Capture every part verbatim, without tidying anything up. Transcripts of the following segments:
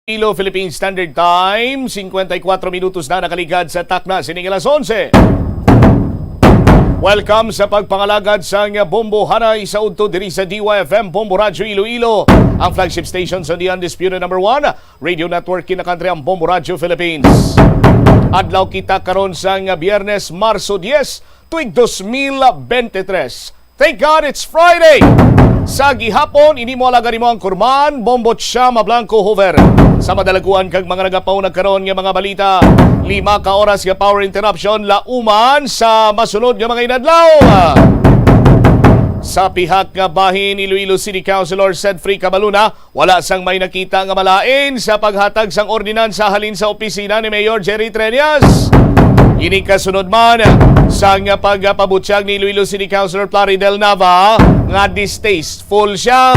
Iloilo, Philippine Standard Time, singkwenta y kuwatro minutos na nakaligad sa takna sining alas onse. Welcome sa pagpangalagad sang Bombohanay sa udto diri sa D Y F M, Bombo Radyo Iloilo, ang flagship station sa The Undisputed Number One Radio Network, kinakantri ang Bombo Radyo Philippines. Adlaw kita karon sang Biyernes, Marso dies, tuig dos mil bente tres. Thank God it's Friday! Sa gihapon, ini mo alagad mo ang kurman, Bombo Chama Blanco Hoover. Sa madalaguan kag mga nagapauna karon nga mga balita, lima ka oras nga power interruption, lauman sa masunod nga mga inadlaw. Sa pihak nga bahin, Iloilo City Councilor Sedfrey Cabaluna, wala sang may nakita nga malain sa paghatag sang ordinansa halin sa opisina ni Mayor Jerry Treñas. Ini kasunod man sang pagpabutyag ni Iloilo City Councilor Plaridel Nava nga distasteful siya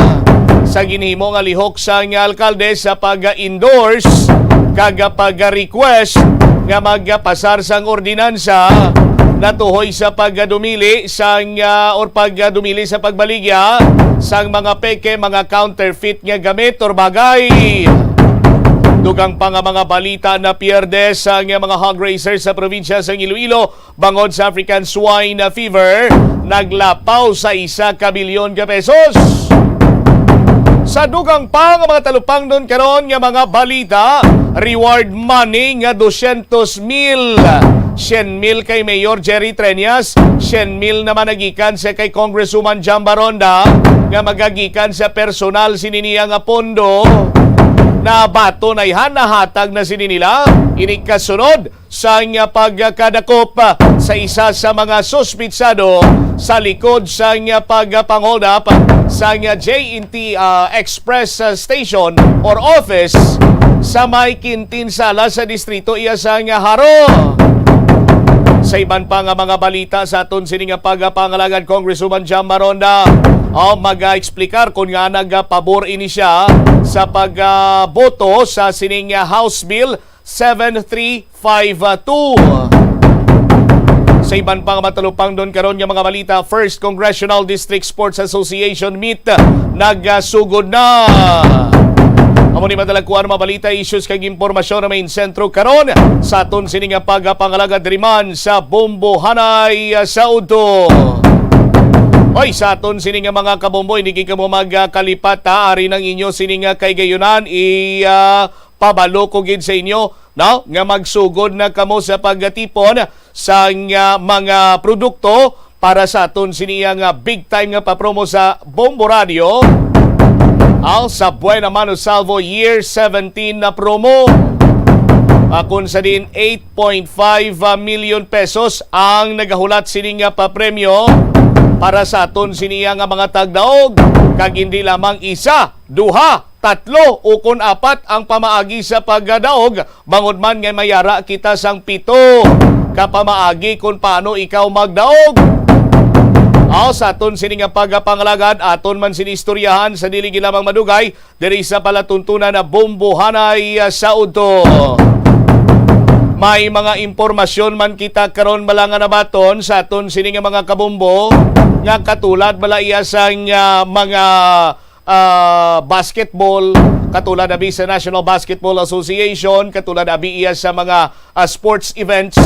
sa ginhimo nga lihok sang alkalde sa pag-endorse kag pag-request nga magpasar sang ordinansa natuhoy sa pagdumili sang, ah, or pagdumili sa pagbaligya sang mga peke, mga counterfeit nga gamit or bagay. Dugang pa nga mga balita, napierde sang mga hog raisers sa probinsya sang Iloilo bangod sa African Swine Fever, naglapaw sa isa ka bilyon ka pesos. Sa dugang pa nga mga talupangnon karon nga mga balita, reward money nga dosyentos mil. Syen mil kay Mayor Jerry Treñas, syen mil naman nagikan sa kay Congresswoman Jam Baronda nga magagikan sa personal sini niya nga pondo. Nabaton ay han nahatag na sini nila. Ini kasunod sang pagkadakop sa isa sa mga suspitsado sa likod sang pagpang-hold up sang J N T, ah, Express, ah, Station or Office sa may Quintin Sala sa distrito iya sang Jaro. Sa iban pa nga mga balita sa aton sini nga pagpangalagad, Congresswoman Jam Baronda, oh, mag-explicar kung nga nagapabor ini siya sa pagboto sa sining House Bill seven three five two. Sa iban pang matalupangnon karon nga mga balita, First Congressional District Sports Association Meet nagasugod na. Amo ni madalagkuan, mga balita, issues kag impormasyon na may sentro karon sa aton sini nga pagpangalagad diri man sa Bombohanay, ah, sa udto. Oy, sa aton sini nga mga kabombo, hindi gid kamo magkalipat, ha. Ari nang inyo sini nga kaigayunan, i, ah, pabalo ko gid sa inyo, no, nga magsugod na kamo sa pagtipon sang, ah, mga produkto para sa aton sini nga big time nga papromo sa Bombo Radio. Aw, sa Buena Mano Salvo Year seventeen na promo. Ah, kung sa diin eight point five million pesos ang nagahulat sini nga papremyo para sa aton sini nga mga tagdaog, kag hindi lamang isa, duha, tatlo, o kon apat ang pamaagi sa pagdaog, bangod man nga may ara kita sang pito ka pamaagi kon paano ikaw magdaog. Aw, sa aton sini nga pagpangalagad, aton man sini istoryahan sa dili gid lamang madugay diri sa palatuntunan na Bombohanay, ah, sa udto. May mga impormasyon man kita karon bala nga nabaton sa aton sini nga mga kabombo nga katulad bala iya sang, ah, mga ah, basketball, katulad abi sa National Basketball Association, katulad abi iya sa mga, ah, sports events,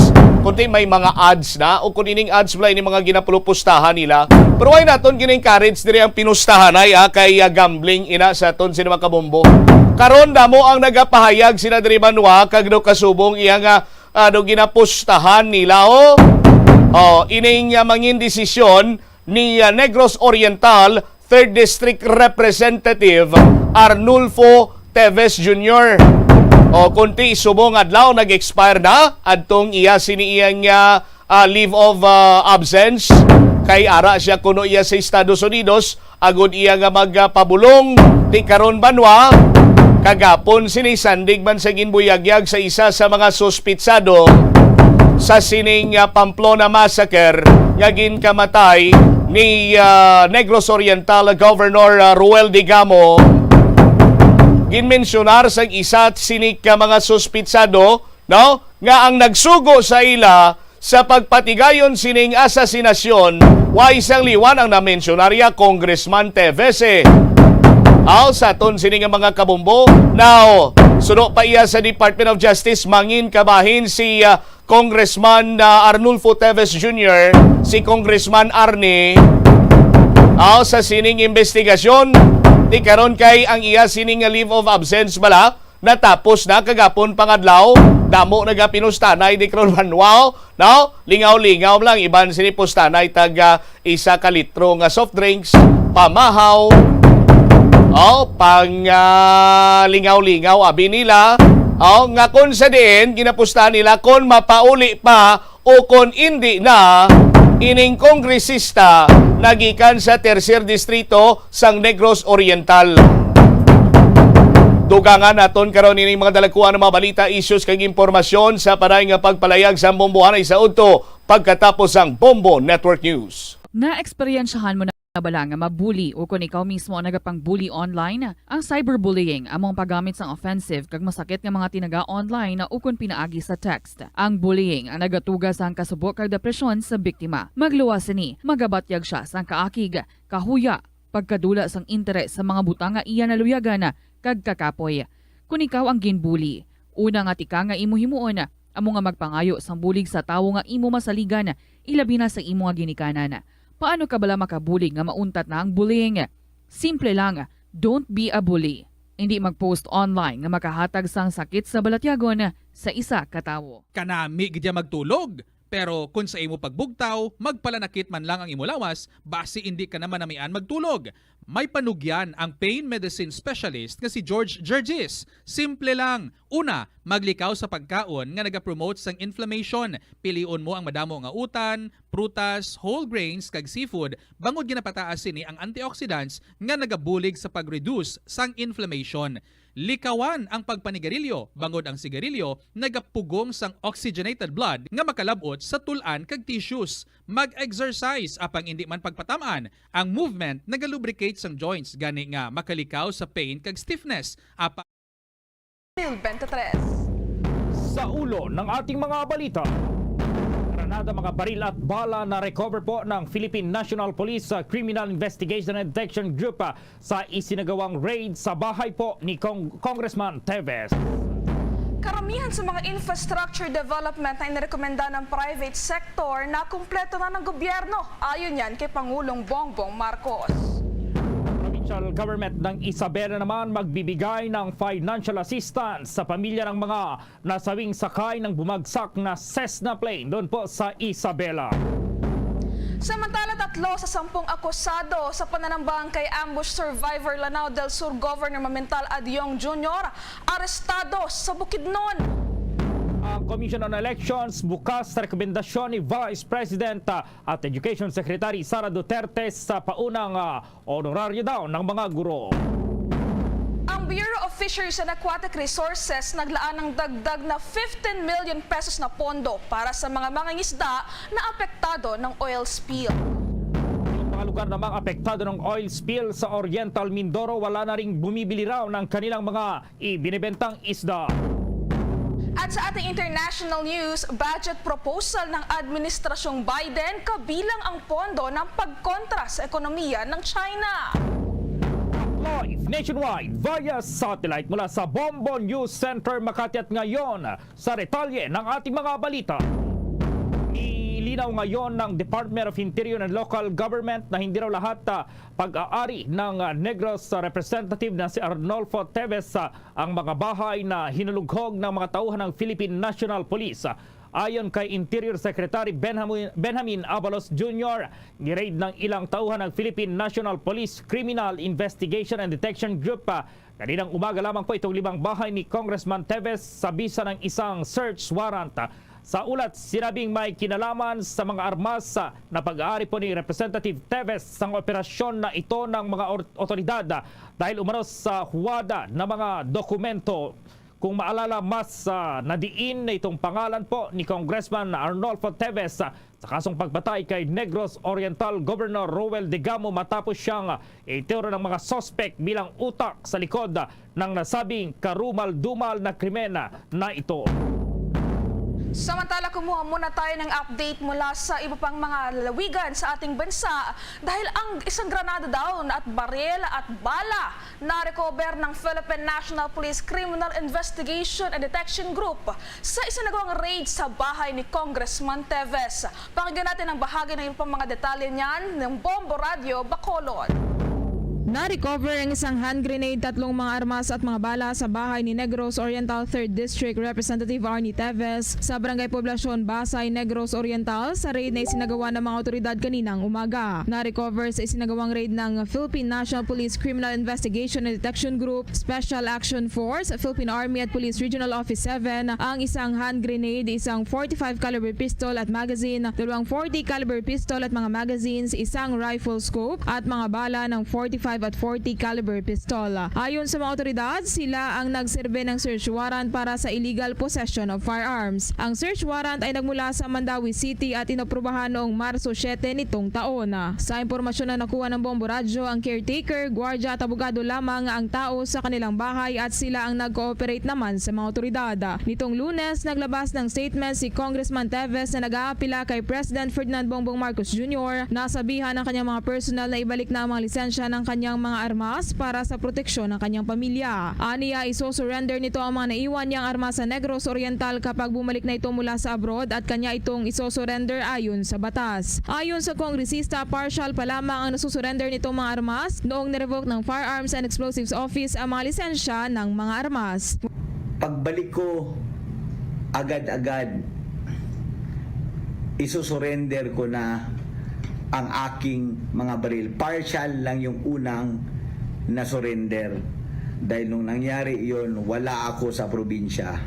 kundi may mga ads na, o kung ining ads wala ini mga ginapupustahan nila. Pero why naton gina-encourage diri ang pinustahan ay, ah, kay, ah, gambling ina sa aton sini mga kabombo. Karon damo ang nagapahayag sila diri banwa kag do kasubong iya nga, ah, do ginapustahan nila, oh. Oh, ining, ah, mangin desisyon ni, ah, Negros Oriental Third District Representative Arnulfo Teves Junior. O, kunti subong adlaw nag-expire na adtong iya sini iyang, ah, ah, leave of, ah, absence, kay ara siya kuno iya sa Estados Unidos agud iya nga magpabulong. Ti karon banwa, kagapon sini sandig man sa ginbuyagyag sa isa sa mga suspitsado sa sining, ah, Pamplona Massacre nga ginkamatay ni, ah, Negros Oriental Governor, ah, Roel Digamo. Ginmensyonar sang isa sini ka mga suspitsado, no, nga ang nagsugo sa ila sa pagpatigayon sining asasinasyon, way sang liwan ang namensyonarya Congressman Teves. Aw, sa aton sini nga mga kabombo. Now, Suno pa iya sa Department of Justice, mangin kabahin si, ah, Congressman, ah, Arnulfo Teves Junior, si Congressman Arnie, aw, sa sining investigasyon. Di karon kay ang iya sining nga leave of absence bala natapos na kagapon pangadlaw. Damo nagapinustanay di karon, Manuel, no? Lingaw-lingaw lang, iban sini pustanay tag, ah, isa ka litro nga soft drinks, pamahaw, o, pang, ah, lingaw-lingaw, abi nila, o, nga kon sa diin ginapusta nila kon mapauli pa o kon indi na ining kongresista nagikan sa Tercer Distrito sang Negros Oriental. Dugangan naton karon ining mga dalagkuan nga mga balita, issues, kag impormasyon sa panay nga pagpalayag sa bombohanay sa udto pagkatapos sang Bombo Network News. Naeksperyensyahan mo na bala nga mabuli o kon ikaw mismo ang nagapang-bully online? Ang cyberbullying amo ang paggamit sang offensive kag masakit nga mga tinaga online ukon pinaagi sa text. Ang bullying ang nagatuga sang kasubo kag depresyon sa biktima. Magluwas sini, magabatyag sia sang kaakig, kahuya, pagkadula sang interes sa mga butang nga iya naluyagan, kag kakapoy. Kon ikaw ang ginbuli, una nga tikang nga imo himuon amo nga magpangayo sang bulig sa tawo nga imo masaligan, ilabi na sa imo nga ginikanan. Paano ka bala makabulig nga mauntat na ang bullying? Simple lang, don't be a bully. Indi mag-post online nga makahatag sang sakit sa balatyagon sa isa ka tawo. Kanami gid ya magtulog, pero kon sa imo pagbugtaw, magpalanakit man lang ang imo lawas, basi indi ka na manamian magtulog. May panugyan ang pain medicine specialist nga si George Gergis. Simple lang. Una, maglikaw sa pagkaon nga nagapromote sang inflammation. Pilion mo ang madamo nga utan, prutas, whole grains, kag seafood, bangod ginapataas sini ang antioxidants nga nagabulig sa pag-reduce sang inflammation. Likawan ang pagpanigarilyo, bangod ang sigarilyo nagapugong sang oxygenated blood nga makalab-ot sa tul-an kag tissues. Mag-exercise, apang indi man pagpatam-an, ang movement nagalubricate sang joints, gani nga makalikaw sa pain kag stiffness. Apa April twenty-three. Sa ulo ng ating mga balita, granada, mga baril at bala na recover po ng Philippine National Police, ah, Criminal Investigation and Detection Group, ah, sa isinagawang raid sa bahay po ni Cong-, Congressman Teves. Karamihan sa mga infrastructure development na inirekomenda ng private sector na kumpleto na ng gobyerno, ayon yan kay Pangulong Bongbong Marcos. Provincial government ng Isabela naman magbibigay ng financial assistance sa pamilya ng mga nasawing sakay ng bumagsak na Cessna plane doon po sa Isabela. Samantala, tatlo sa sampung akusado sa pananambang kay ambush survivor Lanao del Sur Governor Mamintal Adiong Junior arestado sa Bukidnon. Ang Commission on Elections bukas sa rekomendasyon ni Vice President, ah, at Education Secretary Sara Duterte sa paunang, ah, honoraryo daw ng mga guro. Ang Bureau of Fisheries and Aquatic Resources naglaan ng dagdag na fifteen million pesos na pondo para sa mga mangingisda na apektado ng oil spill. Yung mga lugar namang apektado ng oil spill sa Oriental Mindoro, wala na ring bumibili raw ng kanilang mga ibinibentang isda. At sa ating international news, budget proposal ng Administrasyong Biden kabilang ang pondo ng pagkontra sa ekonomiya ng China. Live nationwide via satellite mula sa Bombo News Center, Makati, at ngayon sa detalye ng ating mga balita. Nilinaw ngayon ng Department of Interior and Local Government na hindi raw lahat, ah, pag-aari ng, ah, Negros, ah, representative na si Arnolfo Teves, ah, ang mga bahay na hinulughog ng mga tauhan ng Philippine National Police. Ayon kay Interior Secretary Benjamin, Benjamin Abalos Junior, ni-raid ng ilang tauhan ng Philippine National Police Criminal Investigation and Detection Group, ah, kaninang umaga lamang po itong limang bahay ni Congressman Teves sa bisa ng isang search warrant. Sa ulat, sinabing may kinalaman sa mga armas, ah, na pag-aari po ni Representative Teves sang operasyon na ito ng mga or-, otoridad, ah, dahil umano sa huwada ng mga dokumento. Kung maalala, mas, ah, nadiin na itong pangalan po ni Congressman Arnolfo Teves, ah, sa kasong pagpatay kay Negros Oriental Governor Roel Degamo matapos siyang, ah, ituro ng mga suspect bilang utak sa likod, ah, ng nasabing karumal-dumal na krimen, ah, na ito. Samantala, kumuha muna tayo ng update mula sa iba pang mga lalawigan sa ating bansa dahil ang isang granada daw at baril at bala na-recover ng Philippine National Police Criminal Investigation and Detection Group sa isinagawang raid sa bahay ni Congressman Teves. Pakinggan natin ang bahagi ng iba pang mga detalye niyan ng Bombo Radyo Bacolod. Na-recover ang isang hand grenade, tatlong mga armas at mga bala sa bahay ni Negros Oriental Third District Representative Arnie Teves sa Barangay Poblacion, Basay, Negros Oriental, sa raid na isinagawa ng mga otoridad kaninang umaga. Na-recover sa isinagawang raid ng Philippine National Police Criminal Investigation and Detection Group, Special Action Force, Philippine Army at Police Regional Office seven ang isang hand grenade, isang forty-five caliber pistol at magazine, dalawang forty caliber pistol at mga magazines, isang rifle scope at mga bala ng forty-five at forty caliber pistol. Ayon sa mga otoridad, sila ang nagserbe ng search warrant para sa illegal possession of firearms. Ang search warrant ay nagmula sa Mandaue City at inaprubahan noong Marso siete nitong taon. Sa impormasyon na nakuha ng Bombo Radyo, ang caretaker, gwardiya at abogado lamang ang tao sa kanilang bahay at sila ang nag-cooperate naman sa mga otoridad. Nitong Lunes, naglabas ng statement si Congressman Teves na nag-aapila kay President Ferdinand Bongbong Marcos Junior na sabihan ang kanyang mga personnel na ibalik na ang mga lisensya ng kanyang mga armas para sa proteksyon ng kanyang pamilya. Aniya, isosurrender nito ang mga naiwan niyang armas sa Negros Oriental kapag bumalik na ito mula sa abroad at kanya itong isosurrender ayon sa batas. Ayon sa kongresista, partial pa lamang ang nasusurrender nitong mga armas noong nirevoke ng Firearms and Explosives Office ang mga lisensya ng mga armas. Pagbalik ko, agad-agad isusurrender ko na ang aking mga baril. Partial lang yung unang na-surrender. Dahil nung nangyari yon, wala ako sa probinsya.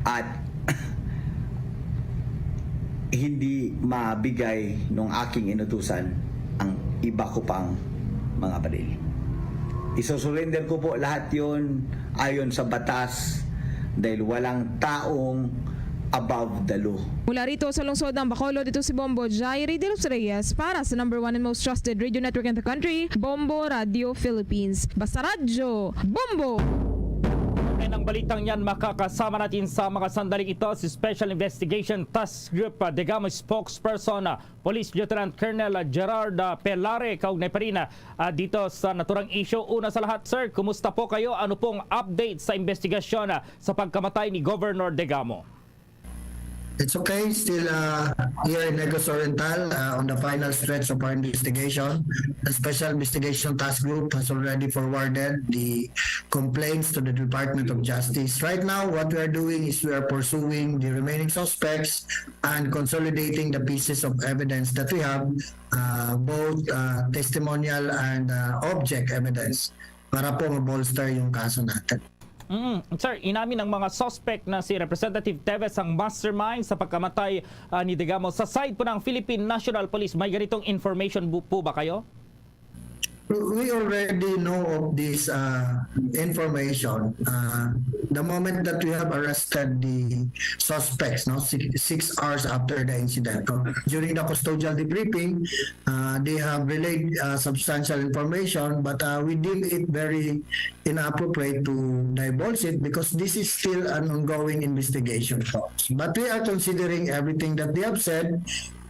At hindi mabigay nung aking inutusan ang iba ko pang mga baril. Isosurrender ko po lahat yon ayon sa batas dahil walang taong above the law. Mula rito sa lungsod ng Bacolod, ito si Bombo Jairi de los Reyes para sa number one and most trusted radio network in the country, Bombo Radio Philippines. Basta Radyo, Bombo! Kaugnay ng balitang yan, makakasama natin sa mga sandaling ito si Special Investigation Task Group, ah, Degamo spokesperson, ah, Police Lieutenant Colonel Gerard, ah, Pelare. Kaugnay pa rin, ah, dito sa naturang issue, una sa lahat, sir, kumusta po kayo? Ano pong update sa investigasyon, ah, sa pagkamatay ni Governor Degamo? It's okay, still uh, here in Negros Oriental uh, on the final stretch of our investigation. The Special Investigation Task Group has already forwarded the complaints to the Department of Justice. Right now, what we are doing is we are pursuing the remaining suspects and consolidating the pieces of evidence that we have, uh, both uh, testimonial and uh, object evidence, para po ma-bolster yung kaso natin. Mm, sir, inamin ng mga suspect na si Representative Teves ang mastermind sa pagkamatay, ah, ni Degamo. Sa side po ng Philippine National Police, may ganitong information bu- po ba kayo? We already know of this uh, information. Uh, the moment that we have arrested the suspects, no, six, six hours after the incident, no, during the custodial debriefing, uh, they have relayed uh, substantial information, but uh, we deem it very inappropriate to divulge it because this is still an ongoing investigation, folks. But we are considering everything that they have said,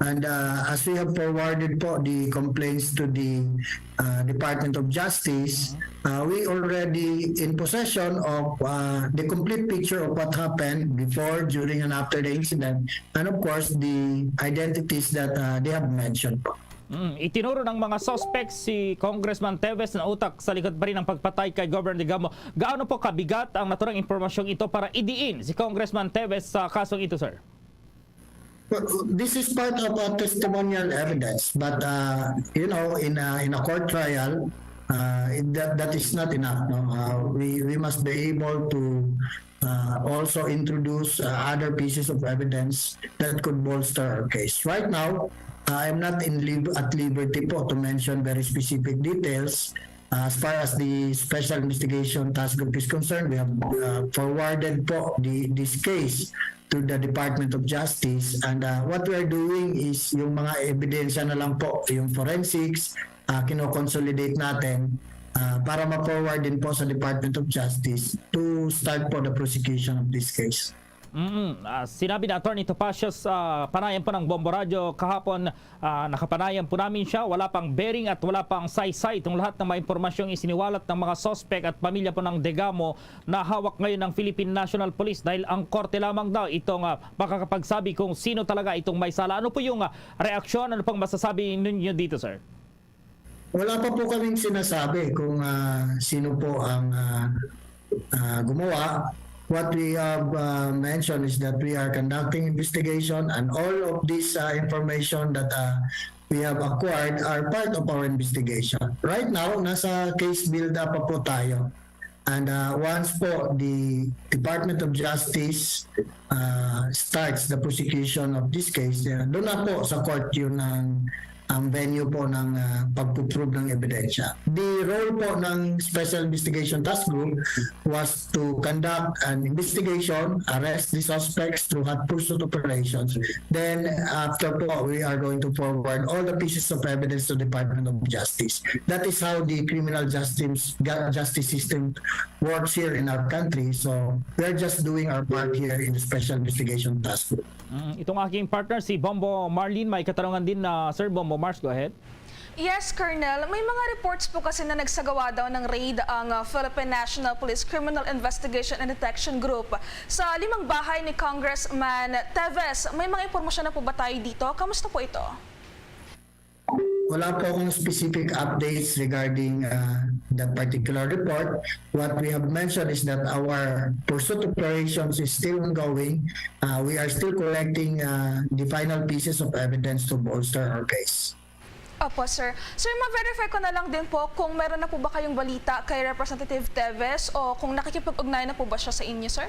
and uh, as we have forwarded po the complaints to the uh, Department of Justice, uh, we already in possession of uh, the complete picture of what happened before, during, and after the incident, and of course, the identities that uh, they have mentioned po. Mm, itinuro ng mga suspects si Congressman Teves na utak sa likod pa rin ng pagpatay kay Governor Degamo. Gaano po kabigat ang naturang impormasyong ito para idiin si Congressman Teves sa kasong ito, sir? Well, this is part of a testimonial evidence, but uh, you know, in a, in a court trial, uh, it- that that is not enough. No, uh, we we must be able to uh, also introduce uh, other pieces of evidence that could bolster our case. Right now, uh, I'm not in lib- at liberty po to mention very specific details. Uh, as far as the Special Investigation Task Group is concerned, we have uh, forwarded po the, this case to the Department of Justice, and uh, what we are doing is yung mga ebidensya na lang po, yung forensics, uh, kino-consolidate natin uh, para ma-forward din po sa Department of Justice to start po the prosecution of this case. Mm, ah, sinabi ni Attorney Topacio sa panayan po ng Bombo Radyo kahapon, ah, nakapanayam po namin siya. Wala pang bearing at wala pang saysay itong lahat ng mga impormasyong isiniwalat ng mga suspect at pamilya po ng Degamo na hawak ngayon ng Philippine National Police, dahil ang korte lamang daw itong, ah, makakapagsabi kung sino talaga itong may sala. Ano po yung, ah, reaksyon? Ano pong masasabi ninyo dito, sir? Wala pa po kaming sinasabi kung, ah, sino po ang, ah, ah, gumawa. What we have, ah, mentioned is that we are conducting investigation, and all of this, ah, information that, ah, we have acquired are part of our investigation. Right now, nasa case build-up pa po tayo. And, ah, once po the Department of Justice, ah, starts the prosecution of this case, ah, doon na po sa court yun ang, ang venue po ng, ah, pagpuprove ng ebidensya. The role po ng Special Investigation Task Group was to conduct an investigation, arrest the suspects through hot pursuit operations. Then, after po, we are going to forward all the pieces of evidence to the Department of Justice. That is how the criminal justice, ga- justice system works here in our country. So, we're just doing our part here in the Special Investigation Task Group. Mm, itong aking partner, si Bombo Marlin, may katanungan din na, Sir Bombo Mars, go ahead. Yes, Colonel. May mga reports po kasi na nagsagawa daw ng raid ang, ah, Philippine National Police Criminal Investigation and Detection Group sa limang bahay ni Congressman Teves. May mga impormasyon na po ba tayo dito? Kamusta po ito? Wala po akong specific updates regarding, uh, that particular report. What we have mentioned is that our pursuit operations is still ongoing. Uh, we are still collecting, uh, the final pieces of evidence to bolster our case. Opo, sir. Sir, ma-verify ko na lang din po kung meron na po ba kayong balita kay Representative Teves o kung nakikipag-ugnayan na po ba siya sa inyo, sir?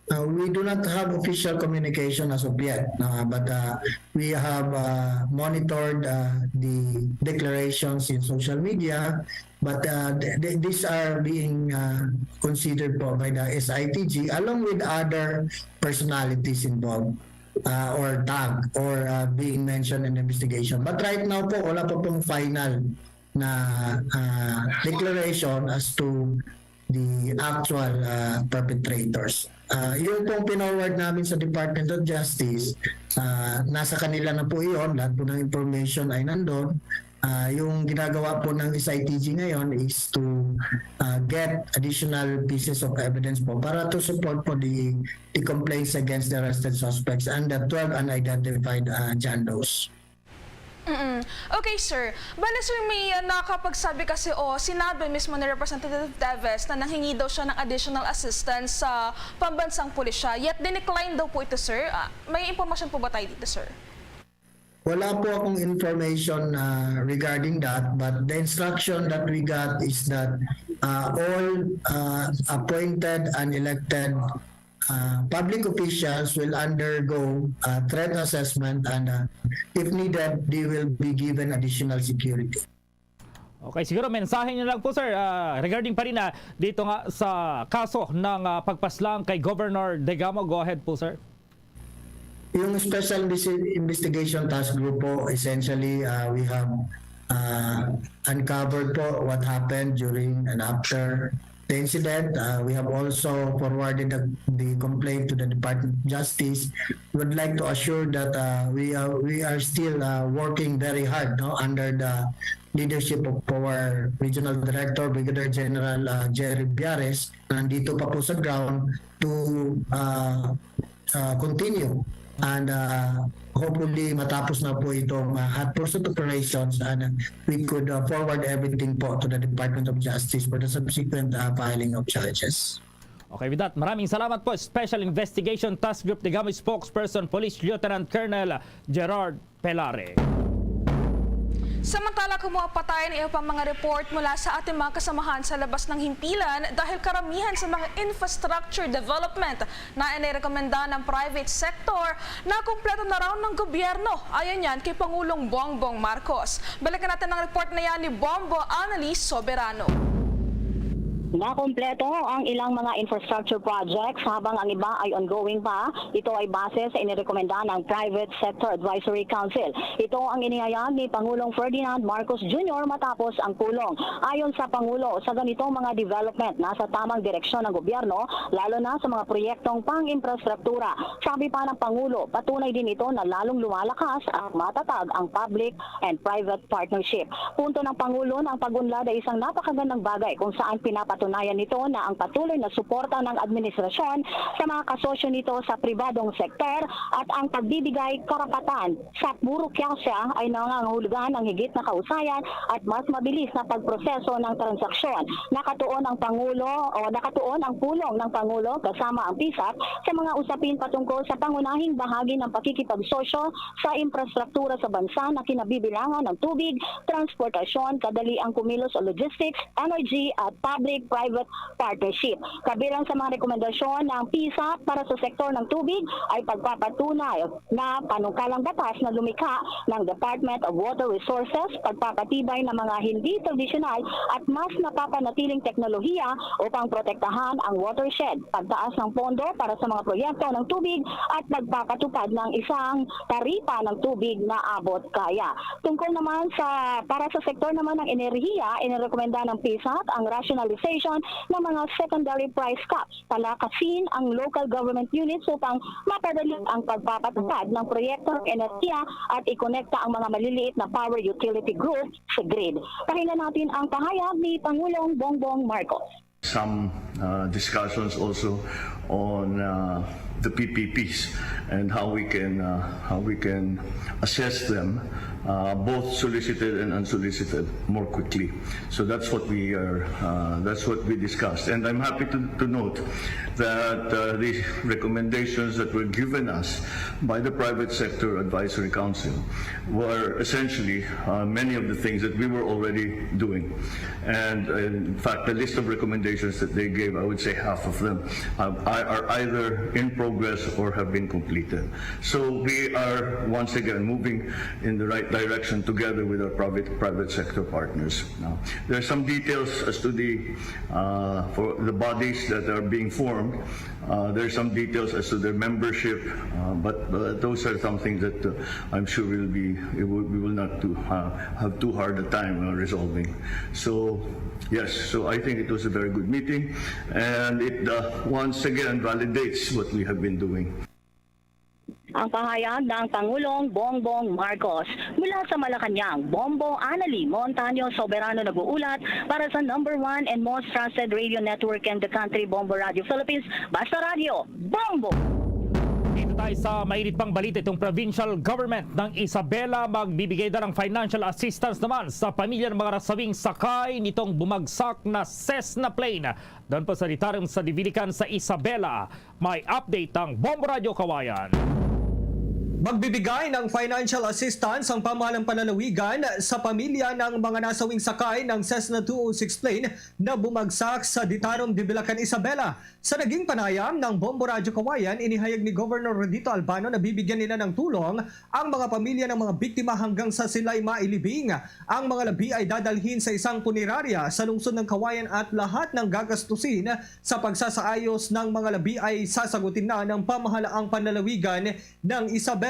Uh, we do not have official communication as of yet, uh, but, uh, we have, uh, monitored, uh, the declarations in social media, but, uh, th- th- these are being, uh, considered po by the S I T G along with other personalities involved, uh, or tagged or, uh, being mentioned in the investigation. But right now po, wala pa pong final na, uh, declaration as to the actual, uh, perpetrators. Uh, yung pong pinorward namin sa Department of Justice, uh, nasa kanila na po iyon. Lahat po ng information ay nandun. Uh, yung ginagawa po ng S I T G ngayon is to, uh, get additional pieces of evidence po para to support po the, the complaints against the arrested suspects and the twelve unidentified, uh, John Does. Mm-mm. Okay, sir. Bale, sir, may, uh, nakapagsabi kasi o sinabi mismo ni Representative Teves na nanghingi daw siya ng additional assistance sa pambansang pulisya. Yet, dinecline daw po ito, sir. Ah, may impormasyon po ba tayo dito, sir? Wala po akong information, uh, regarding that, but the instruction that we got is that, uh, all, uh, appointed and elected, uh, public officials will undergo, uh, threat assessment, and, uh, if needed, they will be given additional security. Okay, siguro mensahe niyo lang po, sir, ah, regarding pa rin, ah, dito nga sa kaso ng, ah, pagpaslang kay Governor Degamo. Go ahead po, sir. Yung Special Investi- Investigation Task Group po, essentially, uh, we have, uh, uncovered po what happened during and after the incident. Uh, we have also forwarded the, the complaint to the Department of Justice. We would like to assure that, uh, we are, we are still, uh, working very hard, no, under the leadership of our Regional Director, Brigadier General, uh, Jerry Biares, nandito pa po sa ground to, uh, uh, continue. And, uh, hopefully, matapos na po itong, uh, hot pursuit operations, and, uh, we could, uh, forward everything po to the Department of Justice for the subsequent, uh, filing of charges. Okay, with that, maraming salamat po, Special Investigation Task Group Degamo Spokesperson Police Lieutenant Colonel Gerard Pelare. Samantala, kumuha pa tayo ng iba pang mga report mula sa ating mga kasamahan sa labas ng himpilan dahil karamihan sa mga infrastructure development na inirekomenda ng private sector, nakumpleto na raw ng gobyerno. Ayon yan kay Pangulong Bongbong Marcos. Balikan natin ang report na yan ni Bombo Annalise Soberano. Nakumpleto ang ilang mga infrastructure projects habang ang iba ay ongoing pa. Ito ay base sa inirekomenda ng Private Sector Advisory Council. Ito ang inihayag ni Pangulong Ferdinand Marcos Junior matapos ang pulong. Ayon sa Pangulo, sa ganitong mga development, nasa tamang direksyon ang gobyerno, lalo na sa mga proyektong pang-infrastruktura. Sabi pa ng Pangulo, patunay din ito na lalong lumalakas at matatag ang public and private partnership. Punto ng Pangulo na ang pag-unlad ay isang napakagandang bagay kung saan pinapatunayan nito na ang patuloy na suporta ng administrasyon sa mga kasosyo nito sa pribadong sektor at ang pagbibigay karapatan sa burokrasya ay nangangahulugan ng higit na kausayan at mas mabilis na pagproseso ng transaksyon. Nakatuon ang Pangulo o nakatuon ang pulong ng Pangulo kasama ang PSAC sa mga usapin patungkol sa pangunahing bahagi ng pakikipagsosyo sa infrastruktura sa bansa na kinabibilangan ng tubig, transportasyon, kadaliang kumilos o logistics, energy at public-private partnership. Kabilang sa mga rekomendasyon ng PSAC para sa sektor ng tubig ay pagpapatunay na panukalang batas na lumikha ng Department of Water Resources, pagpapatibay ng mga hindi tradisyonal at mas napapanatiling teknolohiya upang protektahan ang watershed, pagtaas ng pondo para sa mga proyekto ng tubig at pagpapatupad ng isang taripa ng tubig na abot kaya. Tungkol naman sa, para sa sektor naman ng enerhiya, inirekomenda ng PSAC ang rationalization ng mga secondary price caps. Palakasin ang local government units upang mapadali ang pagpapatupad ng proyekto ng enerhiya at ikonekta ang mga maliliit na power utility group sa grid. Pakinggan natin ang pahayag ni Pangulong Bongbong Marcos. Some uh, discussions also on uh, the P P Ps and how we can uh, how we can assess them, uh, both solicited and unsolicited, more quickly. So that's what we are. Uh, that's what we discussed, and I'm happy to, to note that uh, the recommendations that were given us by the Private Sector Advisory Council were essentially uh, many of the things that we were already doing. And uh, in fact, the list of recommendations that they gave, I would say half of them uh, are either in progress or have been completed. So we are once again moving in the right direction together with our private private sector partners. Now, there are some details as to the uh, for the bodies that are being formed. Uh, there are some details as to their membership, uh, but uh, those are some things that uh, I'm sure will be we will, we will not to uh, have too hard a time uh, resolving. So yes, so I think it was a very good meeting, and it uh, once again validates what we have been doing. Ang pahayag ng Pangulong Bongbong Marcos. Mula sa Malacañang, Bombo Annalie Montaño Soberano nag-uulat para sa number one and most trusted radio network in the country, Bombo Radio Philippines. Basta Radyo, Bombo! Dito tayo sa mainit pang balita. Itong provincial government ng Isabela magbibigay na ng financial assistance naman sa pamilya ng mga nasawing sakay nitong bumagsak na Cessna plane. Doon po sa Ditarem sa Divilican sa Isabela, may update ang Bombo Radyo Kawayan. Magbibigay ng financial assistance ang pamahalang panlalawigan sa pamilya ng mga nasawing sakay ng Cessna two oh six plane na bumagsak sa Ditarom de Villacan, Isabela. Sa naging panayam ng Bombo Radyo Kawayan, inihayag ni Governor Rodito Albano na bibigyan nila ng tulong ang mga pamilya ng mga biktima hanggang sa sila'y mailibing. Ang mga labi ay dadalhin sa isang punerarya sa lungsod ng Kawayan at lahat ng gagastusin sa pagsasaayos ng mga labi ay sasagutin na ng pamahalaang panlalawigan ng Isabela.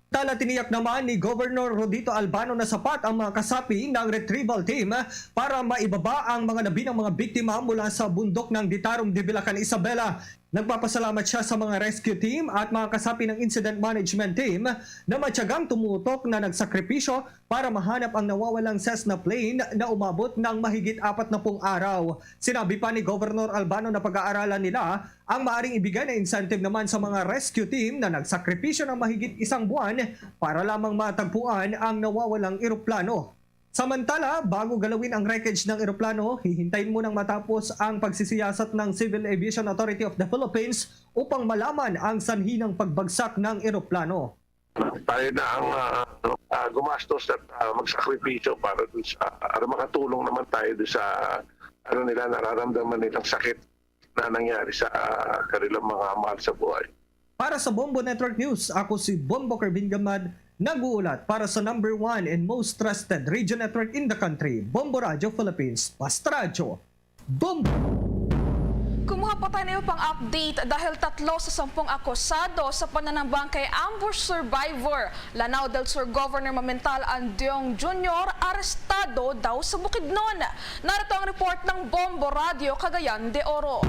Tala tiniyak naman ni Governor Rodito Albano na sapat ang mga kasapi ng retrieval team para maibaba ang mga labi ng mga biktima mula sa bundok ng Ditarom de Villacan, Isabela. Nagpapasalamat siya sa mga rescue team at mga kasapi ng incident management team na matyagang tumutok na nagsakripisyo para mahanap ang nawawalang Cessna plane na umabot ng mahigit apat na pung araw. Sinabi pa ni Governor Albano na pag-aaralan nila ang maaring ibigay na incentive naman sa mga rescue team na nagsakripisyo ng mahigit isang buwan para lamang matagpuan ang nawawalang eroplano. Samantala, bago galawin ang wreckage ng eroplano, hihintayin munang matapos ang pagsisiyasat ng Civil Aviation Authority of the Philippines upang malaman ang sanhi ng pagbagsak ng eroplano. Tayo na ang uh, uh, gumastos at uh, magsakripisyo para dun sa, para makatulong naman tayo dun sa ano nila, nararamdaman nilang sakit na nangyari sa uh, kanilang mga mahal sa buhay. Para sa Bombo Network News, ako si Bombo Kervin Gamad, nag-uulat para sa number one and most trusted radio network in the country, Bombo Radio Philippines, Basta Radyo. Bombo! Kumuha pa tayo ng iba pang update dahil tatlo sa sampung akusado sa pananambang kay ambush survivor, Lanao del Sur Governor Mamintal Andiong Junior, arestado daw sa Bukidnon. Narito ang report ng Bombo Radio Cagayan de Oro.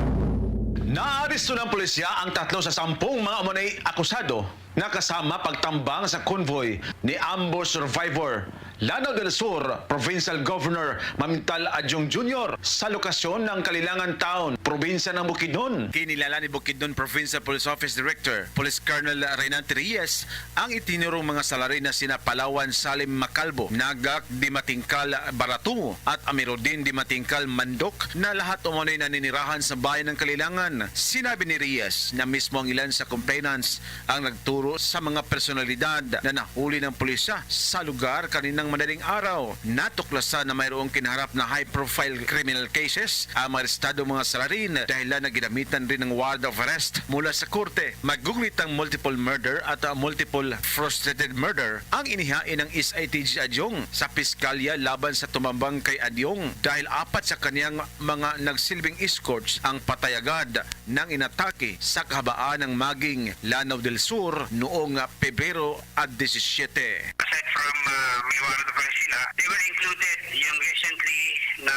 Naaresto ng pulisya ang tatlo sa sampung mga umanay akusado na kasama pagtambang sa convoy ni ambush survivor Lanao del Sur Provincial Governor Mamintal Andiong Junior sa lokasyon ng Kalilangan Town, probinsya ng Bukidnon. Kinilala ni Bukidnon Provincial Police Office Director Police Colonel Reynante Reyes ang itinurong mga salarin na sina Palawan Salim Macalbo, Nagak Dimatingkal Baratu, at Amiruddin Dimatingkal Mandok na lahat umano'y naninirahan sa bayan ng Kalilangan. Sinabi ni Reyes na mismo ang ilan sa complainants ang nagturo sa mga personalidad na nahuli ng pulisya sa lugar kaninang madaling araw. Natuklasan na mayroong kinaharap na high-profile criminal cases ang mga arestadong mga salarin, dahilan na ginamitan rin ng warrant of arrest mula sa korte. Magugulitang multiple murder at, ah, multiple frustrated murder ang inihain ng S I T G Andiong sa piskalya laban sa tumambang kay Andiong, dahil apat sa kaniyang mga nagsilbing escorts ang patay agad nang inatake sa kahabaan ng maging Lanao del Sur noong, ah, Pebrero at disisiete. Aside from, uh, may warrant of arrest sila, they were included yung recently na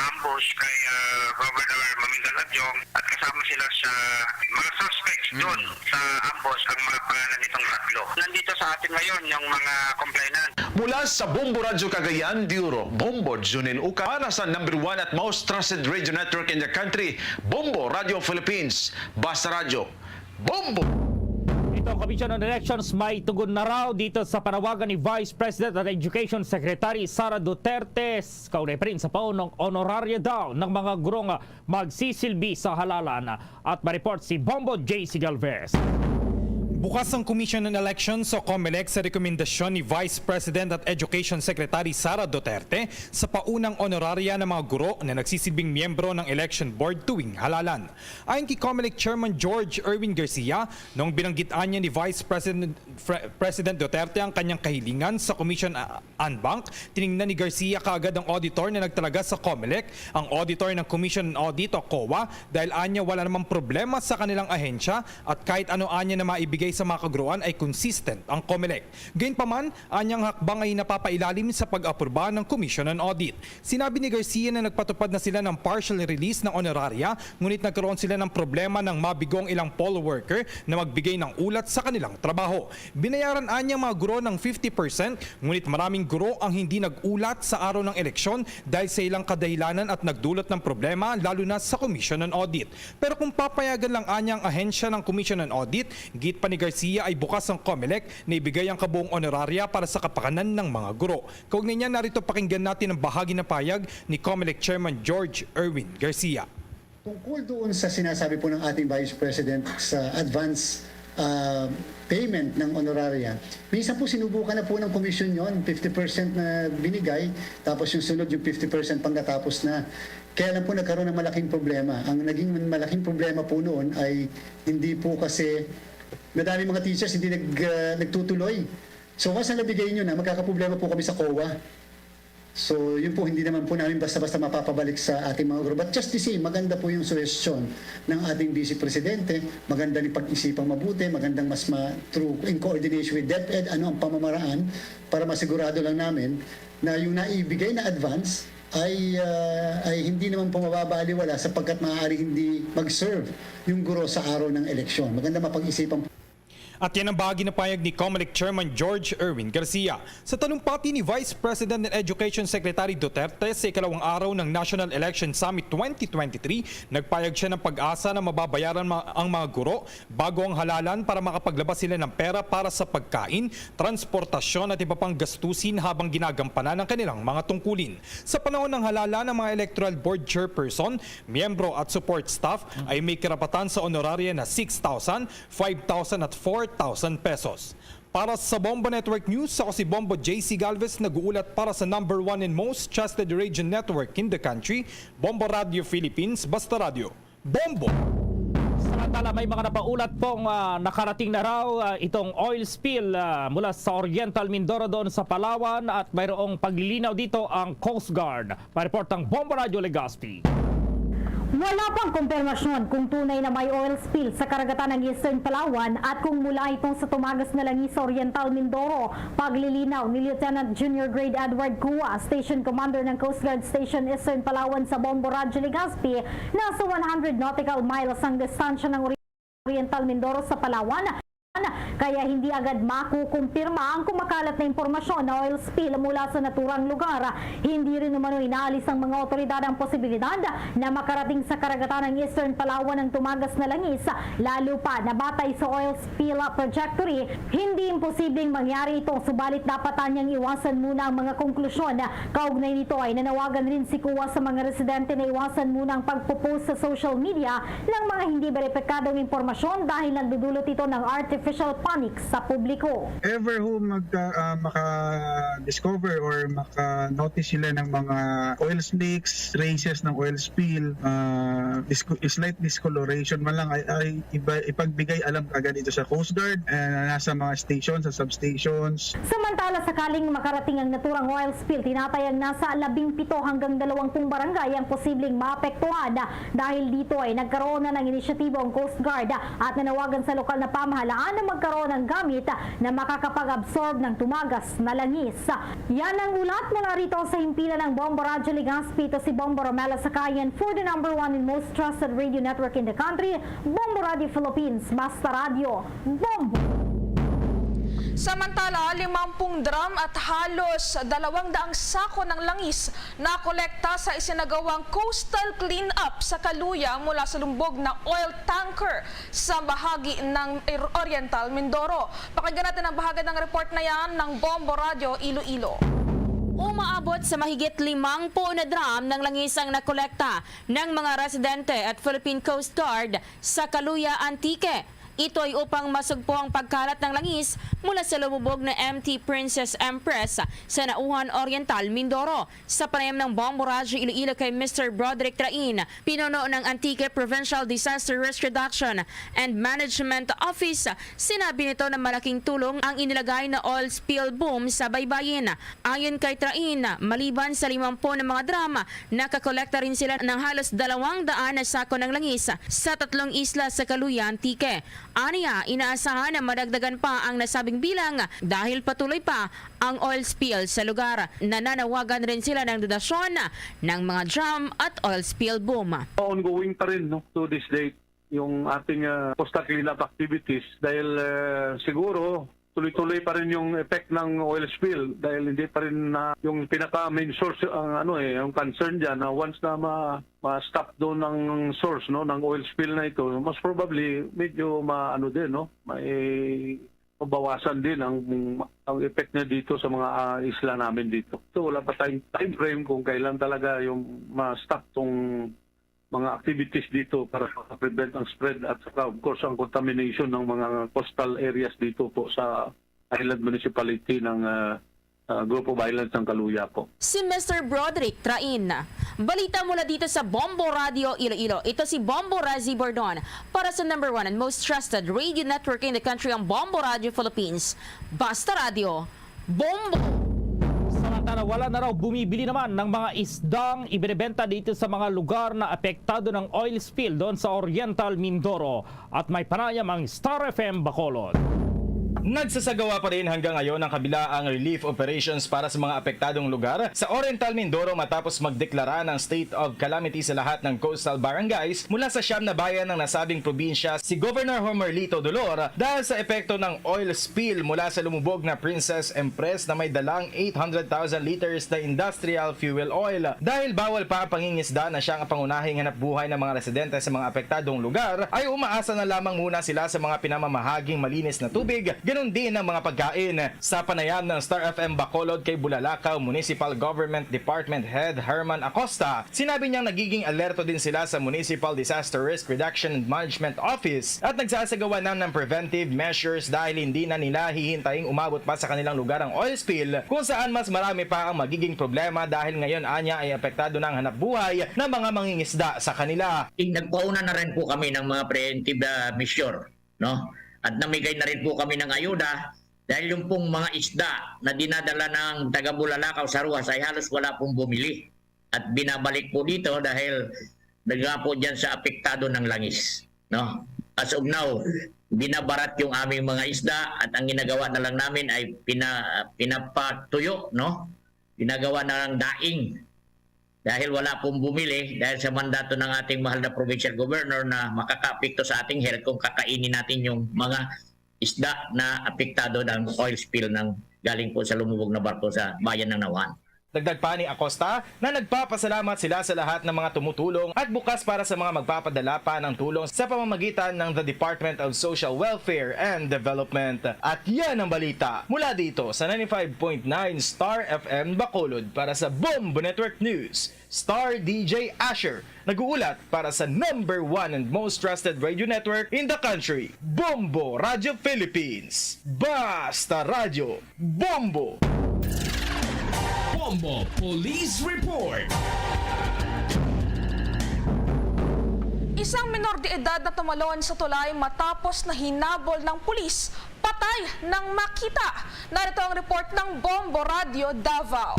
ambush kay, uh, Governor Mamintal Andiong at kasama sila sa mga suspects doon sa ambush ang mga pangalan nitong tatlo. Nandito sa atin ngayon yung mga complainant. Mula sa Bombo Radyo Cagayan de Oro, Bombo Junel Uca para sa number one at most trusted radio network in the country, Bombo Radio Philippines. Basta Radyo, Bombo! Ito ang Commission on Elections may tugon na raw dito sa panawagan ni Vice President at Education Secretary Sara Duterte s- kaugnay pa rin sa paunong honoraria daw ng mga gurong magsisilbi sa halalan. At ma-report si Bombo J C Galvez. Bukas ang Commission on Elections o COMELEC sa rekomendasyon ni Vice President at Education Secretary Sara Duterte sa paunang honoraria ng mga guro na nagsisilbing miyembro ng Election Board tuwing halalan. Ayon kay COMELEC Chairman George Erwin Garcia, nung binanggit anya ni Vice President, Pre- President Duterte ang kanyang kahilingan sa Commission a- en banc, tiningnan ni Garcia kaagad ang auditor na nagtalaga sa COMELEC. Ang auditor ng Commission on Audit o COA, dahil anya wala namang problema sa kanilang ahensya at kahit ano anya na maibigay sa mga kaguruan ay consistent ang COMELEC. Gayunpaman, anyang hakbang ay napapailalim sa pag-apruba ng Commission on Audit. Sinabi ni Garcia na nagpatupad na sila ng partial release ng honoraria, ngunit nagkaroon sila ng problema nang mabigo ang ilang poll worker na magbigay ng ulat sa kanilang trabaho. Binayaran anya ang mga guro ng fifty percent, ngunit maraming guro ang hindi nag-ulat sa araw ng eleksyon dahil sa ilang kadahilanan at nagdulot ng problema, lalo na sa Commission on Audit. Pero kung papayagan lang anya ang ahensya ng Commission on Audit, giit pa ni Garcia, ay bukas ang COMELEC na ibigay ang kabuong honoraria para sa kapakanan ng mga guro. Kaugnay niya, narito, pakinggan natin ang bahagi ng pahayag ni COMELEC Chairman George Erwin Garcia. Tungkol doon sa sinasabi po ng ating Vice President sa advance, ah, payment ng honoraria, minsan po sinubukan na po ng Commission yon, fifty percent na binigay, tapos yung sunod yung fifty percent pagkatapos na. Kaya lang po nagkaroon ng malaking problema. Ang naging malaking problema po noon ay hindi po kasi madami mga teachers hindi nag, ah, nagtutuloy. So once na nabigay nyo na, magkakaproblema po kami sa COA. So, yun po, hindi naman po namin basta-basta mapapabalik sa ating mga guro. But just the same, maganda po yung suhestyon ng ating Vice Presidente. Maganda rin pag-isipang mabuti, magandang mas ma, through, in coordination with DepEd, ano ang pamamaraan para masigurado lang namin na yung naibigay na advance ay, ah, ay hindi naman po mababaliwala sapagkat maaari hindi mag-serve yung guro sa araw ng eleksyon. Maganda mapag-isipan po. At yan ang bahagi ng pahayag ni COMELEC Chairman George Erwin Garcia. Sa talumpati ni Vice President and Education Secretary Duterte sa ikalawang araw ng National Election Summit twenty twenty-three, nagpahayag siya ng pag-asa na mababayaran ma- ang mga guro bago ang halalan para makapaglabas sila ng pera para sa pagkain, transportasyon at iba pang gastusin habang ginagampanan ang kanilang mga tungkulin. Sa panahon ng halalan, ang mga Electoral Board Chairperson, miyembro at support staff ay may karapatan sa honoraria na six thousand, five thousand at four thousand pesos. Para sa Bombo Network News, ako si Bombo J C Galvez, nag-uulat para sa number one and most trusted radio network in the country, Bombo Radio Philippines, Basta Radio, Bombo! Samantala, may mga napaulat pong, ah, nakarating na raw, ah, itong oil spill, ah, mula sa Oriental Mindoro doon sa Palawan at mayroong paglilinaw dito ang Coast Guard. May report ang Bombo Radio Legazpi. Wala pang kumpirmasyon kung tunay na may oil spill sa karagatan ng Eastern Palawan at kung mula ito sa tumagas na langis sa Oriental Mindoro. Paglilinaw ni Lieutenant Junior Grade Edward Cua, Station Commander ng Coast Guard Station Eastern Palawan sa Bombo Radyo Legazpi, nasa one hundred nautical miles ang distansya ng Oriental Mindoro sa Palawan, kaya hindi agad makukumpirma ang kumakalat na impormasyon na oil spill mula sa naturang lugar. Hindi rin umano inaalis ng mga otoridad ang posibilidad na makarating sa karagatan ng Eastern Palawan ang tumagas na langis, lalo pa na batay sa oil spill trajectory, hindi imposibleng mangyari ito, subalit dapat anyang iwasan muna ang mga konklusyon. Kaugnay nito ay nanawagan rin si Cua sa mga residente na iwasan muna ang pagpo-post sa social media ng mga hindi beripikadong impormasyon dahil nagdudulot ito ng artificial panic sa publiko. Ever who magka, ah, maka-discover or maka-notice sila ng mga oil leaks, traces ng oil spill, ah, disco-, slight discoloration man lang, ay, ay iba, ipagbigay alam agad ito sa Coast Guard, eh, nasa mga station, sa substations. Samantala, sakaling makarating ang naturang oil spill, tinatayang nasa labing pito hanggang dalawang pung barangay ang posibleng maapektuhan. Dahil dito ay nagkaroon na ng inisyatibo ang Coast Guard at nanawagan sa lokal na pamahalaan na magkaroon ng gamit na makakapag-absorb ng tumagas na langis. Yan ang ulat mula rito sa himpilan ng Bombo Radyo Legazpi. Ito si Bombo Romela Sakayan for the number one and most trusted radio network in the country, Bombo Radio Philippines. Basta Radyo, Bombo! Samantala, limampung drum at halos dalawang daang sako ng langis nakolekta sa isinagawang coastal cleanup sa Caluya mula sa lumbog na oil tanker sa bahagi ng Ir-, Oriental Mindoro. Pakinggan natin ang bahagi ng report na yan ng Bombo Radio Iloilo. Umaabot sa mahigit limangpung na drum ng langis ang nakolekta ng mga residente at Philippine Coast Guard sa Caluya, Antique. Ito ay upang masugpo ang pagkalat ng langis mula sa lumubog na M T Princess Empress sa Nauhan, Oriental Mindoro. Sa panayam ng Bombo Radyo Iloilo kay Mister Broderick Train, pinuno ng Antique Provincial Disaster Risk Reduction and Management Office, sinabi nito na malaking tulong ang inilagay na oil spill boom sa baybayin. Ayon kay Train, maliban sa limampu na mga drum, nakakolekta rin sila ng halos dalawang daan na sako ng langis sa tatlong isla sa Caluya, Antique. Aniya, inaasahan na madagdagan pa ang nasabing bilang dahil patuloy pa ang oil spill sa lugar. Nananawagan rin sila ng donasyon ng mga drum at oil spill boom. Ongoing pa rin, no, to this date, yung ating, ah, coastal cleanup activities dahil, ah, siguro tuloy-tuloy pa rin yung effect ng oil spill dahil hindi pa rin na yung pinaka main source ang ano eh, yung concern diyan na once na ma, ma-stop doon ng source, no, ng oil spill na ito, most probably medyo ma, ano din, no, may mabawasan din ang, ang effect niya dito sa mga, ah, isla namin dito. So, wala pa tayong time frame kung kailan talaga yung ma-stop tong mga activities dito para ma-prevent ang spread at saka, of course, ang contamination ng mga coastal areas dito po sa island municipality ng, ah, ah, Group of Islands ng Caluya po. Si Mister Broderick Train. Balita mula dito sa Bombo Radio Iloilo. Ito si Bombo Razi Bordon para sa number one and most trusted radio network in the country, ang Bombo Radio Philippines. Basta Radio, Bombo! Samantala, wala na raw bumibili naman ng mga isdang ibinebenta dito sa mga lugar na apektado ng oil spill doon sa Oriental Mindoro. At may panayam ang Star F M Bacolod. Nagsasagawa pa rin hanggang ngayon ang kabilaang relief operations para sa mga apektadong lugar sa Oriental Mindoro matapos magdeklara ng state of calamity sa lahat ng coastal barangays mula sa siyam na bayan ng nasabing probinsya si Governor Homerlito Dolor dahil sa epekto ng oil spill mula sa lumubog na Princess Empress na may dalang eight hundred thousand liters na industrial fuel oil. Dahil bawal pa ang pangingisda na siyang pangunahing hanapbuhay ng mga residente sa mga apektadong lugar, ay umaasa na lamang muna sila sa mga pinamamahaging malinis na tubig, ganun din ang mga pagkain. Sa panayam ng Star F M Bacolod kay Bulalakaw Municipal Government Department Head Herman Acosta, sinabi niyang nagiging alerto din sila sa Municipal Disaster Risk Reduction and Management Office at nagsasagawa na ng preventive measures dahil hindi na nila hihintaying umabot pa sa kanilang lugar ang oil spill kung saan mas marami pa ang magiging problema dahil ngayon anya ay apektado na ang hanapbuhay ng mga mangingisda sa kanila. Nagpauna na rin po kami ng mga preventive, ah, measure, no? At namigay na rin po kami ng ayuda dahil yung pong mga isda na dinadala ng taga Bulalakaw sa Roxas ay halos wala pong bumili. At binabalik po dito dahil Daghan po dyan sa apektado ng langis, no? As of now, binabarat yung aming mga isda at ang ginagawa na lang namin ay pina, pinapatuyo, no? Ginagawa na lang daing dahil wala pong bumili dahil sa mandato ng ating mahal na provincial governor na makakaapekto sa ating health kung kakainin natin yung mga isda na apektado ng oil spill ng galing po sa lumubog na barko sa bayan ng Nauhan. Dagdag pa ni Acosta na nagpapasalamat sila sa lahat ng mga tumutulong at bukas para sa mga magpapadala pa ng tulong sa pamamagitan ng the Department of Social Welfare and Development. At yan ang balita mula dito sa ninety-five point nine Star F M Bacolod. Para sa Bombo Network News, Star D J Asher, nag-uulat para sa number one and most trusted radio network in the country, Bombo Radio Philippines. Basta Radyo, Bombo! Bombo Police Report. Isang minor de edad na tumalon sa tulay matapos na hinabol ng pulis patay nang makita. Narito ang report ng Bombo Radio Davao.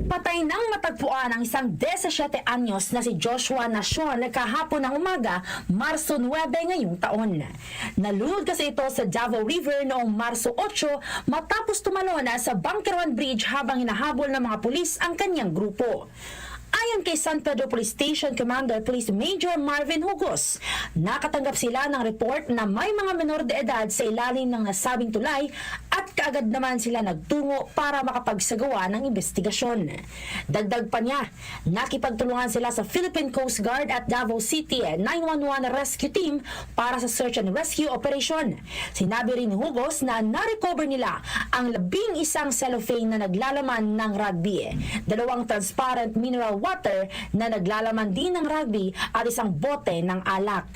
Patay nang matagpuan ang isang disisiete anyos na si Joshua Nacion kahapon ng umaga, Marso nuebe ngayong taon. Nalunod kasi ito sa Davao River noong Marso otso matapos tumalon sa Bunker One Bridge habang hinahabol ng mga pulis ang kanyang grupo. Ayon kay San Pedro Police Station Commander Police Major Marvin Hugos, nakatanggap sila ng report na may mga menor de edad sa ilalim ng nasabing tulay at kaagad naman sila nagtungo para makapagsagawa ng investigasyon. Dagdag pa niya, nakipagtulungan sila sa Philippine Coast Guard at Davao City nine one one Rescue Team para sa search and rescue operation. Sinabi rin ni Hugos na na-recover nila ang labing isang cellophane na naglalaman ng rugby, dalawang transparent mineral water na naglalaman din ng rugby at isang bote ng alak.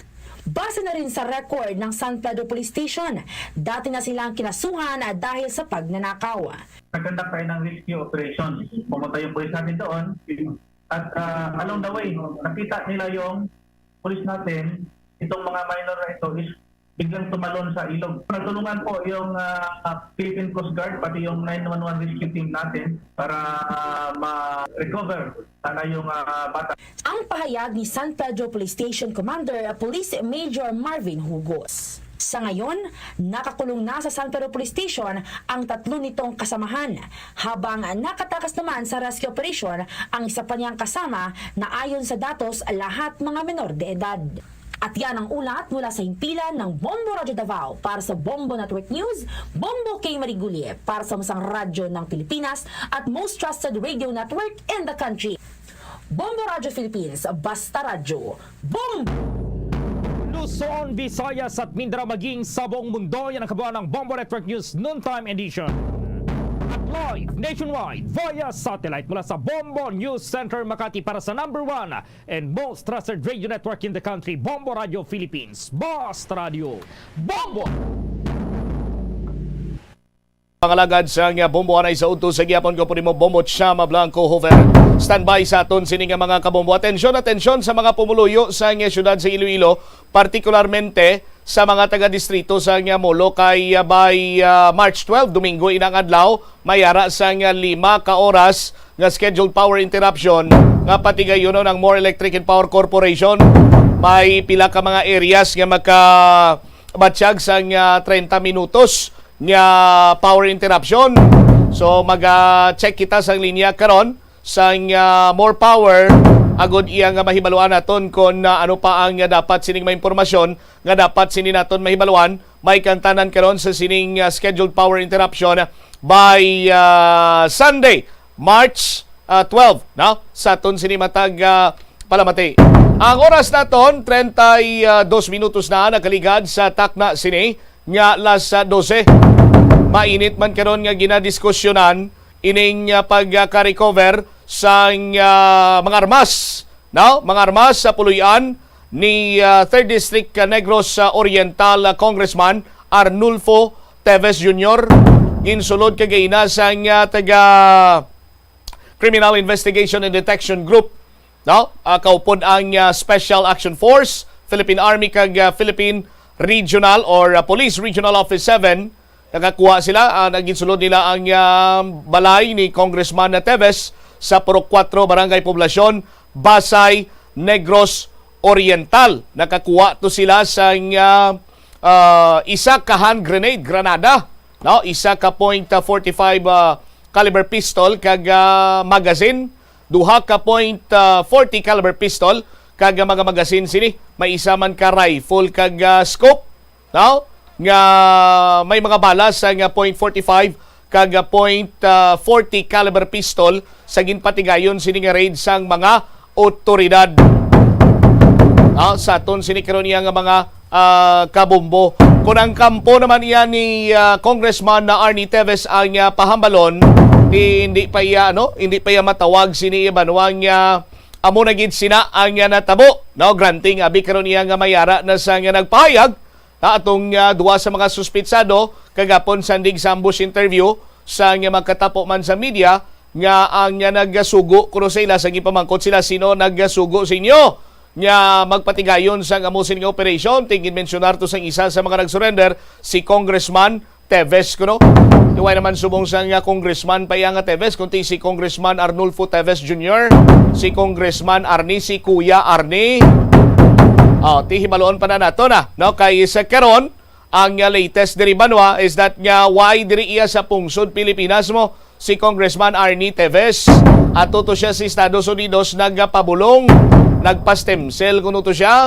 Base na rin sa record ng San Pedro Police Station, dati na silang kinasuhan dahil sa pagnanakaw. Nagkandak tayo ng rescue operation. Pumunta yung police natin doon. At ah, along the way, nakita nila yung police natin, itong mga minor na ito is biglang tumalon sa ilog. Nagtulungan po yung ah, Philippine Coast Guard, pati yung nine one one rescue team natin para ah, ma-recover sana yung ah, bata. Ang pahayag ni San Pedro Police Station Commander Police Major Marvin Hugos. Sa ngayon, nakakulong na sa San Pedro Police Station ang tatlo nitong kasamahan, habang nakatakas naman sa rescue operation ang isa pa niyang kasama na ayon sa datos lahat mga menor de edad. At yan ang ulat mula sa himpilan ng Bombo Radyo Davao. Para sa Bombo Network News, Bombo K Marigulye, para sa masang radyo ng Pilipinas at most trusted radio network in the country. Bombo Radyo Philippines, basta radyo, Bombo! Luzon, Visayas at Mindanao, maging sa buong mundo, yan ang kabuuan ng Bombo Network News Noontime Edition. At live nationwide via satellite mula sa Bombo News Center Makati para sa number one and most trusted radio network in the country, Bombo Radyo Philippines. Basta Radyo, Bombo! Pangalagad sa nga bombo anay sa udto sa gihapon ko po nimo, Bombo Chama Blanco Hover. Standby sa aton sini nga mga kabombo. Atensyon, atensyon sa mga pumuluyo sa nga siyudad sa Iloilo, partikularmente sa mga taga-distrito sa nga Molo kay, ah, by, ah, March twelve, Domingo inang adlaw, may ara sa nga lima ka oras nga scheduled power interruption nga patigayunon ang More Electric and Power Corporation. May pila ka mga areas nga maka batyag sang, ah, treinta minutos nga power interruption. So, mag, ah, check kita sang linya karon sang, ah, More Power, agud iya nga mahibaluan naton kon, ah, ano pa ang, ah, dapat sining mga impormasyon nga dapat sini naton mahibaluan. May kantanan karon sa sining, ah, scheduled power interruption by, ah, Sunday, March, ah, twelve, no? Sa aton sini matag, ah, palamati. Ang oras naton, treinta y dos minutos na nakaligad sa takna sini nga las, ah, dose. Mainit man karon nga ginadiskusyonan ining, ah, pagka-recover sang, ah, mga armas, no? Mga armas sa puloy-an ni, ah, Third District, ah, Negros, ah, Oriental, ah, Congressman Arnulfo Teves Junior. Ginsulod kagaina sang, ah, taga Criminal Investigation and Detection Group, no? Ah, kaupod ang, ah, Special Action Force, Philippine Army, kag, ah, Philippine Regional or, ah, Police Regional Office seven. Nakakuha sila, ah, naginsulod nila ang, ah, balay ni Congressman Teves sa Purok Kuwatro, Barangay Poblacion, Basay, Negros Oriental. Nakakuha to sila sang ah, ah, isa ka hand grenade, granada, no? Isa ka point forty-five ah, caliber pistol kag ah, magazine, duha ka point forty caliber pistol kag ah, mga magazine sini. May isa man ka rifle kag ah, scope, no? Nga may mga bala sa nga point forty-five kag point forty caliber pistol sa ginpatigayon sini nga raid sang mga otoridad. Ah, sa aton sini karon iya nga mga ah, kabombo. Kung ang kampo naman iya ni ah, Congressman na Arnie Teves ang ah, pahambalon, di, hindi pa iya ano, hindi pa iya matawag sini iya banwa nga amo na gid sina ang ah, natabo. No, granting abi karon iya nga mayara na sa nga nagpahayag, ha, atong ah, duha sa mga suspitsado kagapon sandig sa ambush interview sa nga magkatapo man sa media nga ang ah, nagasugo kuno sa ila sa gipamangkot sila sino nagasugo sa inyo nga magpatigayon sa amo sini nga operasyon. Tingin mensionar to sang isa sa mga nag-surrender, si Congressman Teves kuno. Iway naman subong sa nga congressman pa iya nga Teves, kundi si Congressman Arnulfo Teves Junior, si Congressman Arnie, si Kuya Arnie. Oh, ti hibaluon pa na nato na, no? Kay sa karon, ang uh, latest diri banwa is that nga why diri iya sa pungsod Pilipinas mo si Congressman Arnie Teves. Ato to siya sa Estados Unidos nagpabulong, nagpa-stem cell kuno to siya.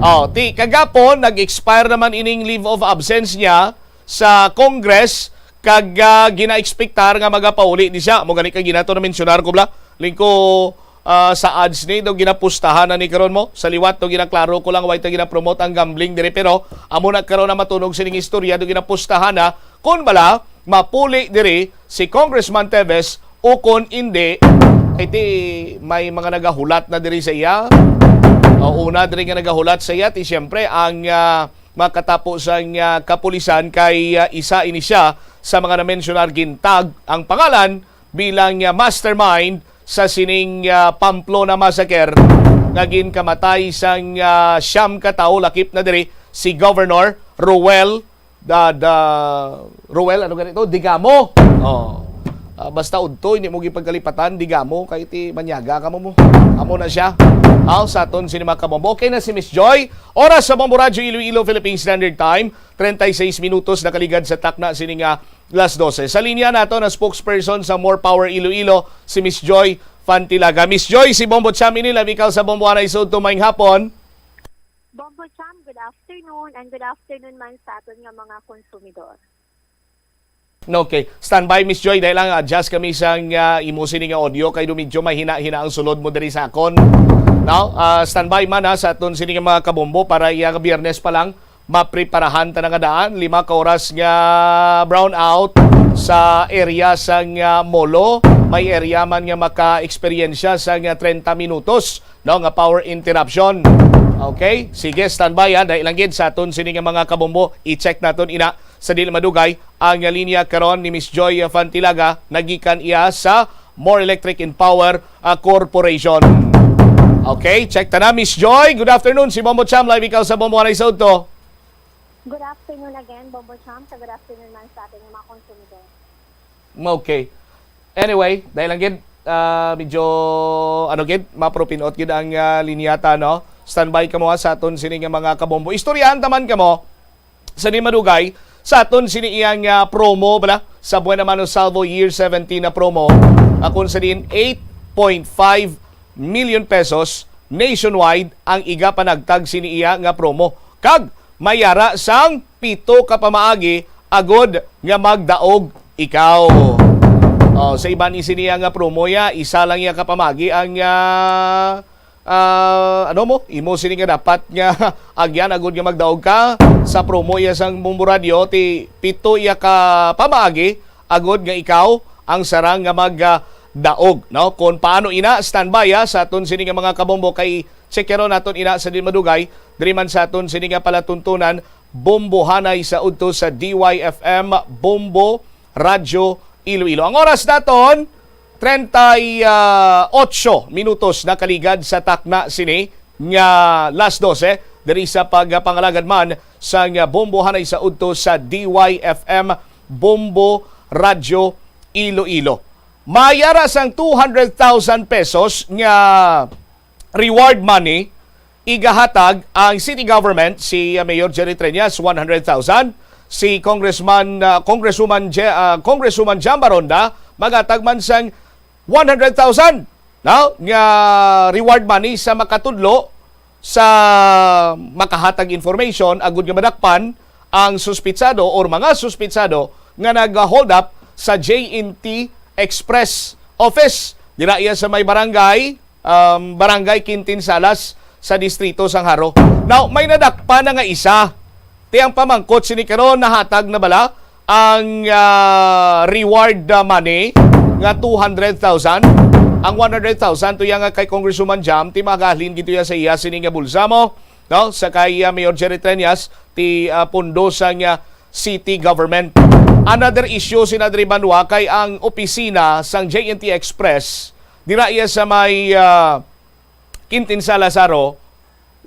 Oh, ti kagapon nag-expire naman ining leave of absence niya sa Congress kag uh, gina-expectar nga magapauli ni siya. Mo gani kay ginato na mensionar ko bla. Lingko ah, sa ads ni do ginapustahan na ni karon mo. Sa liwat do ginaklaro ko lang, way ta ginapromote ang gambling diri, pero amo na karon na matunog sining istorya do ginapustahan na kun bala mapuli diri si Congressman Teves o kon indi. Kay ti may mga nagahulat na diri sa iya. O, una diri nga nagahulat sa iya, ti siyempre ang ah, makatapo sang ah, kapulisan kay ah, isa ini siya sa mga na-mensionar gintag ang pangalan bilang ah, mastermind sa sining ah, Pamplona massacre nga ginkamatay sang ah, siyam ka tawo, lakip na diri si Governor Roel da, da Roel, ano ganito? Digamo. Oh. Ah, basta udto, hindi mo gipagkalipatan, Digamo, kay ti manyaga ka mo mo. Amo na siya. Aw, sa aton sini mga kabombo. Okay na si Miss Joy. Oras sa Bombo Radyo Iloilo, Philippine Standard Time, treinta y seis minutos nakaligad sa takna sini nga las doce. Sa linya nato na spokesperson sa More Power Iloilo, si Miss Joy Fantilaga. Miss Joy, si Bombo Cham ini, labi ka sa Bombo Anay Sud, tumayong hapon. Bombo Cham, good afternoon, and good afternoon man sa aton nga mga konsumidor. Okay. Standby, Miss Joy. Dahil lang, adjust kami sa uh, imo sini nga audio. Kay do medyo mahina-hina ang sulod mo diri sa akon. Now, uh, standby man ha, sa aton sini nga mga kabombo para iya nga biyernes pa lang mapreparahan ta na nga daan. Lima ka oras nga brownout sa area sa nga Molo. May area man nga maka-eksperyensya sa nga treinta minutos, no, nga power interruption. Okay? Sige, standby ha. Dahil lang gid sa aton sini nga mga kabombo, i-check naton ina sa dili madugay ang linya karon ni Miss Joy Fantilaga, nagikan iya sa More Electric and Power uh, Corporation. Okay, check ta na, Miss Joy. Good afternoon, si Bombo Cham, live ikaw sa Bombo Anay sa Udto. Good afternoon again, Bombo Cham. Sa good afternoon man sa ating mga konsumidor. Okay. Anyway, dahil lang gid, ah, medyo, ano gid, mapro-pin-ot gid ang ah, linyata, no? Standby ka mo ha, sa aton sini nga mga kabombo. Istoryahan taman ka mo sa di madugay sa aton sini iyang ah, promo bala sa Buena Mano Salvo Year seventeen na promo, ah, kung sa diin eight point five million pesos nationwide ang iga panagtag sini iya nga promo. Kag may ara sang pito ka pamaagi agod nga magdaog ikaw. Oh, sa iban ni sini nga promo ya, isa lang ya ka pamaagi ang ah, ah, ano mo, imo sini nga dapat nga agyan agod nga magdaog ka sa promo ya sang Bombo Radio, ti pito ya ka pamaagi agod nga ikaw ang sarang nga magdaog, no? Kung paano ina, standby ha, sa aton sini nga mga kabombo kay checkero naton ina sa di madugay, diri man sa aton sini nga palatuntunan, Bombohanay sa udto sa D Y F M, Bombo Radyo Iloilo. Ang oras naton, treinta y ocho minutos nakaligad sa takna sini nga las doce, diri sa pagpangalagad man sa nga Bombohanay sa udto sa D Y F M, Bombo Radyo Iloilo. Mayara sang two hundred thousand pesos nga reward money, igahatag ang city government, si, uh, Mayor Jerry Treñas, one hundred thousand, si Congressman, uh, Congresswoman Je-, uh, Congresswoman Jam Baronda, maghatag man sang one hundred thousand, no, nga reward money sa makatudlo, sa makahatag information agud nga madakpan ang suspitsado or mga suspitsado nga nag-hold up sa J N T Express office dira iya sa may barangay, um, Barangay Quintin Salas sa distrito sang Jaro. Now, may nadakpan na nga isa. Ti ang pamangkot sini karon, nahatag na bala ang, ah, reward, ah, money nga two hundred thousand? Ang one hundred thousand tuya nga kay Congresswoman Jam, ti magahalin gid tuya sa iya sini nga bulsa mo, no? Sa kay, ah, Mayor Jerry Treñas, ti, ah, pundo sang, ah, city government. Another issue sina diri banwa kay ang opisina sang J N T Express dira iya sa may, ah, Quintin Salazaro,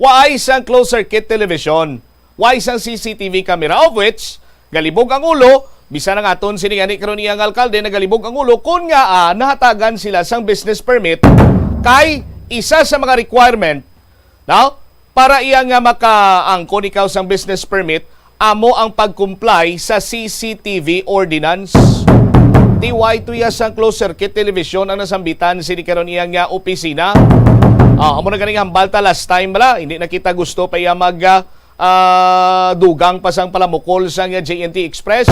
waay sang closed circuit television, waay sang C C T V camera, of which galibog ang ulo, bisan ang aton sini gani karon iya nga alkalde, nagalibog ang ulo kun nga, ah, nahatagan sila sang business permit kay isa sa mga requirement, no, para iya nga makaangkon ikaw sang business permit, amo ang pag-comply sa C C T V ordinance. Ti way tuya sang closed circuit television ang nasambitan sini karon iya nga opisina. Ah, amo na ganing hambal ta last time bala, hindi na kita gusto pa iya mag, ah, ah, dugang pa sang palamukol sang J N T Express.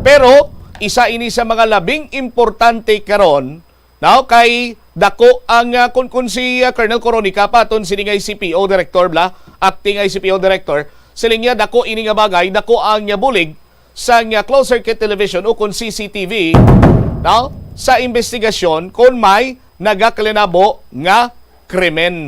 Pero isa ini sa mga labing importante karon, now, kay dako ang, ah, kun, kun si, ah, Colonel Coronica pa aton sini nga I C P O director bala, acting I C P O director, siling niya dako ini nga bagay, dako ang, ah, bulig sang, ah, closed circuit television o kun C C T V, no, sa investigasyon kun may nagakalinabo nga krimen.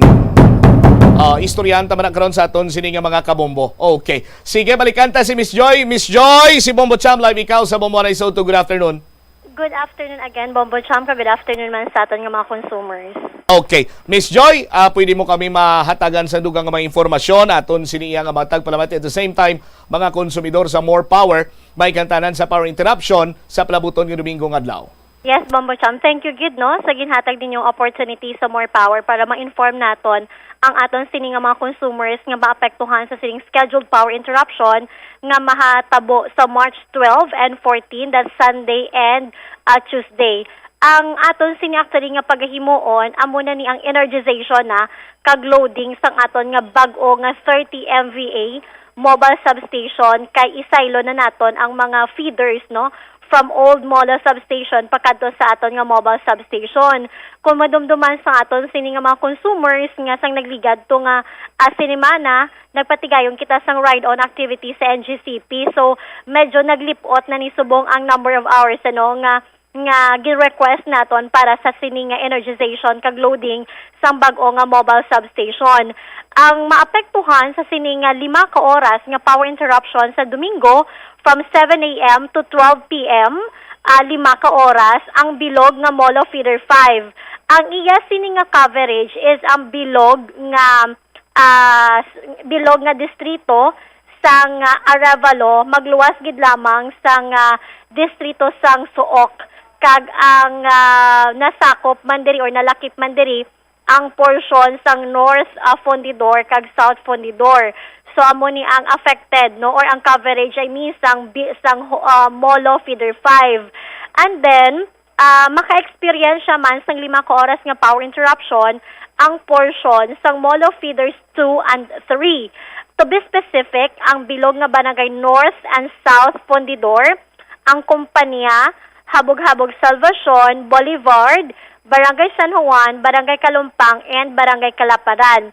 Ah, istoryahan ta man na karon sa aton sini nga mga kabombo. Okay. Sige, balikan ta si Miss Joy. Miss Joy, si Bombo Cham live ikaw sa Bombo Anay Soto. Good afternoon. Good afternoon again, Bombo Cham, kag good afternoon man sa aton nga mga consumers. Okay. Miss Joy, ah, pwede mo kami mahatagan sa dugang nga mga impormasyon aton sini iya nga matag palamati. At the same time, mga konsumidor sa More Power, may kantanan sa power interruption sa palabuton nga Domingo nga adlaw. Yes, Bombo Cham. Thank you gid, no, sa ginhatag ninyong opportunity sa More Power para ma-inform naton ang aton sini nga mga consumers nga maapektuhan sa sining scheduled power interruption nga mahatabo sa March twelve and fourteen, that's Sunday and, ah, Tuesday. Ang aton sini actually nga pagahimuon amo na ni ang energization na kag loading sang aton nga bag-o nga thirty M V A mobile substation, kay isaylo na naton ang mga feeders, no, from old Molo substation pakadto sa aton nga mobile substation. Kung madumduman sa aton sini nga mga consumers nga sang nagligad to nga, ah, sinimana, nagpatigayon kita sang ride-on activity sa N G C P. So, medyo naglipot na ni subong ang number of hours, ano, nga, nga gi-request naton para sa sini nga energization kag loading sang bag-o nga mobile substation. Ang maapektuhan sa sini nga lima ka oras nga power interruption sa Domingo, from seven A M to twelve P M, ah, lima ka oras, ang bilog nga Molo Feeder five. Ang iya sini nga coverage is ang bilog nga, ah, s-, bilog nga distrito sang, ah, Arevalo, magluwas gid lamang sang, ah, distrito sang Suok, kag ang, ah, nasakop man diri or nalakip man diri ang portion sang North, ah, Fundidor kag South Fundidor. So, amo ni ang affected, no, or ang coverage, I mean, sang bi-, sang, ah, Molo Feeder five. And then, ah, maka-experience siya man sang lima ka oras nga power interruption ang portion sang Molo Feeders two and three. To be specific, ang bilog nga Barangay North and South Fundidor, ang Kompanya, Habog-Habog Salvacion, Boulevard, Barangay San Juan, Barangay Kalumpang, and Barangay Kalaparan.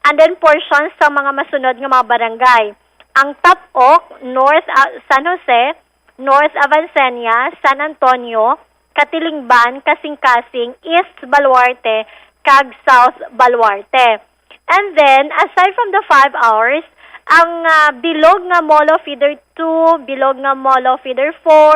And then portions sa mga masunod nga mga barangay. Ang Tapok, North, ah, San Jose, North Avancenia, San Antonio, Katilingban, Kasingkasing, East Baluarte, kag South Baluarte. And then, aside from the five hours, ang, ah, bilog nga Molo Feeder two, bilog nga Molo Feeder four,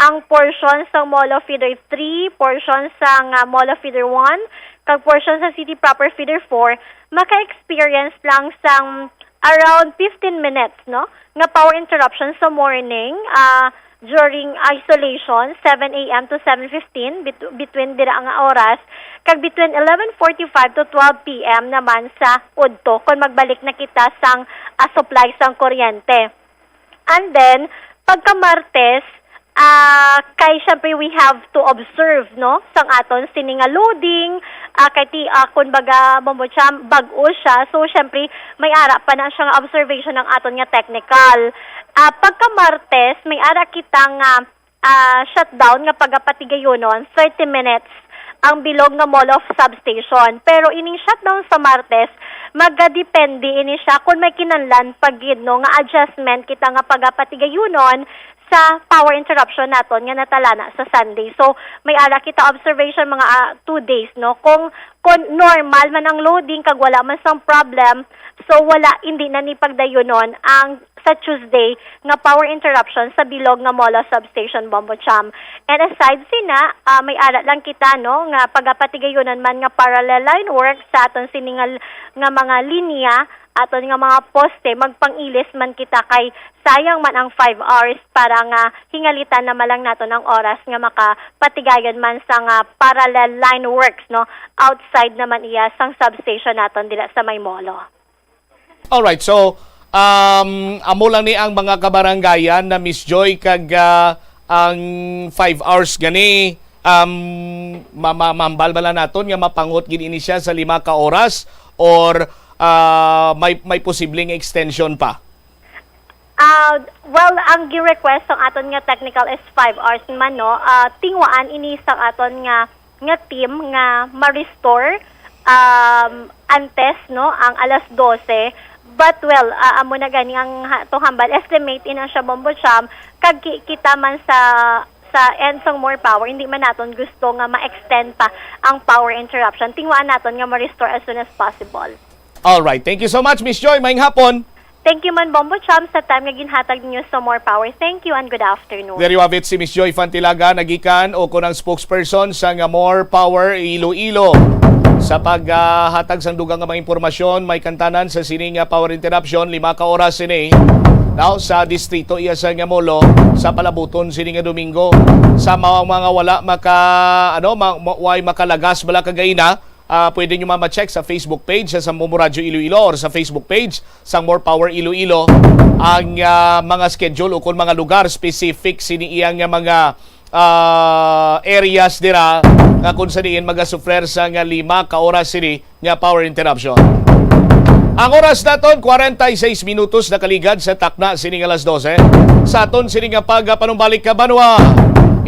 ang portion sang Molo Feeder three, portion sang, ah, Molo Feeder one, kag portion sa City Proper Feeder four, maka-experience lang sang around fifteen minutes, no, nga power interruption sa morning, ah, during isolation, seven a m to seven fifteen, bit-, between dira nga oras, kag between eleven forty-five to twelve p m naman sa udto, kung magbalik na kita sang, ah, supply sang kuryente. And then, pagka Martes, ah, kay syempre we have to observe, no, sang aton sini nga loading, ah, kay ti, ah, kun baga, Bombo Cham, bag-o siya. So, syempre, may ara pa na siya nga observation ang aton nga technical. Ah, pagka Martes, may ara kita nga, ah, shutdown nga pagapatigayonon, thirty minutes ang bilog nga Molo substation. Pero ining shutdown sa Martes, magadepende ini siya kung may kinahanglan pa gid, no, nga adjustment kita nga pagapatigayonon sa power interruption naton nga natalana sa Sunday. So, may ara kita observation mga, ah, two days, no? Kung, kung normal man ang loading kag wala man sang problem, so wala, hindi na ni pagdayonon ang sa Tuesday nga power interruption sa bilog nga Molo substation, Bombo Cham. And aside sina, ah, may ara lang kita, no, nga pagapatigayonon man nga parallel line work sa aton sini nga, nga mga linya, aton nga mga poste, magpang-ilis man kita kay sayang man ang five hours para nga hingalitan naman lang naton ang oras nga makapatigayon man sa nga parallel line works, no, outside naman iya sang substation naton dila sa may Molo. Alright, so, um, amo lang ni ang mga kabarangayan na Miss Joy kag, ah, ang five hours gani, um, ma- ma- mahambal bala naton nga mapangot gid ini siya sa lima ka oras or, ah, may may posibleng extension pa? Ah, well, ang gi-request sang aton nga technical is five hours man, no? Ah, tingwaan ini sang aton nga nga team nga ma-restore, um, antes, no, ang alas dose. But well, ah, amo na gani ang ha- to hambal, estimate ina siya, Bombo Cham, kag ki- kita man sa sa end sang More Power, hindi man naton gusto nga ma-extend pa ang power interruption. Tingwaan naton nga ma-restore as soon as possible. Alright, thank you so much, Miss Joy. Maayong hapon. Thank you man, Bombo Cham, sa time nga ginhatag ninyo sa More Power. Thank you and good afternoon. There you have it, si Miss Joy Fantilaga, nagikan o kon ang spokesperson sa nga More Power Iloilo. Sa paghatag sang dugang nga mga impormasyon, may kantanan sa sini nga power interruption, lima ka oras sini. Now, sa distrito iya sa nga Molo, sa palabuton sini nga Domingo. Sa mga, mga wala maka, ano, ma, ma, way makalagas bala kagaina, ah, pwede nyo ma-check sa Facebook page sa Sambo Mo Radyo Iloilo or sa Facebook page sang More Power Iloilo ang, ah, mga schedule o kung mga lugar specific sini iyang nga mga, ah, areas dira nga kung sa diin magasufrer sa nga lima ka oras sini nga power interruption. Ang oras naton, kwarenta y seis minutos nakaligad sa takna sini nga alas dose. Sa aton sini nga pagpanumbalik ka banwa,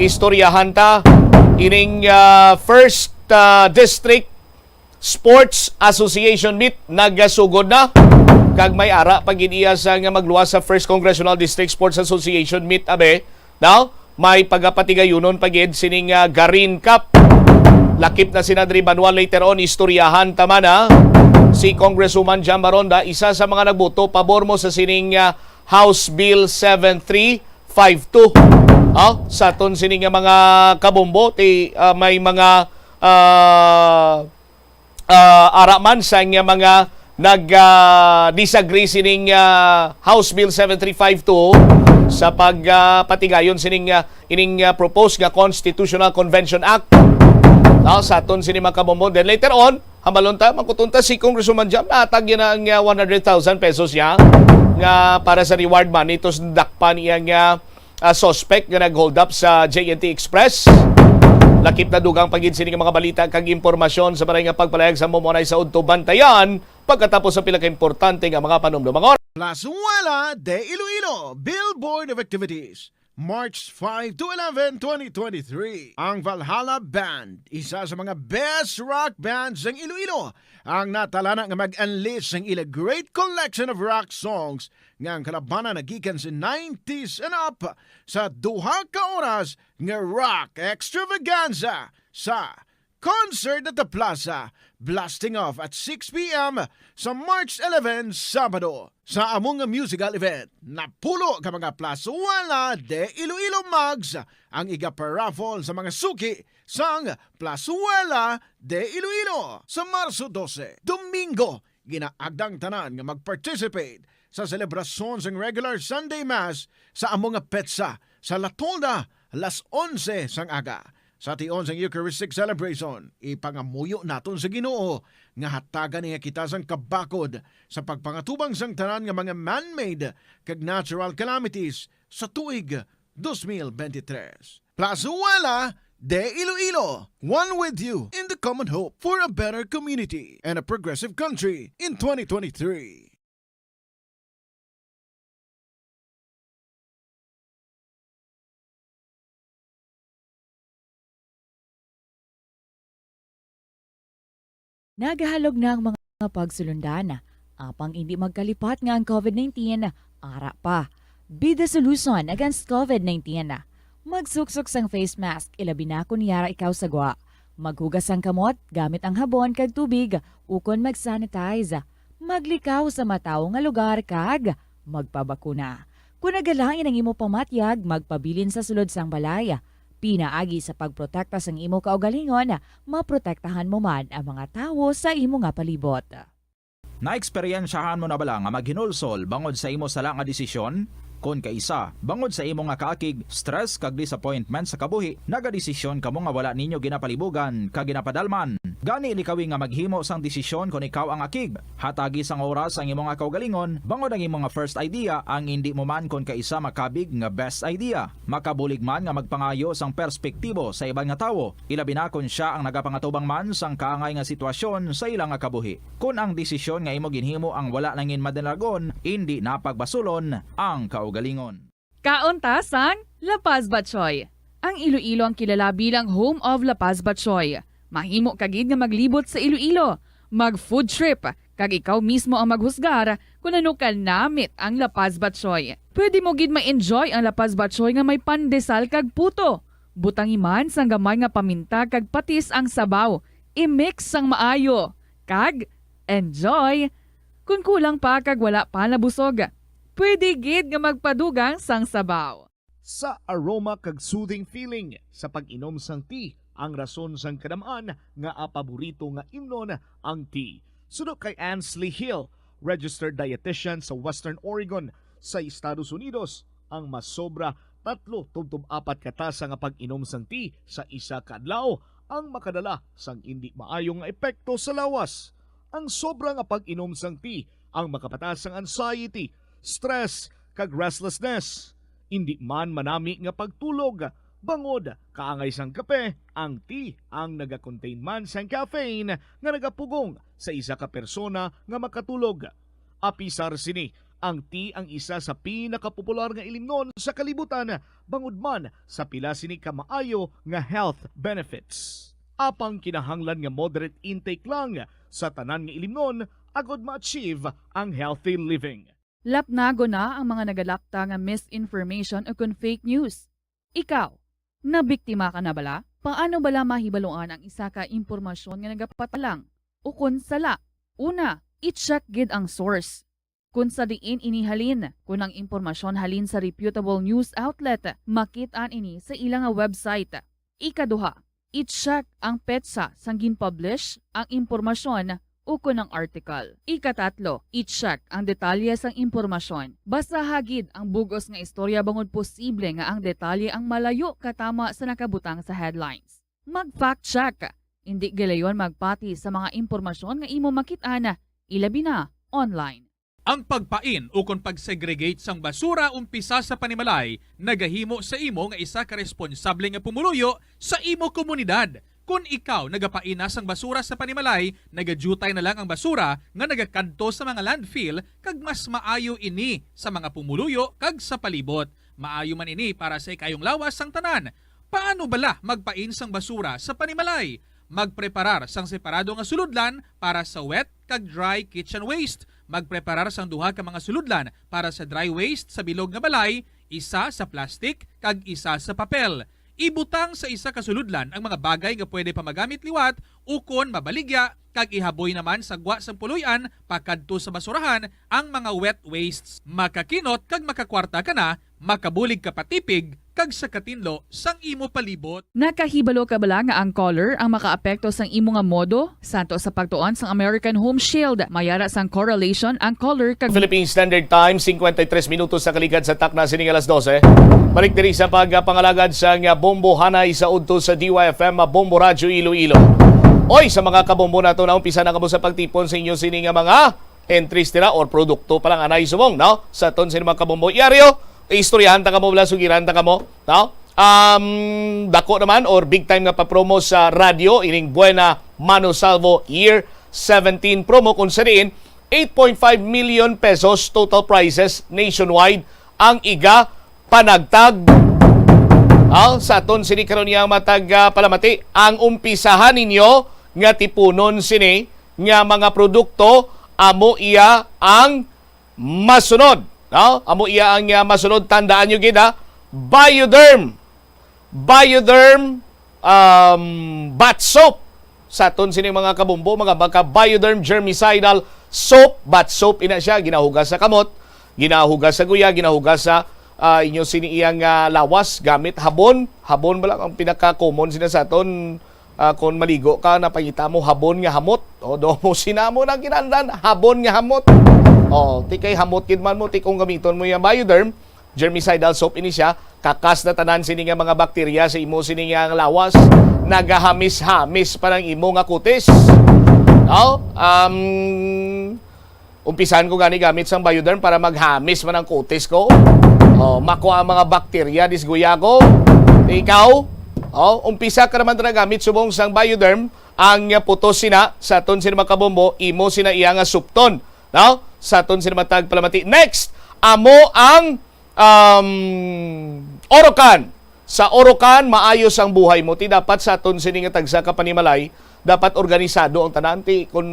istoryahan ta ining, ah, first, ah, district Sports Association Meet nagasugod na, kag may ara pa gid iya sa nga magluwas sa First Congressional District Sports Association Meet, abe. Now, may pagapatigayunon pa gid sining, ah, Garin Cup. Lakip na sina diri banwa later on, istoryahan ta man, ah. Si Congresswoman Jam Baronda, isa sa mga nagboto pabor mo sa sining, ah, House Bill seven three five two. Ah, sa aton sini nga mga kabombo, ti, ah, may mga, ah, ah, ara man sa nga mga nag, ah, disagree sining, ah, House Bill seven three five two sa pag, ah, patigayon sining, ah, ining, ah, proposed nga Constitutional Convention Act. Ah, sa aton sini mga kabombo. Then later on, hambalon ta, mangkuton ta si Congresswoman Jam, nahatag niya na ang, ah, one hundred thousand pesos niya nga para sa reward money to sa nadakpan iya nga, ah, suspect nga nag-hold up sa J N T Express. Lakip na dugang pa gid sini nga mga balita kag impormasyon sa maray nga pagpalayag sa Momonay sa Udto Bantayan pagkatapos sa pila ka importante nga mga panumdom. Mga or- Plazuela de Iloilo, Billboard of Activities. March five to eleven, twenty twenty-three. Ang Valhalla Band, isa sa mga best rock bands ng Iloilo, ang natalana nga mag-unleash sang ila great collection of rock songs nga ang kalabanan nagikan sa nineties and up sa duha ka oras nga rock extravaganza sa Concert at the Plaza, blasting off at six p m sa March eleven, Sabado. Sa among musical event, napulo ka mga Plazuela de Iloilo mugs ang igaparaffle sa mga suki sang Plazuela de Iloilo. Sa Marso dose, Domingo, ginaagdang tanan nga mag-participate sa selebrasyon sang regular Sunday Mass sa amo nga petsa Sa La Tolda, alas onse sang aga, sa tion sang Eucharistic Celebration, ipangamuyo naton sa Ginoo nga hatagan niya kita sang kabakod sa pagpangatubang sang tanan nga mga man-made kag natural calamities sa tuig dos mil bente tres. Plazuela de Iloilo, one with you in the common hope for a better community and a progressive country in twenty twenty-three. Nagahalog na ang mga pagsulundan, apang indi magkalipat nga ang COVID nineteen ara pa. Be the solution against COVID nineteen. Magsuksok sang face mask, ilabi na kon yara ikaw sa gwa. Maghugas sang kamot gamit ang habon kag tubig, ukon mag-sanitize. Maglikaw sa matawo nga lugar kag magpabakuna. Kon nagalain ang imo pamatyag, magpabilin sa sulod sang balay. Pinaagi sa pagprotekta sang imo kaugalingon, maprotektahan mo man ang mga tawo sa imo nga palibot. Naeksperyensyahan mo na bala nga maghinulsol bangod sa imo sala nga desisyon? Kon kaisa, bangod sa imo nga kaakig, stress, kag disappointment sa kabuhi, nagadesisyon kamo nga wala ninyo ginapalibugan kag ginapadalman. Gani, likawi nga maghimo sang desisyon kon ikaw ang akig. Hatagi sang oras ang imo nga kaugalingon bangod ang imo nga first idea ang indi mo man kon kaisa makabig nga best idea. Makabulig man nga magpangayo sang perspektibo sa iban nga tawo, ilabi na kon sia ang nagapangatubang man sang kaangay nga sitwasyon sa ila nga kabuhi. Kon ang desisyon nga imo ginhimo ang wala nangin madalagon, indi na pagbasulon ang kaugalingon. Kaon ta sang La Paz Batchoy. Ang Iloilo ang kilala bilang home of La Paz Batchoy. Mahimo ka gid nga maglibot sa Iloilo, mag food trip, kag ikaw mismo ang maghusgar kon ano ka namit ang La Paz Batchoy. Pwede mo gid ma-enjoy ang La Paz Batchoy nga may pandesal kag puto. Butangi man sang gamay nga paminta kag patis ang sabaw. I-mix sang maayo. Kag enjoy! Kon kulang pa kag wala pa nabusog, pwede gid nga magpadugang sang sabaw. Sa aroma kag soothing feeling sa pag-inom sang tea ang rason sang kadam-an nga a paborito nga imnon ang tea. Suno kay Ansley Hill, registered dietitian sa Western Oregon sa Estados Unidos, ang masobra tatlo tubtob apat ka tasa nga pag-inom sang tea sa isa ka adlaw ang makadala sang indi maayo nga epekto sa lawas. Ang sobra nga pag-inom sang tea ang makapataas sang anxiety, stress, kag restlessness. Indi man manami nga pagtulog, bangod kaangay sang kape, ang tea ang nagakontain man sang caffeine nga nagapugong sa isa ka persona nga makatulog. Apisar sini, ang tea ang isa sa pinakapopular nga ilimnon sa kalibutan bangod man sa pila sini ka maayo nga health benefits. Apang kinahanglan nga moderate intake lang sa tanan nga ilimnon agod ma-achieve ang healthy living. Lapnagon na ang mga nagalapta nga misinformation ukon fake news. Ikaw, nabiktima ka na bala? Paano bala mahibaluan ang isa ka impormasyon nga nagapatalang ukon sala? Una, i-check gid ang source. Kon sa diin ini halin, kon ang impormasyon halin sa reputable news outlet, makit-an ini sa ila nga website. Ikaduha, i-check ang petsa sang gin-publish ang impormasyon ukon ang article. Ikatatlo, i-check ang detalye sang impormasyon. Basaha gid ang bug-os nga istorya bangod posible nga ang detalye ang malayo katama sa nakabutang sa headlines. Mag-fact check. Indi gilayon magpati sa mga impormasyon nga imo makit-an, ilabi na online. Ang pagpain ukon pag-segregate sang basura umpisa sa panimalay nagahimo sa imo nga isa ka responsable nga pumuluyo sa imo komunidad. Kon ikaw nagapain na sang basura sa panimalay, nagadyutay na lang ang basura nga nagakadto sa mga landfill kag mas maayo ini sa mga pumuluyo kag sa palibot. Maayo man ini para sa ikayong lawas sang tanan. Paano bala magpain sang basura sa panimalay? Magpreparar sang separado nga sulodlan para sa wet kag dry kitchen waste. Magpreparar sang duha ka mga sulodlan para sa dry waste sa bilog nga balay, isa sa plastic kag isa sa papel. Ibutang sa isa ka sulodlan ang mga bagay nga pwede pa magamit liwat ukon mabaligya, kag ihaboy naman sa gwa sang puloy-an pakadto sa basurahan ang mga wet wastes. Makakinot kag makakwarta ka na, makabulig ka pa tipig kag sa katinlo sang imo palibot. Nakahibalo ka bala nga ang color ang makaapekto sang imo nga modo? Santo sa pagtuon sang American Home Shield, may ara sang correlation ang color kag Philippine Standard Time, singkwenta y tres minutos sa kaligad sa takna sining alas dose. Balik diri sa pagpangalagad sa nga Bombo Hanay sa udto sa D Y F M, Bombo Radyo Iloilo. Oy, sa mga kabombo nato, naumpisa na kamo sa pagtipon sa inyo sini nga mga entries dira or produkto pa lang anay subong, no? Sa aton sini mga kabombo. Iyari, istoryahan ta kamo, wala sugiran ta kamo, no? Um, dako naman or big time nga pa-promo sa radyo ining Buena Mano Salvo Year seventeen promo, kung sa diin eight point five million pesos total prizes nationwide ang iga panagtag. Ah, sa aton sini karon niya matag, ah, palamati, ang umpisahan ninyo nga tipunon sini nga mga produkto, amo iya ang masunod, no? Amo iya ang, ah, masunod. Tandaan nyo gid, ha? Bioderm. Bioderm, um, bath soap. Sa aton sini mga kabombo, mga baka Bioderm germicidal soap, bath soap ina siya, ginahugas sa kamot, ginahugas sa guya, ginahugas sa, ah, inyo sini iyang, ah, lawas gamit habon. Habon ba lang ang pinaka-common sina sa aton? Ah, kung maligo ka, napangita mo habon nga hamot. O, do mo sinamo na kinahanglan, habon nga hamot. O, ti kay hamot gid man mo, ti kung gamiton mo yung Bioderm, germicidal soap ini siya, kakas na tanan sini nga mga bakterya sa imo sini nga lawas, nagahamis-hamis pa ng imo nga kutis. No? Um, umpisan ko gani gamit sang Bioderm para maghamis man ang kutis ko. O, makuha ang mga bakterya, disguya ko. Ikaw, o, umpisa ka naman na gamit subong sang Bioderm, ang putos sina sa aton sini mga kabombo, imo sina iya nga supton, no? Sa aton sini matag palamati. Next, amo ang, um, Orocan. Sa Orocan, maayos ang buhay mo. Ti dapat sa aton sini nga tagsa ka panimalay, dapat organisado ang tanan. Ti kun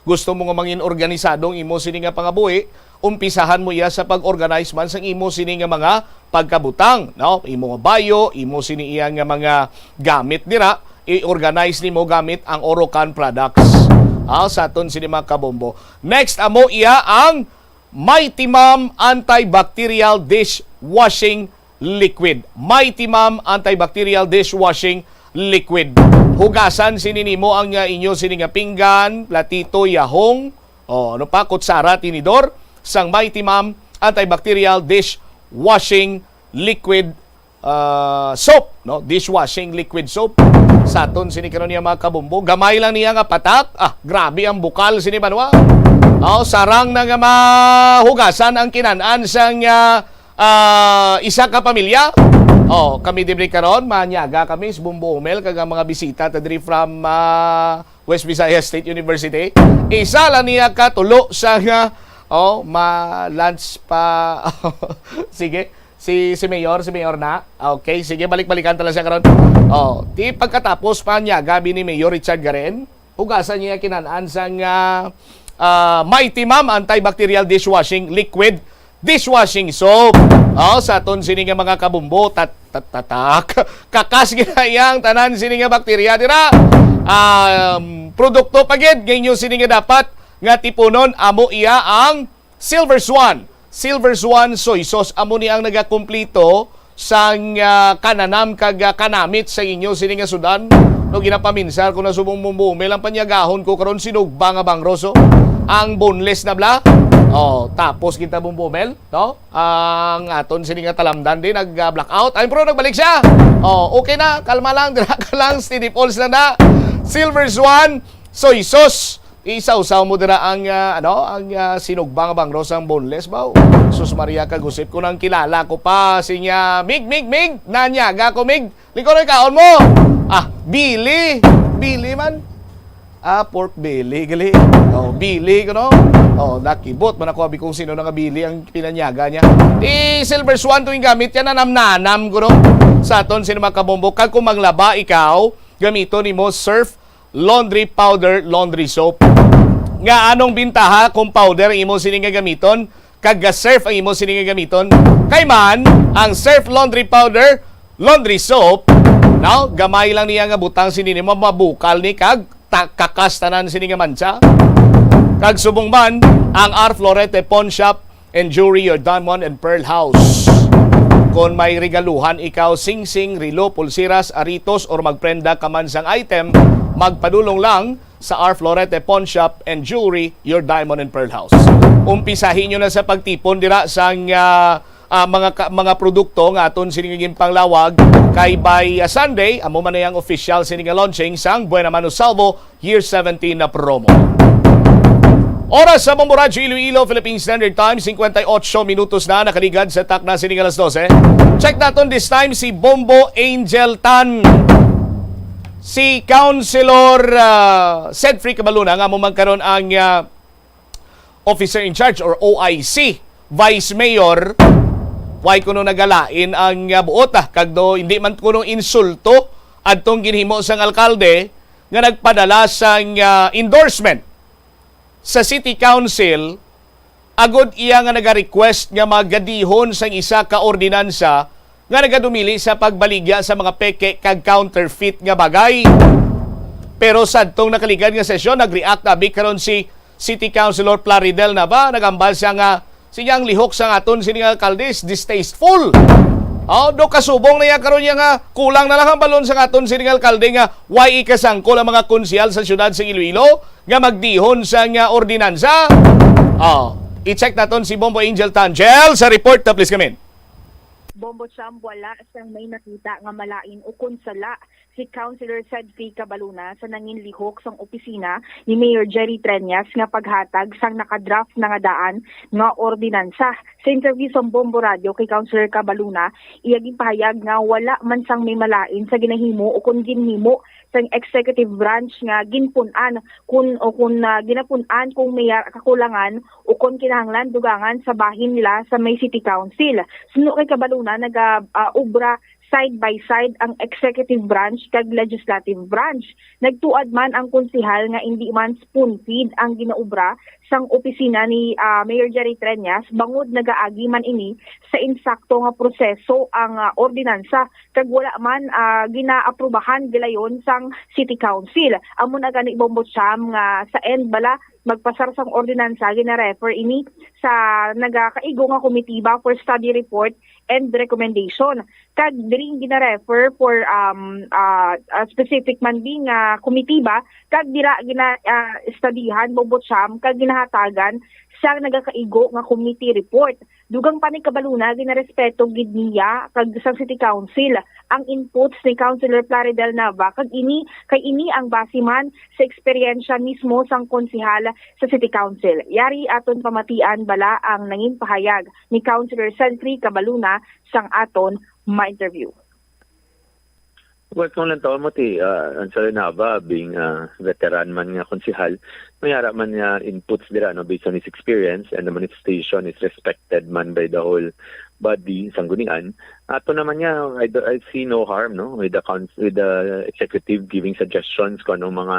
gusto mo nga mangin organisado ang imo sini nga pangabuhi, umpisahan mo iya sa pag-organize man sang imo sini nga mga pagkabutang, no? Imo nga bayo, imo sini iya nga mga gamit dira, i-organize nimo gamit ang Orocan products. Ah, sa aton sini mga kabombo. Next, amo iya ang Mighty Mom Antibacterial Dishwashing Liquid. Mighty Mom Antibacterial Dishwashing Liquid. Hugasan sini nimo ang, ah, inyo sini nga pinggan, platito, yahong, o ano pa, kutsara, tinidor, sang Mighty Mom Antibacterial Dishwashing Liquid, ah, soap, no? Dishwashing liquid soap. Sa aton sini karon niya, mga kabombo. Gamay lang niya nga patak. Ah, grabe ang bukal sini, banwa. Aw, sarang na nga mahugasan ang kinan-an sang, ah, ah, isa ka pamilya. Oh, kami diri karon, manyaga kami sa Bombo Umel kag ang mga bisita ta diri from, ah, West Visayas State University. Isa lang niya ka tulo sa nga, oh, ma-lunch pa. Sige. Si, si Mayor, si Mayor na. Okay, sige, balik-balikan ta lang siya karon. Oh, di pagkatapos pa niya, gabi ni Mayor Richard Garen, hugasan niya kinan-an sang, ah, ah, Mighty Mom Antibacterial Dishwashing Liquid, dishwashing soap. Oh, sa aton sini nga mga kabumbo, tat-, tat-, tatak. Kakas ginayang tanan sini nga bakterya dira. Um, produkto pa gid nga inyo sini nga dapat nga tipunon, amo iya ang Silver Swan. Silver Swan Soy Sauce, amo ni ang nagakumpleto sang, ah, kananam kag, ah, kanamit sa inyo sini nga sudan. No, ginapaminsar ko na subong Bombo Umel, ang panyagahon ko karon sinugba nga bangros, oh. Ang boneless na bala. Oh, tapos kita Bombo Umel, no? Ang aton sini nga talamdan din nag, ah, blackout. Ay, pero nagbalik siya. Oh, okay na, kalma lang, dira ka lang, steady pulse lang na. Silver Swan Soy Sauce. Isawsaw mo dira ang, ah, ano, ang, ah, sinugba nga bangros, ang boneless ba? Sus Maria, kagusip ko nang kilala ko pa. Sinya, "Mig, Mig, Mig, nanyaga ko, Mig." Lingkod ang kaon mo. Ah, bili. Bili man. Ah, pork belly, gali. Oh, bili ko, no? Oh, nakibot man ako, abi kung sino na nga bili ang pinanyaga niya. Ti Silver Swan, tuwing gamit yan, nanam-nanam ko, no? Sa aton, sino makabombo? Kag kung manglaba ikaw, gamiton nimo Surf Laundry Powder Laundry Soap. Nga anong bintaha kung powder ang imo sini nga gamiton, kag ga-Surf ang imo sini nga gamiton? Kay man, ang Surf Laundry Powder Laundry Soap, no? Gamay lang niya nga butang sini nimo, mabukal ni kag ta-, kakas tanan sini nga mancha. Kag subong man, ang R Florete Pawn Shop and Jewelry, your diamond and pearl house. Kon may regaluhan ikaw, singsing, relo, pulseras, aritos, or magprenda ka man sang item, magpadulong lang sa R Florete Pawn Shop and Jewelry, your diamond and pearl house. Umpisahi nyo na sa pagtipon dira sang, ah, ah, mga ka- mga produkto nga aton sini nga ginpanglawag, kay by, ah, Sunday amo man na ang official sini nga launching sang Buena Mano Salvo Year seventeen na promo. Oras sa Bombo Radyo Iloilo, Philippine Standard Time, singkwenta y ocho minutos na nakaligad sa takna sini nga alas dose. Check naton this time si Bombo Angel Tan. Si Councilor, ah, Sedfrey Cabaluna nga amo man karon ang, ah, officer in charge or O I C, vice mayor, way kuno nagalain ang, ah, buot, ah, kag do hindi man kuno insulto adtong ginhimo sang alkalde nga nagpadala sang, ah, endorsement sa City Council agod iya nga nagarequest nga magadihon sang isa ka ordinansa nga nagadumili sa pagbaligya sa mga peke kag counterfeit nga bagay. Pero sadtong nakaligad nga sesyon, nag-react abi karon si City Councilor Plaridel Nava, nagambal siya nga siya ang lihok sa aton sini nga alkalde is distasteful. Oh, do kasubong na iya karon niya nga kulang na lang ang balon sa aton sini nga alkalde nga way ikasangkol ang mga konsehal sa siyudad sa Iloilo nga magdihon sa nga ordinansa. Oh, i-check naton si Bombo Angel Tangel sa report na, please, come in. Bombo Cham, wala sang may nakita nga malain ukon sala si Councilor Sedfrey Cabaluna sa nanginlihok sang opisina ni Mayor Jerry Treñas nga paghatag sang nakadraft na nga daan nga ordinansa. Sa interview sa Bombo Radio kay Councilor Cabaluna, iya ginpahayag nga wala man sang may malain sa ginahimo ukon ginhimo sang executive branch nga ginpun-an kun o kun, ah, ginapun-an kung may, ah, kakulangan o kon kinahanglan dugangan sa bahin nila sa may City Council. Suno kay Cabaluna, naga, ah, obra side by side ang executive branch kag legislative branch. Nagtuad man ang konsehal nga indi man spoon feed ang ginaobra sang opisina ni, ah, Mayor Jerry Treñas, bangod nagaagi man ini sa insakto nga proseso ang, ah, ordinansa kag wala man, ah, ginaaprubahan gilayon sang City Council. Amo na gani, Bombo Cham, nga sa end bala magpasar sang ordinansa, gina-refer ini sa nagakaigo nga komitiba for study report and recommendation. Kag diri gina-refer for, um, ah, ah, specific man di nga komitiba, kag dira gina, ah, studihan, Bombo Cham, kag ginahatagan sa nagakaigo nga committee report. Dugang pa ni Cabaluna, ginarespeto gid niya kag sang City Council ang inputs ni Councilor Plaridel Nava, kag ini kay ini ang base man sa eksperyensya mismo sang konsehal sa City Council. Yari aton pamatian bala ang nangin pahayag ni Councilor Sedfrey Cabaluna sang aton ma-interview. Well, kung lantawon mo ti, ah, ang Sir Nava, being, ah, veteran man nga konsehal, may ara man nga inputs dira, no, based on his experience, and the manifestation is respected man by the whole body, sanggunian. Ato naman niya, I, do- I see no harm, no, with the cons- with the executive giving suggestions kung anong mga,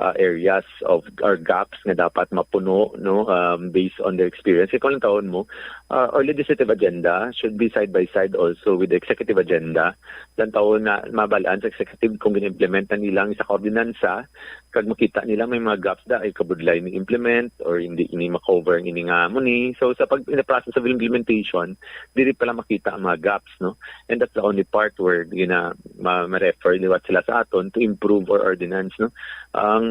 ah, areas of or gaps nga dapat mapuno, no, um, based on their experience. Kay kung lantawon mo, uh, our legislative agenda should be side by side also with the executive agenda. Lantawon na mabalaan sa executive kung gina-implement na nila ang isa ka ordinansa, kag makita nila may mga gaps da ay kabudlay ni implement or hindi ini ma-cover ang ini nga amo ni. So sa pag in the process of implementation, diri pala makita ang mga gaps, no? And that's the only part where gina ma, ma-refer liwat sila sa aton to improve our ordinance, no? Ang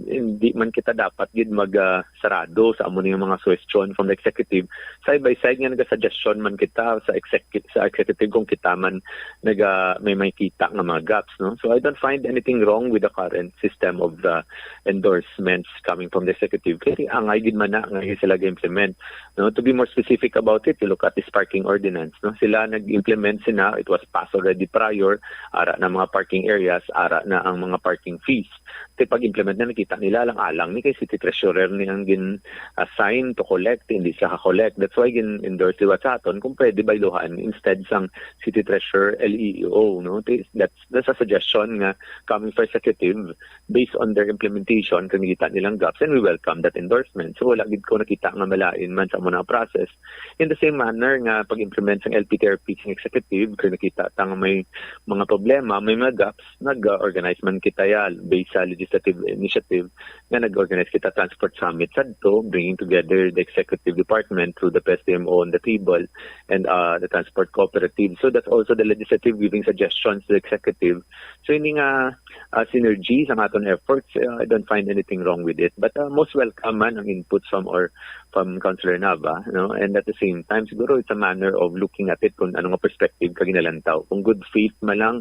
hindi man kita dapat gid mag, ah, sarado sa amo ning mga suggestion from the executive. Side by side nga naga-suggestion man kita sa execu- sa executive kung kita man naga may makita nga mga gaps, no? So I don't find anything wrong with the current system of the endorsements coming from the executive. Kay angay gid man na nga sila ga-implement, no? To be more specific about it, you look at this parking ordinance, no? Sila nag-implement sina, it was passed already prior, ara na mga parking areas, ara na ang mga parking fees. Kay pag-implement na, nakita nila lang alang ni kay city treasurer ni ang gin-assign to collect, hindi siya ka-collect. That's why gin-endorse liwat sa aton kung pwede bayluhan instead sang city treasurer, L E O, no? Ti- That's that's a suggestion nga coming from executive based on their implementation kung nakita nilang gaps, and we welcome that endorsement. So wala gid ko nakita nga malain man sa amo nga process. In the same manner nga pag-implement sang L P T R P sang executive, kung nakita ta nga may mga problema, may mga gaps, nag-organize man kita ya based sa legislative initiative nga nag-organize kita, Transport Summit sadto, bringing together the executive department through the P S D M O on the table and, uh, the transport cooperative. So that's also the legislative giving suggestions to the executive. So ini nga, uh, synergy sa aton efforts, uh, I don't find anything wrong with it. But, uh, most welcome man ang input from or from Councilor Nava, no? And at the same time, siguro it's a manner of looking at it kung ano nga perspective ka ginalantaw. Kung good faith man lang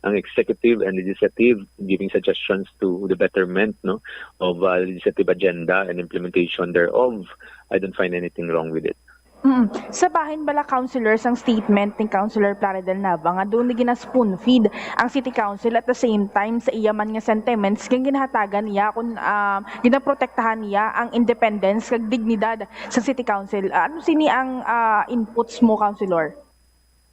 ang executive and legislative giving suggestions to the betterment, no, of, uh, legislative agenda and implementation thereof, I don't find anything wrong with it. Mm. Sa bahin bala, Councilor, sang statement ni Councilor Plaridel Nava nga doon ni gina-spoon-feed ang City Council, at the same time sa iya man nga sentiments kay ginahatagan niya kung, ah, ginaprotektahan niya ang independence kag dignidad sa City Council. Ah, ano sini ang, ah, inputs mo, Councilor?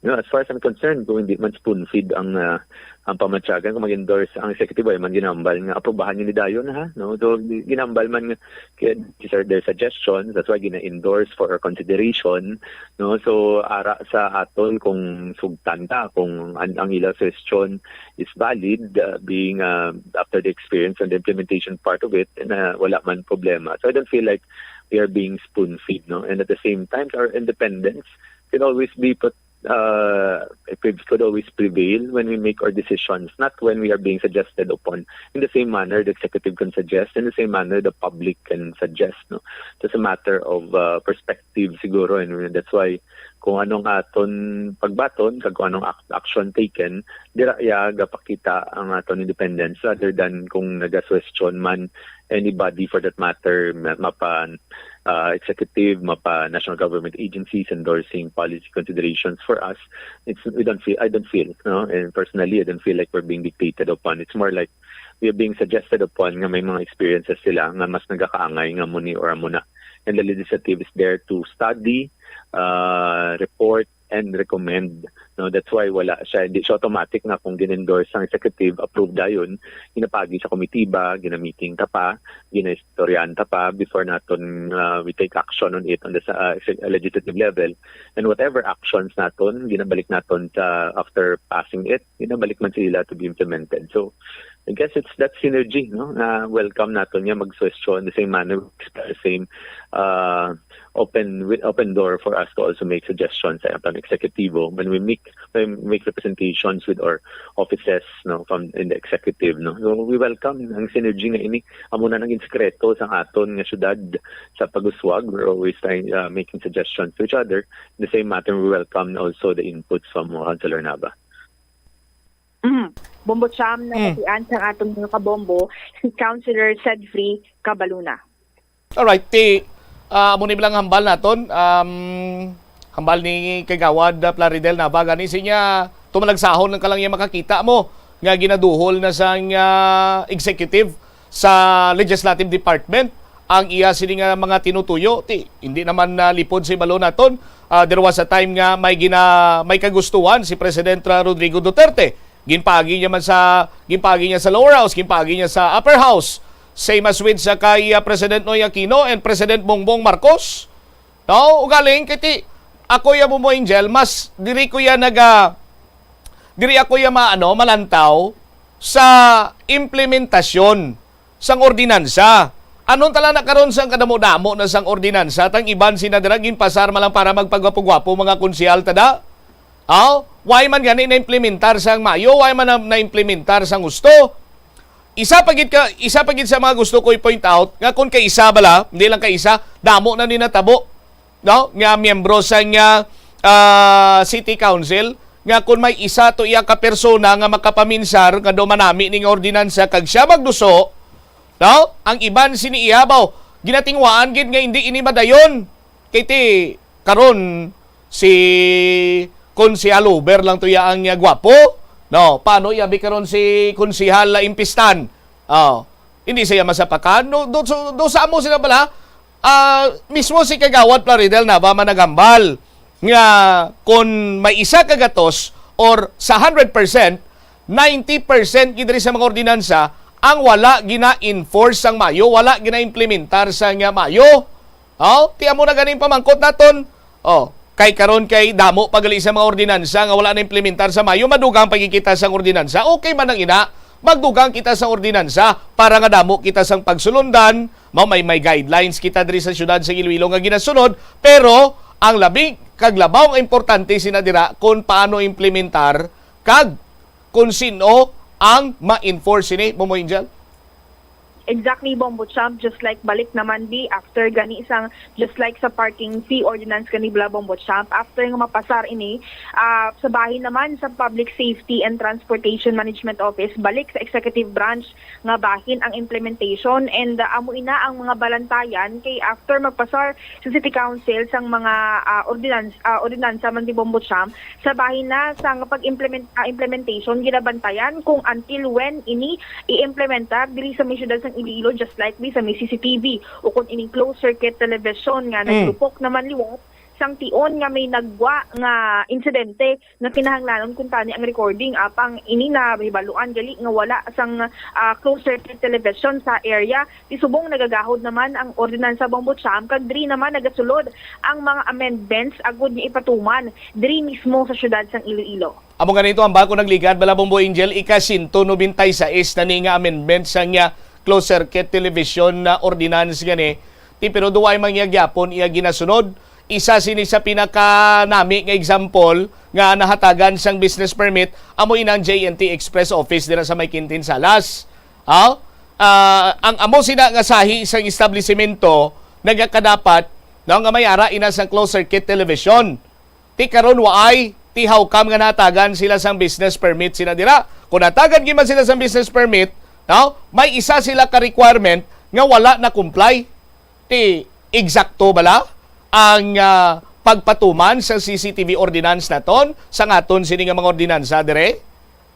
No, as far as I'm concerned, kung hindi man spoon-feed ang, ah, ang pamatyagan, kung mag-endorse ang executive, ay man ginambal nga aprubahan yun ni dayon, ha, no? So, gi-, ginambal man nga, kaya these are their suggestions, that's why gina-endorse for our consideration, no? So, ara sa aton kung sugtan ta, kung an-, ang ilang suggestion is valid, uh, being, uh, after the experience and the implementation part of it, na wala man problema. So, I don't feel like we are being spoon-feed, no? And at the same time, our independence can always be put, uh, it could always prevail when we make our decisions, not when we are being suggested upon. In the same manner, the executive can suggest, in the same manner, the public can suggest, no? It's a matter of, uh, perspective siguro, and that's why kung anong aton pagbaton, kag kung anong ac-, action taken, dira iya gapakita ang aton independence rather than kung naga-suwestyon man anybody for that matter, ma-, mapa, uh, executive, mapa national government agencies endorsing policy considerations for us. It's, we don't feel, I don't feel, no? And personally, I don't feel like we're being dictated upon. It's more like we are being suggested upon nga may mga experiences sila nga mas nagakaangay nga muni or amo na. And the legislative is there to study, uh, report, and recommend, no? That's why wala siya, hindi siya automatic nga kung gin-endorse ang executive, approve dayon, ginapagi sa komitiba, ginamiting ta pa, ginaistoryahan ta pa before naton, uh, we take action on it on the sa, uh, exec-, legislative level. And whatever actions naton, ginabalik naton sa after passing it, ginabalik man sila to be implemented. So, I guess it's that synergy, no? Na welcome naton nga mag-suwestyon the same manner, the same, uh, open wi-, open door for us to also make suggestions sa aton executivo when we make, when we make representations with our offices, no, from in the executive, no. So we welcome ang synergy nga ini. Amo na naging sekreto sa aton nga syudad sa pag-uswag. We're always trying, uh, making suggestions to each other. In the same matter, we welcome also the inputs from Councilor Nava. Mm. Bombo Cham, mm, nabatian sang atong mga kabombo, si Councilor Sedfrey Cabaluna. Alright, ti, ah, amo ni lang hambal naton, um, hambal ni Kagawad, ah, Plaridel Nava, gani siya, tumalagsahon lang ka lang iya makakita mo nga ginaduhol na sang, ah, executive sa legislative department ang iya sini nga mga tinutuyo. Ti, hindi naman na lipod sa ibalo naton. Ah, there was a time nga may gina-, may kagustuhan si President, ah, Rodrigo Duterte. Ginpaagi niya man sa, ginpaagi niya sa lower house, ginpaagi niya sa upper house. Same as with sa kay, ah, President Noy Aquino and President Bongbong Marcos. No, ugaling kay ti, ako ya, Momo Angel, mas diri ko ya naga, diri ako ya ma-, ano, malantaw sa implementasyon sang ordinansa. Anon tala na karon sang kadamo-damo na sang ordinansa, tang iban sina dira ginpasar man lang para magpagwapo-gwapo mga konsehal tada. Aw, why man gani na-implementar sang maayo, why man na, na-implementar sang husto? Isa pa gid ka, isa pa gid sa mga gusto ko i-point out nga kung kaisa bala, hindi lang kaisa, damo na ni natabo, no, nga miyembro sang, ah, ah, City Council, nga kung may isa to iya ka persona nga makapaminsar nga daw manami ning ordinansa kag siya magduso, no, ang iban sini iya baw ginatingwaan gid nga hindi ini madayon. Kay ti karon si Konsehal Uber lang to iya ang, ah, gwapo. No, paano iya bi karon si Konsehal, ah, Impistan? Oh, hindi siya masapakan. No, do, so, do sa amo sila bala, ah, mismo si Kagawad Plaridel Nava man naghambal nga kon may isa ka gatos or sa hundred percent, ninety percent gid diri sa mga ordinansa ang wala gina-enforce sang maayo, wala gina-implementar sang maayo. Oh, ti amo na ganing pamangkot naton. Oh, kay karon kay damo pa gali sa mga ordinansa nga wala na-implementar sa maayo, madugang pagkikita sang ordinansa. Okay man ang ina, Magdugang kita sa ordinansa para nga damo kita sang pagsulundan. Mao may, may guidelines kita diri sa siyudad sa Iloilo nga ginasunod, pero ang labi kag labaw nga importante sina dira kung paano implementar kag kung sino ang ma-enforce sini, Bombo Angel. Exactly, Bombo Champ. Just like balik naman, di, after gani sang, just like sa parking fee ordinance gani bala, Bombo Champ, after nga mapasar ini, ah, sa bahin naman sa Public Safety and Transportation Management Office, balik sa executive branch nga bahin ang implementation, and ah, amo ina ang mga balantayan kay after magpasar sa City Council sang mga ah, ordinance, ah, ordinansa man, di, Bombo Champ, sa bahin na sang pag-implement ah, implementation, ginabantayan kung until when ini i-implementar diri sa may siyudad sang Iloilo, just like di sa may C C T V o kung ining closed circuit television nga Mm. naglupok naman liwat sang tion nga may nagwa nga insidente nga kinahanglanon kuntani ang recording, apang ini nahibaluan gali nga wala sang ah, closed circuit television sa area. Ti subong nagagahod naman ang ordinansa, Bombo Champ, kag diri naman nagasulod ang mga amendments agud nga ipatuman diri mismo sa siyudad sang Iloilo. Amo gani ito, ang bako nagligad bala, Bombo Angel, ika sento nobenta y seis na ni nga amendment sang, ah, closed circuit television na ordinance gani. Ti, pero duway man niya gyapon iya ginasunod. Isa sini sa pinakanami nga example nga nahatagan sang business permit amo inang J N T Express office dira sa may Quintin Salas. Ha? Ah, ang amo sina nga sahi sang establisimento nagakadapat, no, nga may ara ina sang closed circuit television. Ti karon waay, ti how come nga natagan sila sang business permit sila dira? Kung natagan gyud man sila sang business permit, no, may isa sila ka requirement nga wala na comply. Ti eksakto bala ang ah, pagpatuman sa C C T V ordinance naton sa ngaton sini nga mga ordinansa dire?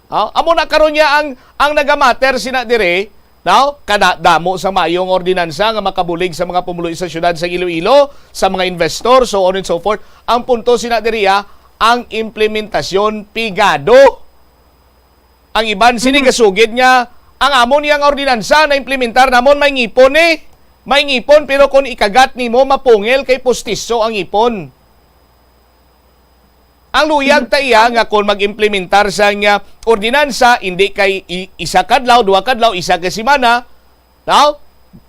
Ha? Amo na karon niya ang, ang nagamatter sina diri, no? Kada damo sa maayong ordinansa nga makabulig sa mga pumuluyo sa siyudad sa Iloilo, sa mga investor, so on and so forth. Ang punto sina diri, ah, ang implementasyon pigado. Ang iban sini gasugid nga ang amon yang ordinansa na implementar namon may ngipon ni. May ngipon, pero kung ikagat nimo, mapungil kay pustiso ang ngipon. Ang luyag ta iya nga kon mag-implementar sang ah, ordinansa, indi kay i- isa kadlaw, duha kadlaw, isa ka semana, no?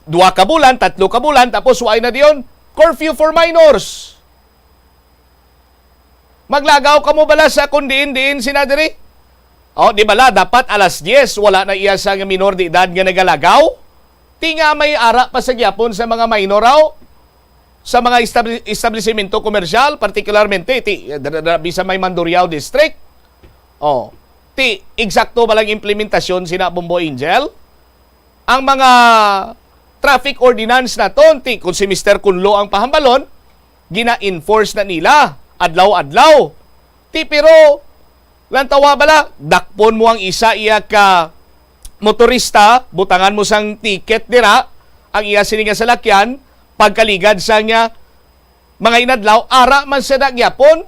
Duha ka bulan, tatlo ka bulan, tapos waay na diyon. Curfew for minors. Maglagaw kamo bala sa kung diin-diin sina diri? O, di bala dapat alas diyes wala na iya sa nga minor de edad nga nagalagaw? Ti nga may ara pa sa gyapon sa mga minor raw? Sa mga establi- establisimento komersyal, partikularmente ti dra- dra- bisan may Mandurriao District. O, ti eksakto ba lang implementasyon sina, Bombo Angel? Ang mga traffic ordinance naton, ti kung si Mister Kunlo ang pahambalon, gina-enforce na nila adlaw-adlaw. Ti pero lantawa bala, dakpon mo ang isa iya ka motorista, butangan mo sang ticket dira ang iya sini nga salakyan, pagkaligad sa nga mga inadlaw, ara man sa gyapon,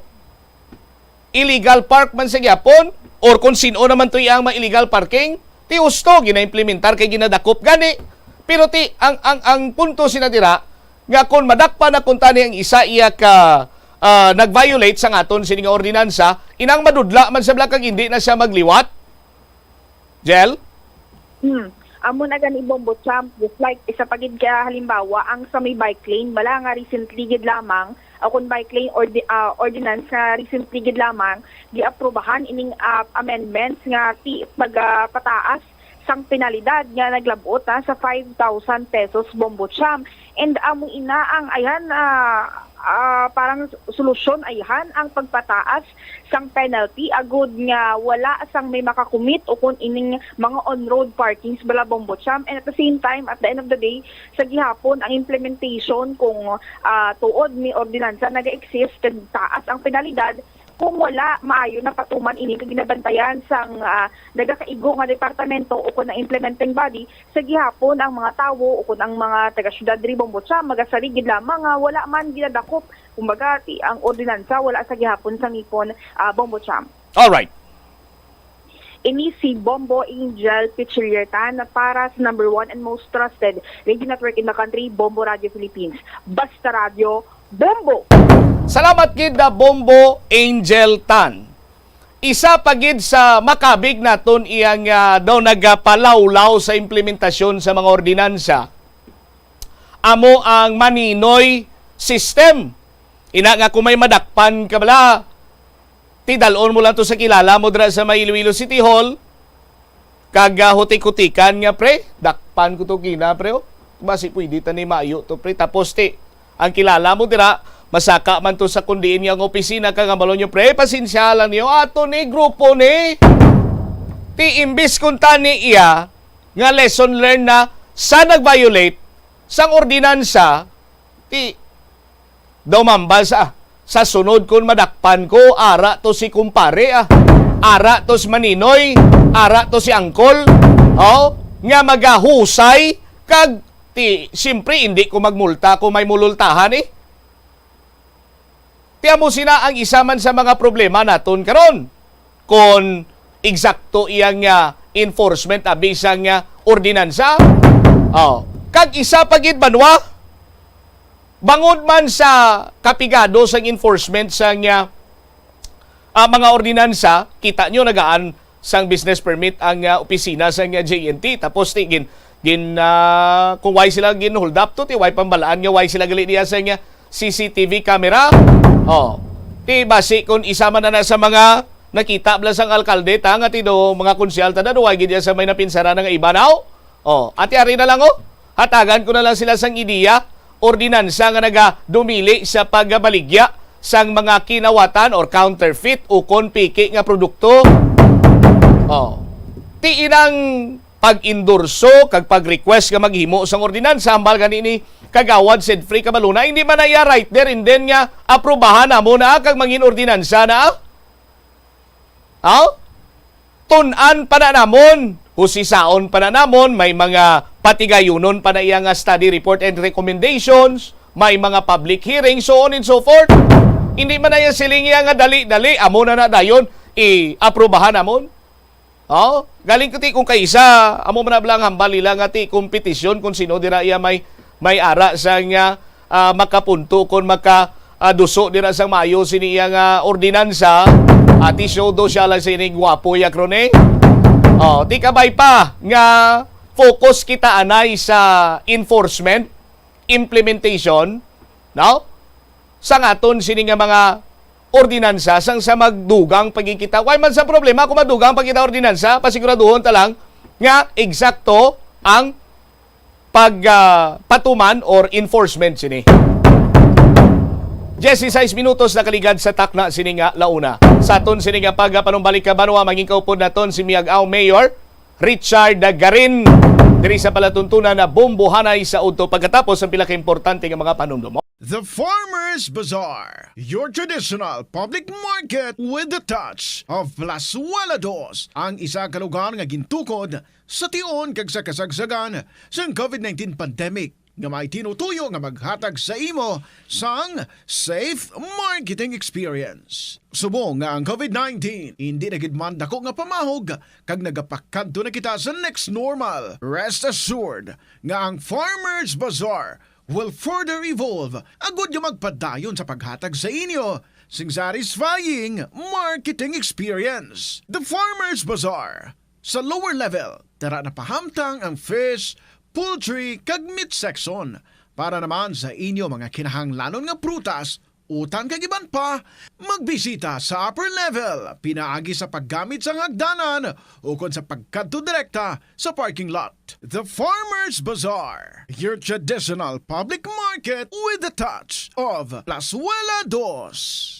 illegal park man sa gyapon, or kung sino naman to ang mga illegal parking, ti husto ginaimplementar kay ginadakop gani. Pero ti ang ang ang punto sina dira nga kung madakpan na kuntani ang isa iya ka ah, nag-violate sa ngaton sini nga ordinansa, inang madudla man sa bala kag hindi na siya magliwat. Jel? Hmm. Amo na gani, Bombo Champ, just like isa pa gid ka halimbawa ang sa may bike lane, bala nga recently gid lamang, o kung bike lane ordi, ah, ordinance nga recently gid lamang giaprubahan ining ah, amendments nga ti pagpataas sang penalidad nga naglab-ot ah, sa five thousand pesos, Bombo Champ. And amo ina ang ayhan ah, ah, parang solusyon ayhan ang pagpataas sang penalty agud nga wala sang may makakumit o kun ining mga on-road parkings bala, Bombo Champ. And at the same time, at the end of the day, sa gihapon ang implementation kung ah, tuod ni ordinansa naga-exist kag taas ang penalidad, kung wala maayo na patuman ini kag ginabantayan sang ah, nagakaigo nga departamento o kun ang implementing body, sa gihapon ang mga tawo o kun ang mga taga-syudad diri, Bombo Champ, magasalig gid lamang nga wala man ginadakop. Kumbaga, ti ang ordinansa wala sa gihapon sa ngipon, ah, Bombo Champ. Alright. Ini si Bombo Angel Pichiliertan para sa number one and most trusted radio network in the country, Bombo Radio Philippines. Basta Radyo, Bombo! Salamat gid na Bombo Angel Tan. Isa pa gid sa makabig naton iyang, ah, daw nagapalawlaw sa implementasyon sa mga ordinansa, amo ang maninoy system. Ina nga kung may madakpan ka bala, ti dal-on mo lang to sa kilala mo dira sa may Iloilo City Hall, kag, ah, hutik-hutikan nga, "Pre, dakpan ko to kina, pre, oh. Basi pwede ta ni maayo to, pre." Tapos ti, ang kilala mo dira, masaka man to sa kundiin nga ang opisina, kag ang balon nyo, "Pre, pasensya lang niyo, ato ni grupo ni." Ti imbis kung tani iya nga lesson learned na sa nag-violate sang ordinansa, ti daw mambal sa, sa sunod kon madakpan ko, ara to si kumpare, ah. Ara to si Maninoy, ara to si Angkol, oh, nga magahusay, kag ti, siyempre, hindi ko magmulta kung may mulultahan, eh. Ti amo sina ang isa man sa mga problema naton karon. Kon eksakto iyang, ah, enforcement abi sang, ah, ordinansa. Oh. Kag isa pa gid, banwa, bangod man sa kapigado sang enforcement sang, ah, ah, mga ordinansa, kita nyo nagaan sang business permit ang, ah, opisina sang, ah, J N T. Tapos ti gin, gin, ah, kung why sila gin hold up to, ti why pambalaan nga why sila gali niya sang, ah, C C T V camera. Oh. Ti basi kung isa man na sa mga nakita bala sang alkalde ta nga ti do mga konsyal ta na do why gid sa may napinsara na nga iba now. Oh, ati ari na lang, oh. Hatagan ko na lang sila sang ideya, ordinansa nga nagadumili sa pagbaligya sang mga kinawatan or counterfeit ukon peke nga produkto. Oh. Ti inang pag-endorso kag pag-request nga maghimo sang ordinansa hambal gani ni Kagawad Sedfrey Cabaluna, hindi man na iya right there and then nga aprubahan namo na kag mangin ordinansa na. Aw? Tun-an pa na namon, husisaon pa na namon, may mga patigayunon pa na iya nga study report and recommendations, may mga public hearing, so on and so forth. Hindi man na iya siling iya nga dali-dali, amo na na dayon, i-aprobahan namon. Oh, galing ko ti kung kaisa, amo man na bala ang hambal nila nga ti kompetisyon kung sino dira iya may, may ara sa nga, ah, makapunto kon maka, ah, duso dira sang maayo sini iya nga ordinansa. Ati show do siya lang sini gwapo ya krone. Oh, ti kabay pa nga focus kita anay sa enforcement, implementation, no? Sang aton sini nga mga ordinansa, sang sa magdugang pagkikita. Why man sa problema kung madugang pagkita ordinansa, pasiguraduhon ta lang nga eksakto ang pag, ah, patuman or enforcement sini. Dieciséis minutos nakaligad sa takna sini nga launa. Sa aton sini nga pagpanumbalik ka banwa, maging kaupod naton si Miag-ao Mayor Richard Garin diri sa palatuntunan na Bombohanay sa udto pagkatapos ang pila ka importante nga mga panumdom. The Farmers Bazaar, your traditional public market with the touch of Plazuela Dos, ang isa ka lugar nga gintukod sa tion kag sa kasagsagan sang covid nineteen pandemic, nga may tinutuyo nga maghatag sa imo sang safe marketing experience. Subong nga ang covid nineteen hindi na gid man dako nga pamahog kag nagapakadto na kita sa next normal, rest assured nga ang Farmers Bazaar will further evolve agud nga magpadayon sa paghatag sa inyo sing satisfying marketing experience. The Farmers Bazaar, sa lower level, tara na pahamtang ang fish, poultry, kag meat section. Para naman sa inyo mga kinahanglanon nga prutas, utan kag iban pa, magbisita sa upper level, pinaagi sa paggamit sang hagdanan ukon sa pagkadto direkta sa parking lot. The Farmers Bazaar, your traditional public market with the touch of Plazuela Dos.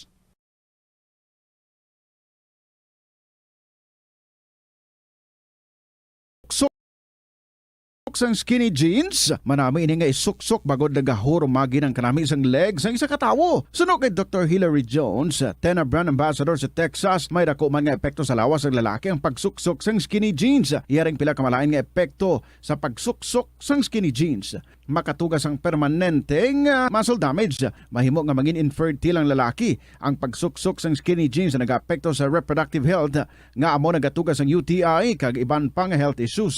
Suksok sang skinny jeans, manami ini nga isuksok bangod nagahurumagi ang kanami sang leg sang isa ka tawo. Suno kay Doktor Hilary Jones, Tena Brand Ambassador sa Texas, may dako man nga epekto sa lawas sang lalaki ang pagsuksok sang skinny jeans. Iya ring pila ka malain nga epekto sa pagsuksok sang skinny jeans. Makatuga sang permanente nga muscle damage. Mahimo nga mangin infertile ang lalaki. Ang pagsuksok sang skinny jeans nagaapekto sa reproductive health, nga amo nagatuga sang U T I kag iban pa nga health issues.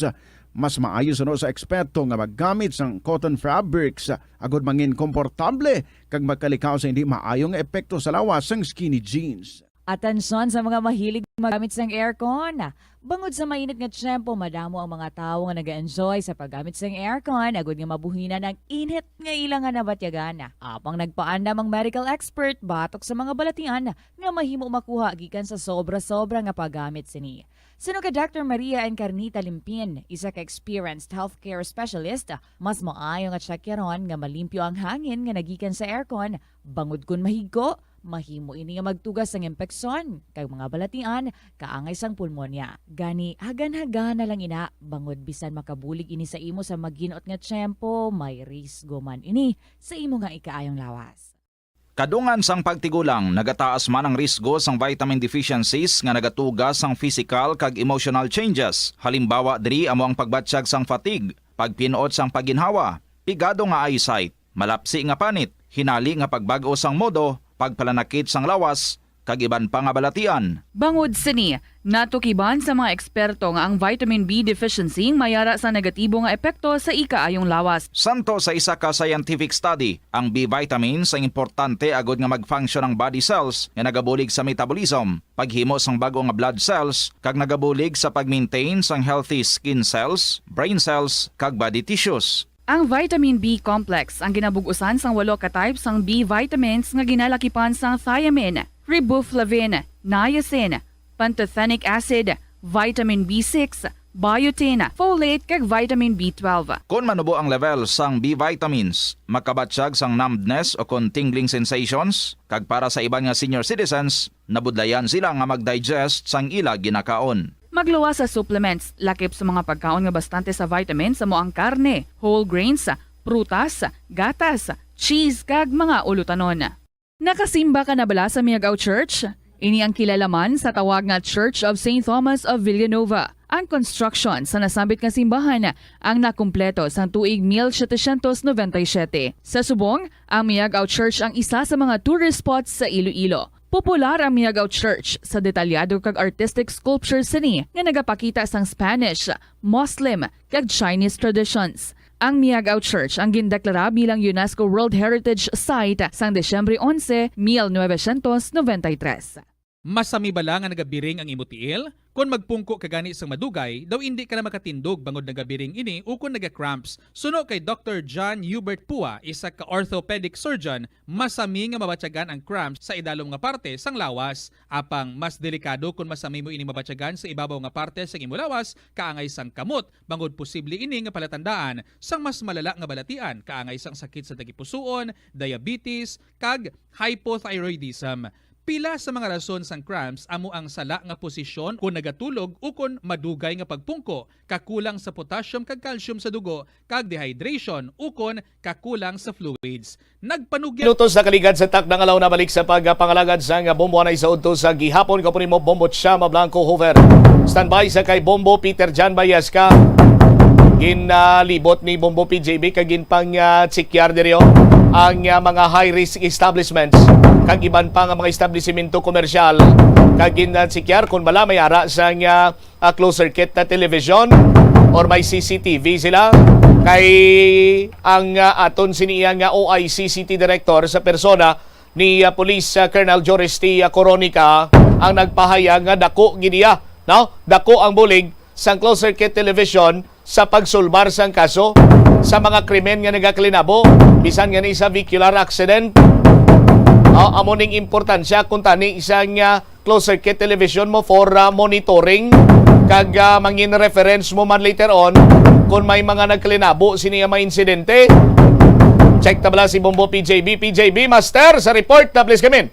Mas maayo suno sa eksperto nga maggamit sang cotton fabrics agud mangin komportable kag makalikaw sa hindi maayo nga epekto sa lawas sang skinny jeans. Atensyon sa mga mahilig magamit sang aircon. Bangod sa mainit nga tiyempo, madamo ang mga tawo nga nag-enjoy sa paggamit sang aircon agud nga mabuhinan ang init nga ila nga nabatyagan. Apang nagpaandam ang medical expert batok sa mga balatian nga mahimo makuha gikan sa sobra-sobra nga paggamit sini. Suno kay Doctor Maria Encarnita Limpin, isa ka experienced healthcare specialist, mas maayo nga tiyakyaron nga malimpyo ang hangin nga nagikan sa aircon, bangod kon mahigko, mahimo ini nga magtugas sang impeksyon kag mga balatian kaangay sang pulmonya. Gani, hagan-hagana lang ina, bangod bisan makabulig ini sa imo sa maginot nga tiyempo, may risgo man ini sa imo nga ikaayong lawas. Kadungan sang pagtigulang, nagataas man ang risgo sang vitamin deficiencies nga nagatuga sang physical kag emotional changes. Halimbawa diri amo ang pagbatyag sang fatigue, pagpin-ot sang pagginhawa, pigado nga eyesight, malapsi nga panit, hinali nga pagbag-o sang modo, pagpalanakit sang lawas, kag iban pa nga balatian. Bangod sini, natukiban sa mga eksperto nga ang vitamin B deficiency may ara sa negatibo nga epekto sa ikaayong lawas. Santo sa isa ka scientific study, ang B vitamins ang importante agud nga mag-function ang body cells nga nagabulig sa metabolism, paghimo sang bag-o nga blood cells, kag nagabulig sa pag-maintain sang healthy skin cells, brain cells, kag body tissues. Ang vitamin B complex ang ginabug-usan sang walo ka type sang B vitamins nga ginalakipan sang thiamine, riboflavin, niacin, pantothenic acid, vitamin B six, biotin, folate, kag vitamin B twelve. Kon manubo ang level sang B vitamins, makabatyag sang numbness o kon tingling sensations, kag para sa iban nga senior citizens, nabudlayan sila nga mag-digest sang ila ginakaon. Magluwas sa supplements, lakip sa mga pagkaon nga bastante sa vitamins amo ang karne, whole grains, prutas, gatas, cheese, kag mga ulutanon. Nakasimba ka na bala sa Miag-ao Church? Ini ang kilala man sa tawag nga Church of Saint Thomas of Villanova. Ang construction sa nasambit nga simbahan ang nakumpleto sang tuig mil setecientos noventa y siete. Sa subong, ang Miag-ao Church ang isa sa mga tourist spots sa Iloilo. Popular ang Miag-ao Church sa detalyado kag artistic sculpture sini nga nagapakita sang Spanish, Muslim, kag Chinese traditions. Ang Miag-ao Church ang gindeklara bilang UNESCO World Heritage Site sang Disyembre onse, mil novecientos noventa y tres. Masami bala nga nagabiring ang imo tiil? Kon magpungko ka gani sang madugay, daw indi ka na makatindog bangod nagabiring ini ukon naga-cramps. Suno kay Doctor John Hubert Pua, isa ka orthopedic surgeon, masami nga mabatyagan ang cramps sa idalom nga parte sang lawas. Apang mas delikado kon masami mo ining mabatyagan sa ibabaw nga parte sang imo lawas, kaangay sang kamot, bangod posible ini nga palatandaan sang mas malala nga balatian, kaangay sang sakit sa tagipusoon, diabetes, kag hypothyroidism. Pila sa mga rason sang cramps amo ang sala nga posisyon kon nagatulog ukon madugay nga pagpungko, kakulang sa potassium kag calcium sa dugo, kag dehydration ukon kakulang sa fluids. Nagpanugyan Minutos na kaligad sa takdang alaw na balik sa pagpangalagad sang Bombo Anay sa udto sa gihapon. Kapunin mo, Bombo Chama Blanco Hoover. Standby sa kay Bombo Peter Jan Bayesca. Ginalibot ni Bombo P J B kag ginpang, ah, check-yar diri, oh, ang, ah, mga high-risk establishments kag iban pa nga mga establisimento komersyal. Kag gin, ah, check-yar kung bala may ara sang, ah, ah, closed circuit na television or may C C T V sila. Kay ang, ah, aton sini iya nga O I C City Director sa persona ni, ah, Police, ah, Colonel Joris T, ah, Coronica ang nagpahayag nga dako gid iya, no? Dako ang bulig sang closed circuit television sa pagsulbar sang kaso sa mga krimen nga nagakalinabo, bisan nga ni sa vehicular accident. Ah, amo ning importansya kung tani sang, ah, closed circuit television mo for, ah, monitoring, kag, ah, mangin reference mo man later on kung may mga nagkalinabo sini nga mga insidente. Check ta bala si Bombo P J B. P J B, master, sa report na, please come in.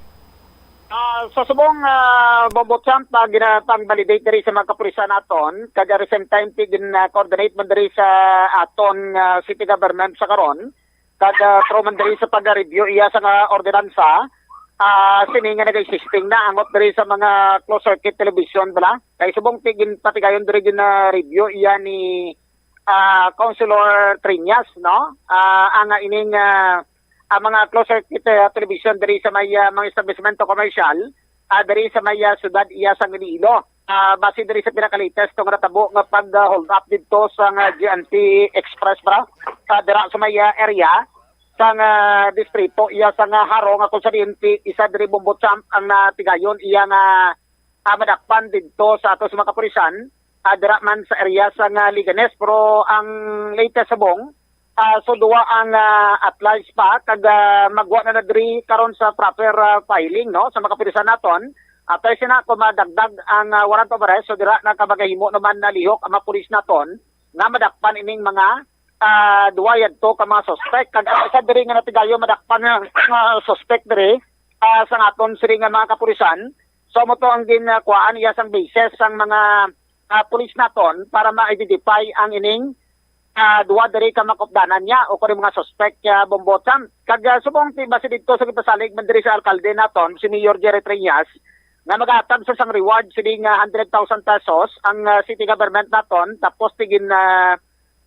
Ah, sa subong, ah, Bombo Champ, ah, ginapang-validate diri sa mga kapulisan naton, kag at the same time, ti-, gin, ah, coordinate man diri sa aton, ah, city government sa karon, kag, ah, through man diri sa pag-review iya sa nga ordinansa, ah, sini nga nag-existing na angot diri sa mga closed circuit television bala. Kay subong ti-, ginpatigayon diri gin, ah, review iya ni, ah, Councilor Triñas, no? Ah, ang, ah, ining, ah, ang mga closed circuit, ah, television diri sa may, ah, mga establishmento komersyal, ah, diri sa may, ah, syudad iya sang Iloilo. Ah, base diri sa pinaka-latest nga natabo nga pag, ah, hold up didto sa nga G N T Express bra, ah, dira sa may, ah, area, sang ah, distrito iya sang ah, Jaro, nga kung sa diin ti isa diri Bombo Champ ang natigayon iya nga ah, madakpan didto sa ato sa mga kapulisan, ah, dira man sa area sang ah, Leganes. Pero ang latest subong, ah, so duwa ang ah, at large pa kag ah, magwa na na diri karon sa proper ah, filing, no, sa mga kapulisan naton. Atay sina kung madagdag ang ah, warrant of arrest, so dira na ka magahimo naman na lihok ang mga pulis naton nga madakpan ining mga ah, duwa yadto ka mga suspect. Kag ang isa diri nga natigayo madakpan nga, nga suspect diri ah, sang aton sini nga mga kapulisan. So mo to ang ginkuhaan iya sang basis sang mga ah, pulis naton para ma-identify ang ining ah, duwa diri ka makupdanan niya o kung mga suspect kaya Bombo Champ. Kag ah, subong ti base dito sa gipasalig man diri sa alkalde naton, si Mayor Jerry Treñas, nga maghatag sa sang reward sini nga hundred thousand pesos ang ah, city government naton, tapos tigin ah,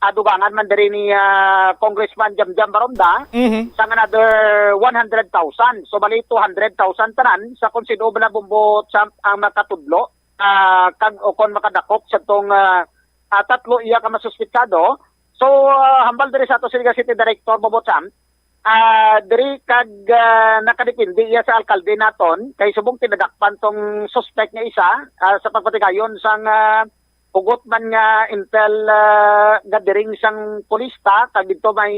adugangan man diri ni ah, Congressman Jamjam Baronda Mhm. sang another one hundred thousand. So bali two hundred thousand tanan sa kung sino ba na Bombo Champ ang makatudlo ah, kag o kon makadakop sa tong ah, ah, tatlo iya ka masuspitsado. So ah, hambal diri sa ato sini nga city director Bombo Champ, ah, diri kag ah, nakadepende iya sa alkalde naton kay subong tinadakpan tong suspect nga isa ah, sa pagpatigayon sang ah, hugot man nga intel ah, gathering sang pulista kag didto may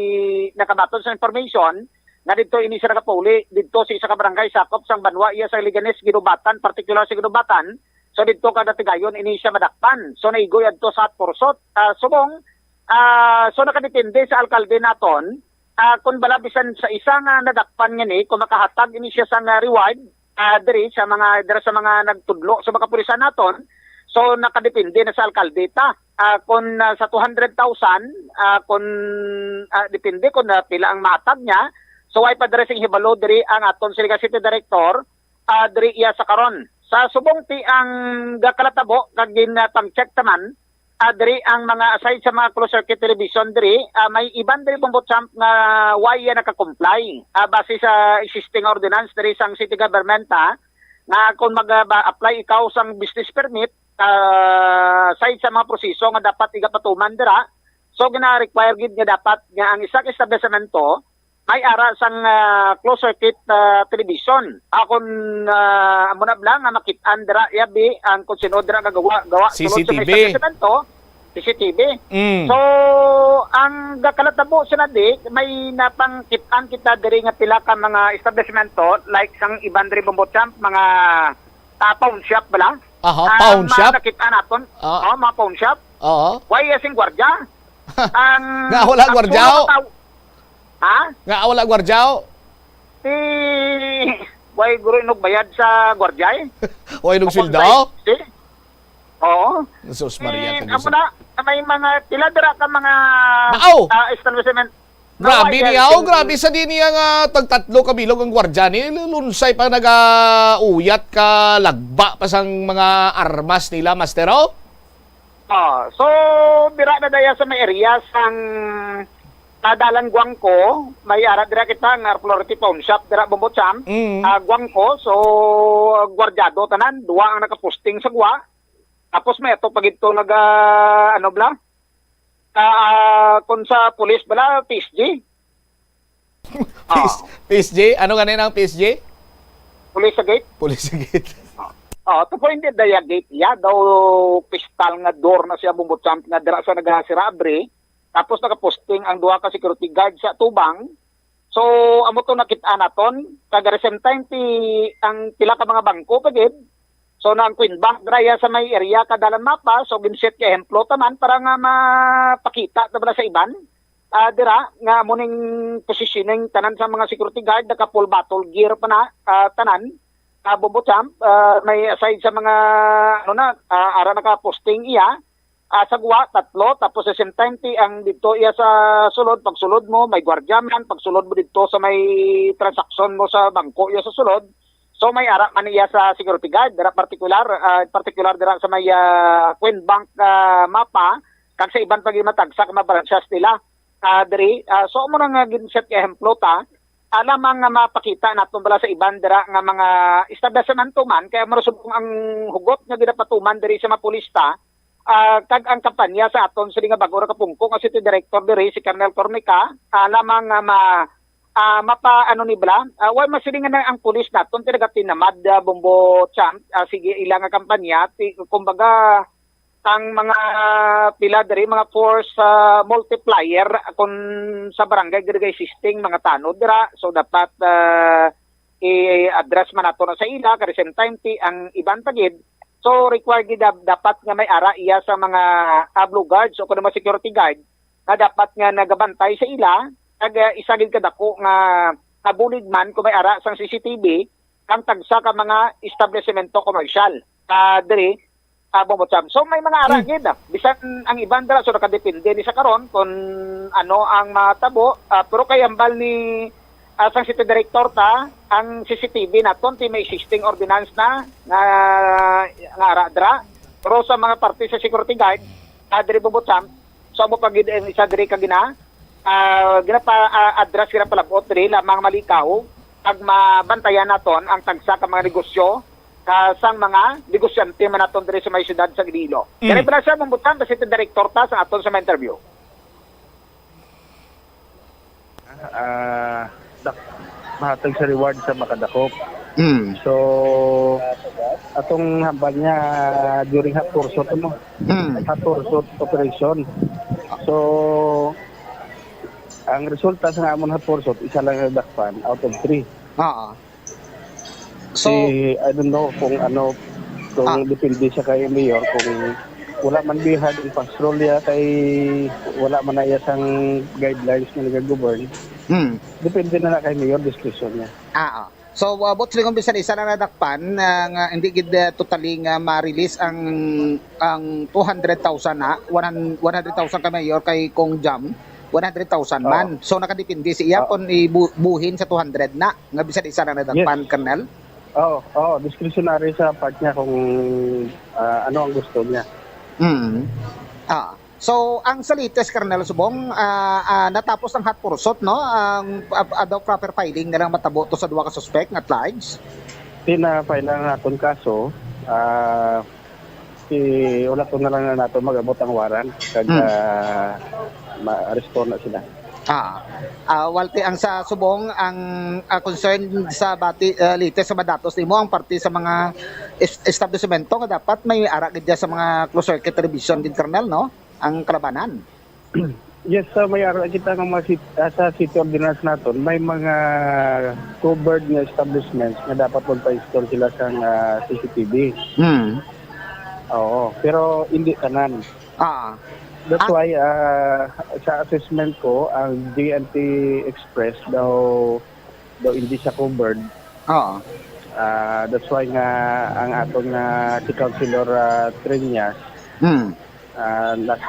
nakabaton sa information nga didto ini siya nakapauli didto sa isa ka barangay sakop sang banwa iya sa Leganes, Guinobatan, partikular sa Guinobatan. So didto ka natigayon ini siya madakpan. So naigoy adto sa Atporsot. Ah, subong, ah, so nakadepende sa alkalde naton ah, kung bala bisan sa isa nga nadakpan nga ni, kung makahatag ini siya sang ah, reward ah, diri sa mga dira sa mga nagtudlo sa mga kapulisan naton, so nakadepende na sa alkalde ta. Ah, kung ah, sa two hundred thousand, ah, kung ah, depende kung ah, pila ang mahatag niya. So way pa diri sing hibalo diri ang aton sini nga city director ah, diri iya sa karon. Sa subong ti ang gakalatabo kag ginapang-check taman, ah, diri ang mga aside sa mga closed circuit television diri, ah, may iban diri Bombo Champ nga way iya naka-comply. Ah, base sa existing ordinance diri sang city government, ah, nga kung mag-apply ikaw sang business permit, ah, aside sa mga proseso nga dapat igapatuman dira, so gina-require gid nga dapat nga ang isa ka establisemento may ara sang ah, closed circuit ah, television. Akon ah, amo na lang nga makit-an dira yabi ang kung sino dira gagawa gawa sulod sa may C C T V. Establishmento, C C T V. Mm. So, ang gakalatabo sa nadi, may napangkit-an kita diri nga pila ka mga establishmento, like sang iban diri Bombo Champ, mga ah, pawn shop bala. Aha, ah, pawn shop? Nakit-an naton. Ah. Oh, mga pawn shop. Oo. Why sing gwardiya? Ang Nga wala ang gwardiya, solo oh. Ka taw-, ha? Nga wala gwardiya, oh. Si, way guro inugbayad sa gwardiya, eh. Way nung Tapos sweldo? Like, si? Oo. Jesus Maria, si, tagisa. Amo na, may mga, pila dira ka mga, Wow! Ah, establishment. Grabe Naway, niya, oh, grabe sa di niya nga tagtatlo ka bilog ang gwardiya ni, lunsay pa nagauyat ka, lagba pa sang mga armas nila, master, oh. Ah, so, dira na daya sa may area sang Tadalan Guangco, may ara dira kita nga Flority Pawn Shop, dira Bombo Champ, Mm. ah, Guangco, so, gwardyado tanan, duwa ang nakaposting sa gwa. Tapos may ato pa gito naga, ano bla? Ah, ah, kung sa pulis bala, P S G. Ah. P S, P S G? Ano ganin ang P S G? Pulis sa gate. Pulis sa gate. Ah, to point daya gate iya daw pistal nga door na siya Bombo Champ nga dira sa nagasira abri. Tapos nakaposting ang duha ka security guard sa tubang. So, amo to nakit-an naton. Kag at the same time, ti, ang pila ka mga bangko pa gid. So, na ang Queen Bank dira iya sa may area ka dalan mapa. So, ginset ka ehemplo taman para nga mapakita ta bala sa iban. Ah, dira nga amo ning positioning tanan sa mga security guard, naka full battle gear pa na, ah, tanan. Ah, Bombo Champ, ah, may aside sa mga, ano na, ah, ara naka-posting iya, ah, sa guwa, tatlo, tapos sa same time, ti, ang dito iya sa sulod, pagsulod mo, may gwardiya man, pagsulod mo dito sa may transaksyon mo sa bangko iya sa sulod, so may ara man iya sa security guard, dira particular, ah, particular dira sa may, ah, Queen Bank, ah, mapa, kag sa iban pa gyud matagsa ka mga branches nila, ah, diri. Ah, so, amo na nga ginset nga ehemplo ta, ah, lamang nga mapakita naton bala sa iban dira nga mga establisemento man, kay amo ra subong ang hugot nga ginapatuman diri sa mga pulis ta, ah, kag ang kampanya sa aton sini nga bag-o ra kapungko nga city director diri, si Colonel Cornica, ah, lamang nga ma-, ah, mapa-, ano ni bala, ah, wa masilingan na ang pulis naton, ti nagatinamad, ah, Bombo Champ, ah, sige, ila nga kampanya, ti, kumbaga, ang mga pila diri, mga force, ah, multiplier, kun sa barangay diri kay existing mga tanod dira, so dapat, ah, i-address man nato na sa ila, kay the same time, ti, ang iban pa gid, so required gid dap-, dapat nga may ara iya sa mga, ah, blue guards o kuno mga security guard, nga dapat nga nagabantay sa ila, kag, ah, isa gid kadako nga, nga bulig man kung may ara sang C C T V ang tagsa ka mga establisemento komersyal, ah, diri, ah, Bombo Champ. So, may mga ara Hmm. gid, ah. Bisan ang iban dira, so nakadepende ni sa karon kung ano ang matabo, ah, pero kay hambal ni, ah, sang city director ta, ang C C T V naton ti may existing ordinance na nga, nga ara dira. Pero sa mga parte sa security guard, ah, diri Bombo Champ, so amo pa gid ang isa diri ka gina-, ah, ginapa-, ah, address, ginapalab-ot diri lamang malikaw, kag mabantayan naton ang tagsa ka mga negosyo, ka sang mga negosyante man naton diri sa may siyudad sa Iloilo. Mm. Kaya pala siya, Bombo Champ, kasi ito director ta sa aton sa mga interview. Ah, dak-, mahatag sa reward sa makadakop. Mm. So, atong hambal niya during hot pursuit, ano? Mm. Hot pursuit operation. So, ang resulta sa amon hot pursuit, isa lang nadakpan out of three. Oo. So, si, I don't know kung ano, kung Ah. depende siya kay Mayor, kung wala man bihag ang pastrolya kay wala man na iya sang guidelines nga nagagovern, Hmm. depende na na kay Mayor, discretion niya. Ah, ah. So, uh, Boss Lingon, bisan isa lang nadakpan, ah, nga hindi gid, ah, totally nga ma-release ang, ang two hundred thousand na, one hundred, one hundred thousand kay Mayor, kay Kong Jam, one hundred thousand Oo. man. So, nakadepende siya Oo. kung ibu-, buhin sa two hundred na. Nga bisan isa lang nadakpan, Yes. Colonel? Oo, oo, discretionary sa part niya kung, ah, ano ang gusto niya. Mm. Ah. So, ang sa latest, Colonel, subong, ah, ah, natapos ang hot pursuit, no? Ang, ah, ah, daw proper filing na lang matabo to sa duha ka suspek nga at large? Pina-file ang aton kaso, ah, si, wala to na lang na nato mag-abot ang warrant, kag, Hmm. ah, ma-arresto na sila. Ah. Ah, Walter, ang sa subong, ang, ah, concern sa bati, ah, latest sa madatos nimo, ang parte sa mga es-, establishmento nga dapat may ara gid sa mga closed circuit television gid, Colonel, no? Ang kalabanan. Yes, so may ara kita nga mga sit-, ah, sa city ordinance naton, may mga covered nga establishments nga dapat magpa-install sila sa, ah, C C T V. Hmm. Oo, pero hindi tanan. Ah. That's Ah. why, ah, sa assessment ko, ang G N T Express daw, daw hindi siya covered. Oo. Ah, that's why nga ang aton nga si Councilor, ah, Treñas, Hmm. ah, last,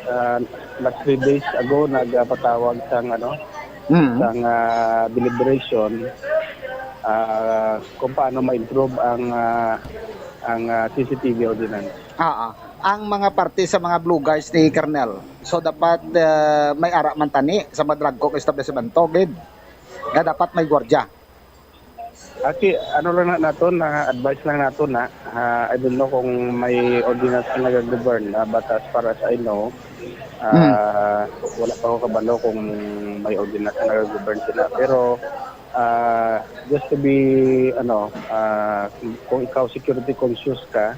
ah, last three days ago nagpatawag sang, ano, Hmm. sang, ah, deliberation, ah, kung paano ma-improve ang, ah, ang, ah, C C T V ordinance. Oo. Ang mga parte sa mga blue guards ni Colonel. So, dapat, ah, may ara man tani sa mga drug coke establishmento, gid. Nga dapat may gwardiya. Aki, ano lang na naton, ah, advice lang naton na, ah, I don't know kung may ordinance na nag-govern, ah, but as far as I know, ah, Hmm. wala pa ako kabalo kung may ordinance na nag-govern sila. Pero, ah, just to be, ano, ah, kung ikaw security conscious ka,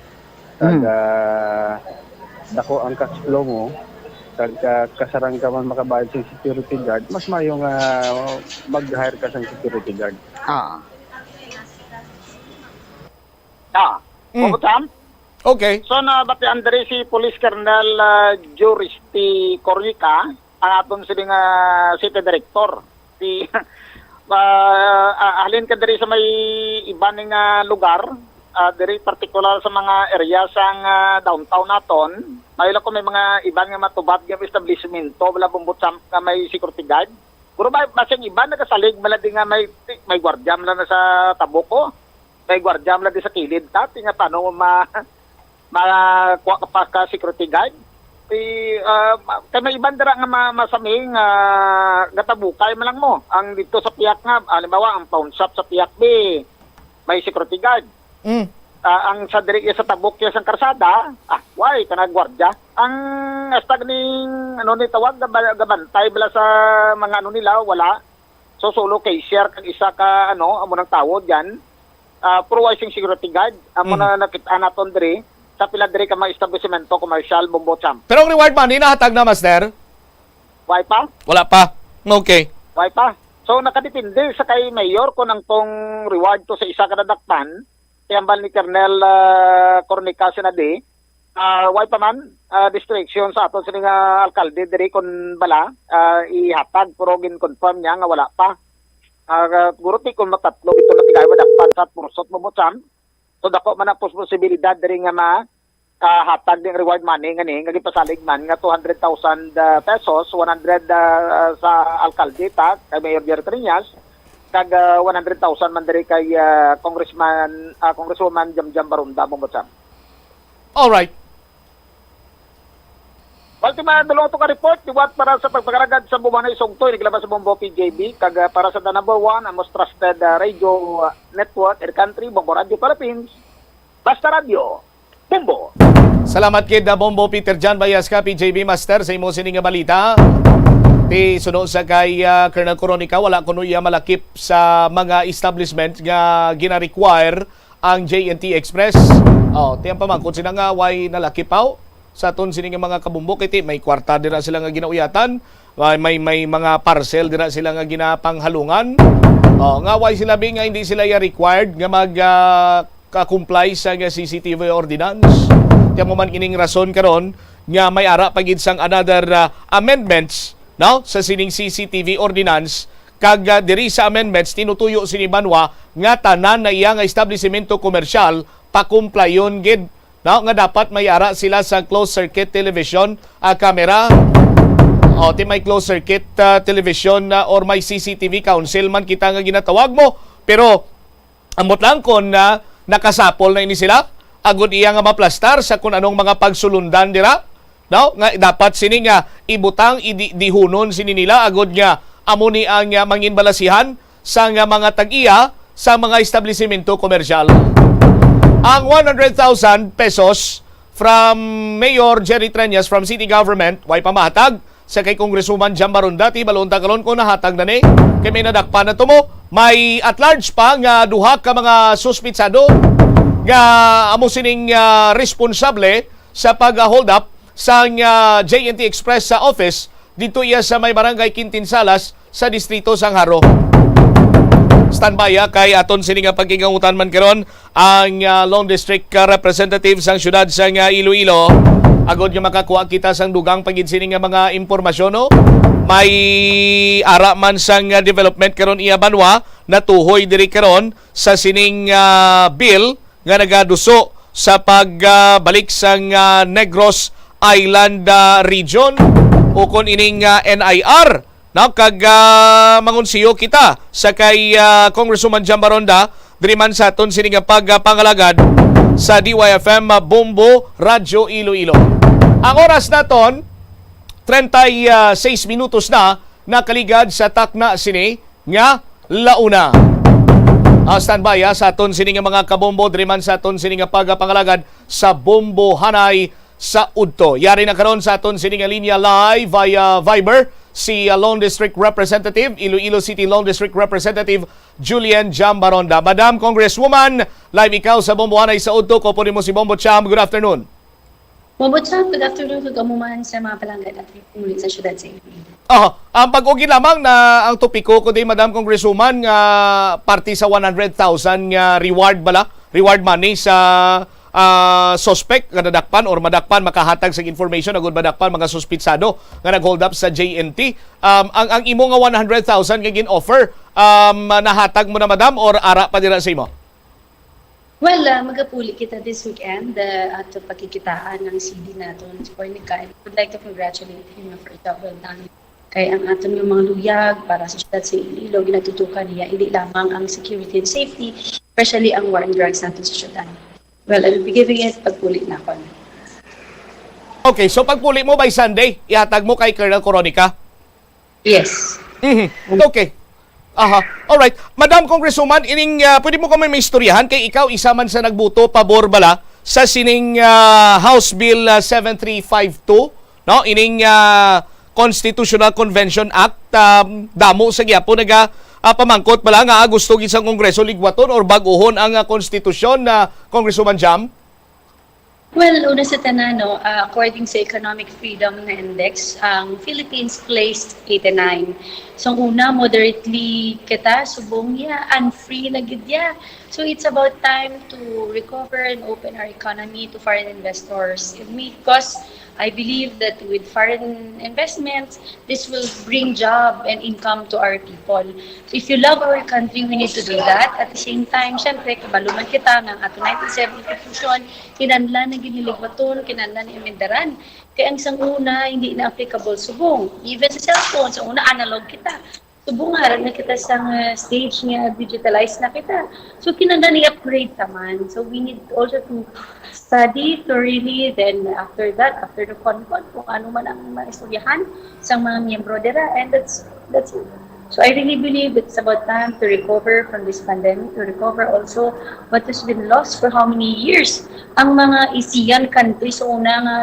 kag, Hmm. ah, dako ang cash flow mo, kag, ah, kasarang ka man makabayad sa security guard, mas maayo nga mag-hire ka sa security guard. Ah. Ah, Mm. Opo, Sam? Okay. So, nabatian diri si Police Colonel, ah, Juris T. Corica, ang aton sini nga city director. Si, ah, ah, halin ka diri sa may iban nga lugar, ah, diri partikular sa mga area sang, ah, downtown naton, may lang ko may mga iban nga matubad nga establishmento, wala bumbot sa, nga may security guard. Pero ba, basing iban nagasalig, mala di nga may, may gwardiya, mala na sa tabok ko. May gwardiya man lang di sa kilid ta, ti nga paano ma-, makuha ka pa ka security guard? Ti, ah, ma-, kay may iban dira nga ma-, masaming, ah, gatabukay man lang mo. Ang dito sa Piak nga, halimbawa, ang pawn shop sa Piak, bi, may security guard. Mm. Ah, ang sa diri sa tabok ya sang karsada, ah, way, kana gwardiya. Ang hasta ning, ano ni tawag, gaba-, gabantay bala sa mga ano nila, wala. So, solo cashier kag isa ka, ano, amo nang tawo diyan. Ah, puro way sing security guard. Amo Mhm. na nakit-an naton diri sa pila diri ka mga establisimento commercial, Bombo Champ. Pero ang reward money nahatag na, Master? Way pa? Wala pa. Okay. Way pa. So, nakadepende sa kay Mayor kung ang tong reward to sa isa ka nadakpan, kay hambal ni Colonel, ah, Cornica Sinadi, ah, way pa man, ah, distraction sa aton sini nga alkalde diri kung bala, ah, ihatag, pero gin-confirm niya nga wala pa. Ah, siguro ti kung matatlo ito na tigay madakpan sa pursot mo, Champ. So, dako man ang pos-, posibilidad diri nga ma-, ah, hatag ning reward money nga ni, nga gipasalig man nga two hundred thousand, ah, pesos, one hundred, ah, sa alkalde ta, kay Mayor Jerry Triñas, kag, ah, one hundred thousand man diri kay, ah, Congressman, ah, Congresswoman Jamjam Baronda, Bombo Champ. All right. Ultima, dulong to ka report, liwat para sa pagpangalagad sa Bubanay Sugto, iniglabas sa Bombo P J B, kag, ah, para sa The Number One, ang most trusted, ah, radio, ah, network in the country, Bombo Radio Philippines. Basta Radio, Bombo. Salamat kid, ah, Bombo Peter John Bayas ka, P J B Master, sa imo sini nga balita. Ti suno sa kay, ah, Colonel Coronica, wala kuno iya malakip sa mga establishment nga gina-require ang J N T Express. Oh, tiyan pa man, kung sila nga way nalakipaw sa aton sini nga mga kabombo, kay ti may kwarta dira sila nga ginauyatan, may, may, may mga parcel dira sila nga ginapanghalungan. Oh, nga way sila bi nga hindi sila ya required nga mag, ah, ka-comply sa nga C C T V ordinance. Tiyan mo man ining rason karon nga may ara pa gid sang another, ah, amendments, no, sa sining C C T V ordinance, kag, ah, diri sa amendments tinutuyo sini banwa nga tanan na iya nga establisimento komersyal pakumplayon gid, no, nga dapat may ara sila sa closed circuit television, ah, camera. O, ti may closed circuit, ah, television, ah, or may C C T V council man kita nga ginatawag mo, pero ambot lang kon, ah, nakasapol na ini sila, agud iya nga maplastar sa kun anong mga pagsulundan dira, no? Nga dapat sini nga ibutang, idi-, dihunon sini nila, agud nga amo ni ang, ah, mangin balasihan sa nga mga tag-iya sa mga establisimento komersyal. Ang one hundred thousand pesos from Mayor Jerry Treñas from City Government, way pamahatag sa kay Congresswoman Jam Baronda, ti balon ta karon kung nahatag na ni. Kay may nadakpan na to mo. May at large pa nga duha ka mga suspitsado nga amo sining, ah, responsable sa pag-hold up sa, ah, J N T Express sa office dito iya sa may barangay Quintinsalas sa distrito sang Jaro. Standby, ah, kay aton sini nga pagkingangutan man karon ang, ah, Lone District, ah, Representative sang siyudad sang, ah, Iloilo. Agod nga makakuha kita sang dugang pa gid sini nga mga impormasyon, no? May ara man sang, ah, development karon iya banwa, natuhoy diri karon sa sining, ah, bill nga nagaduso sa pagbalik sang, ah, Negros Island, ah, region, ukon ining, ah, N I R. No, kag, ah, mangunsiyo kita sa kay, ah, Congresswoman Jam Baronda, diri man sa aton sini nga pagpangalagad sa D Y F M, ah, Bombo Radyo Iloilo. Ang oras naton, treinta y seis minutos na nakaligad sa takna sini nga launa. Ah, standby, ah, sa aton sini nga mga kabombo, diri man sa aton sini nga pagpangalagad sa Bombo Hanay sa udto. Yari na karon sa aton sini nga linya live via Viber si, ah, Lone District Representative, Iloilo City Lone District Representative Julian Jambaronda. Madam Congresswoman, live ikaw sa Bombo Hanay sa udto. Kupo nimo si Bombo Cham. Good afternoon. Bombo Cham, good afternoon kag amo man sa mga palangga natin muli sa siyudad sa Iloilo. Oh, ang pag-ugi lamang na ang topiko ko di, Madam Congresswoman, nga parte sa one hundred thousand nga reward bala, reward money sa, ah, suspect nga nadakpan or madakpan, makahatag sa information agud madakpan mga suspitsado nga nag-hold up sa J N T. Um, ang, ang imo nga one hundred thousand nga gin-offer, um, nahatag mo na, madam, or ara pa dira sa imo? Well, ah, magapuli kita this weekend, ah, ato pagkikitaan ng C D naton si Cornica. And I would like to congratulate him for a job well done. Kay ang aton nga mga luyag para sa siyudad sa Iloilo, ginatutukan niya, hindi lamang ang security and safety, especially ang war on drugs natin sa siyudad. Well, I will be giving it pagpuli na ako. Okay, so pagpuli mo by Sunday, ihatag mo kay Colonel Coronica? Yes. Mhm. Okay. Aha. Alright. Madam Congresswoman, ining, ah, pwede mo kami maistoryahan kay ikaw isa man sa nagboto pabor bala sa sining, ah, House Bill, ah, seven three five two, no? Ining, ah, Constitutional Convention Act, um, damo sa gyapon naga, Ah, pamangkot pala nga gusto gid sang Kongreso ligwaton or bag-ohon ang, ah, konstitusyon na Congresswoman Jam? Well, una sa tanan, no, ah, according sa Economic Freedom na Index, ang Philippines placed eighty-nine. So, una, moderately kita, subong ya, unfree na gid ya. So, it's about time to recover and open our economy to foreign investors. Because I believe that with foreign investments, this will bring job and income to our people. So if you love our country, we need to do that. At the same time, syempre, kabalo man kita nga ang ato nineteen seventy Constitution, kinahanglan na gid ni ligwaton, kinahanglan na amendaran. Kay ang sang una, hindi na applicable subong. Even sa cellphone, sa una analog kita. Subong harap na kita sa nga stage nga digitalized na kita. So kinahanglan i-upgrade ta man. So we need also to study thoroughly, then after that, after the CONCON, kung ano man ang maistoryahan sa mga miyembro dira, and that's that's it. So I really believe it's about time to recover from this pandemic, to recover also what has been lost for how many years. Ang mga ASEAN countries, sa una nga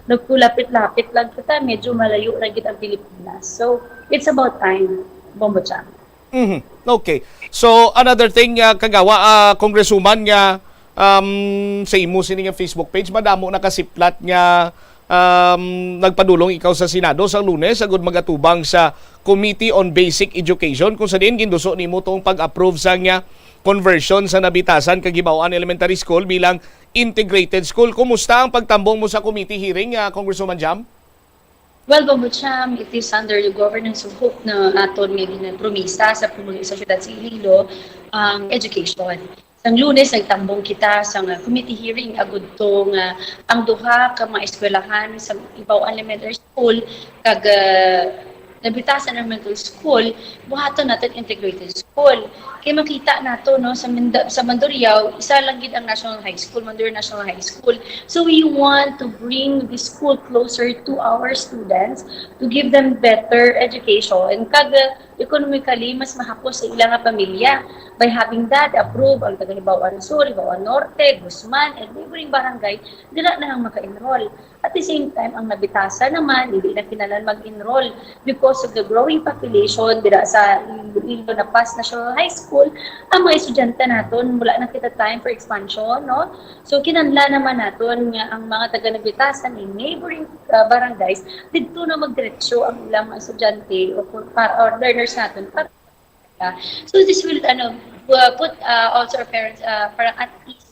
nagkulapit-lapit lang kita, medyo malayo na gid ang Pilipinas. So it's about time, Bombo Chang. Mhm. Okay. So, another thing, ah, Kagawa, ah, Congresswoman, nga, um, sa imo sini nga Facebook page, madamo nakasiplat nga, um, nagpadulong ikaw sa Senado sa Lunes agud magatubang sa Committee on Basic Education, kung sa diin ginduso nimo tong pag-approve sa nga conversion sa Nabitasan kag Hibaw-an Elementary School bilang integrated school. Kumusta ang pagtambong mo sa committee hearing, ah, Congresswoman Jam? Well, Bombo Cham, it is under the governance of hope na aton nga ginapromisa sa pumuno sa siyudad sa Iloilo ang education. Sang Lunes, nagtambong kita sa nga committee hearing agud to nga ang duha ka mga eskwelahan sa Hibaw-an Elementary School kag, ah, Nabitasan Elementary School, buhaton natin integrated school. Kay makita nato, no, sa Minda-, sa Mandurriao, isa lang gid ang National High School, Mandurriao National High School. So we want to bring the school closer to our students, to give them better education, kag, uh, economically mas mahapos sa ila nga pamilya. By having that, approve ang taga Hibaw-an Sur, Hibaw-an Norte, Guzman, and neighboring barangay, dira na lang maka-enroll. At the same time, ang Nabitasan naman, hindi na kinahanglan mag-enroll because of the growing population dira sa Iloilo La Paz National High School. Ang mga estudyante naton, wala na kita time for expansion, no? So, kinahanglan naman naton nga ang mga taga Nabitasan in neighboring, uh, barangays, didto na magdiretso ang ilang mga estudyante o, pa, or learners naton para. So, this will, ano, uh, put, uh, also our parents, uh, parang at ease.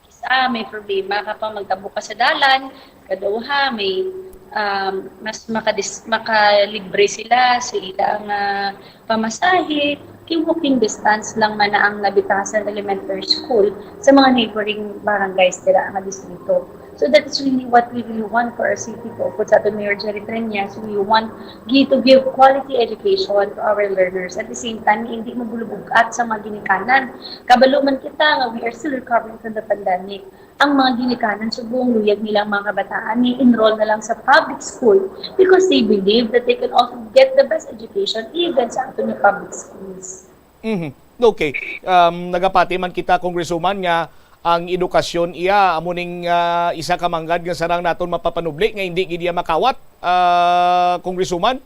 Isa, may problema ka pa magtabo ka sa dalan, kaduha, may, um, mas makadis-, makalibre sila sa ilang, ah, pamasahe, kay walking distance lang man na ang Nabitasan Elementary School sa mga neighboring barangays dira nga distrito. So that is really what we really want for our city, po, po sa aton Mayor Jerry Treñas. We want gi-, to give quality education to our learners. At the same time, hindi mo bulubugat sa mga ginikanan. Kabalo man kita nga we are still recovering from the pandemic. Ang mga ginikanan subong luyag nilang mga kabataan ni enroll na lang sa public school because they believe that they can also get the best education even sa aton nga public schools. Mhm. Okay. Um, nagapati man kita, Congresswoman, nga ang edukasyon iya amo ning, ah, isa ka manggad nga sarang naton mapapanubli nga hindi gid iya makawat, ah, Congresswoman?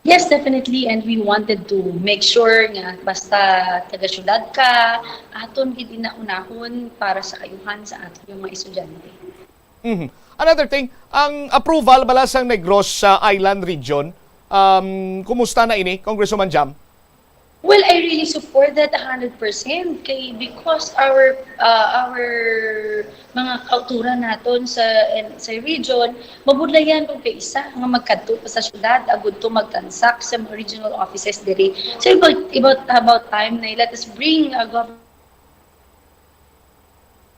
Yes, definitely. And we wanted to make sure nga basta taga-syudad ka, aton gid ina-unahon para sa kaayuhan sa aton nga mga estudyante. Mhm. Another thing, ang approval bala sang Negros sa Island Region, um, kumusta na ini, Congresswoman Jam? Well, I really support that a hundred percent kay because our, uh, our mga kauturan naton sa, sa region, mabudlayan kung kay isa nga magkadto pa sa syudad agud to mag-transact sa mga regional offices diri. So about, about, about time na let us bring, uh, government.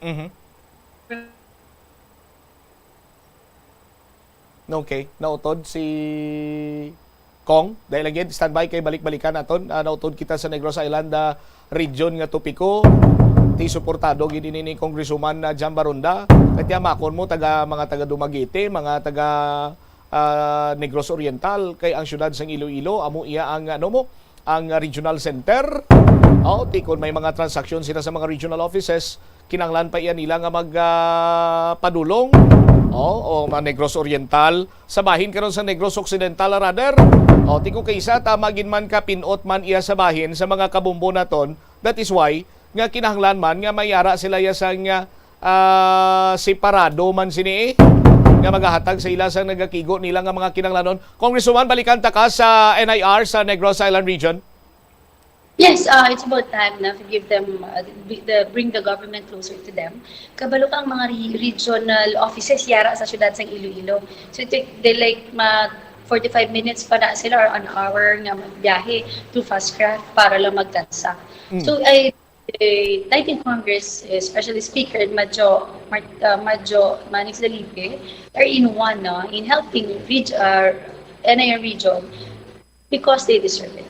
Mhm. Okay, nautod si Kong. Dahil again, standby kay balik-balikan naton. Ah, nautod kita sa Negros Island, ah, region nga topiko. Ti suportado gid ini ni Congresswoman, ah, Jan Baronda. Kay tiyamakon mo, taga, mga taga Dumaguete, mga taga, ah, Negros Oriental, kay ang siyudad sang Iloilo, amo iya ang, ano mo, ang regional center. O, ti kon may mga transaksyon sila sa mga regional offices, kinanglan pa iya nila nga mag, ah, padulong. O, o mga Negros Oriental, sa bahin karon sa Negros Occidental, rather. O, ti ko kaysa tama gid man ka pin-ot man iya sa bahin sa mga kabombo naton. That is why nga kinahanglan man nga may ara sila iya sang, ah, separado man sini, eh, nga magahatag sa ila sang nagakigo nila nga mga kinahanglanon. Congresswoman, balikan ta ka sa N I R sa Negros Island Region. Yes, uh, it's about time na to give them, uh, the, the, bring the government closer to them. Kabalo ka ang mga re- regional offices yara sa siyudad sang Iloilo. So it take they like ma forty-five minutes pa na sila or an hour nga magbiyahe to Fastcraft para lang magkansa. Mm. So I I think Congress, especially Speaker Madjo Mar- uh, Madjo Manix Dalipe, are in one, no, in helping reg- uh, N I R region because they deserve it.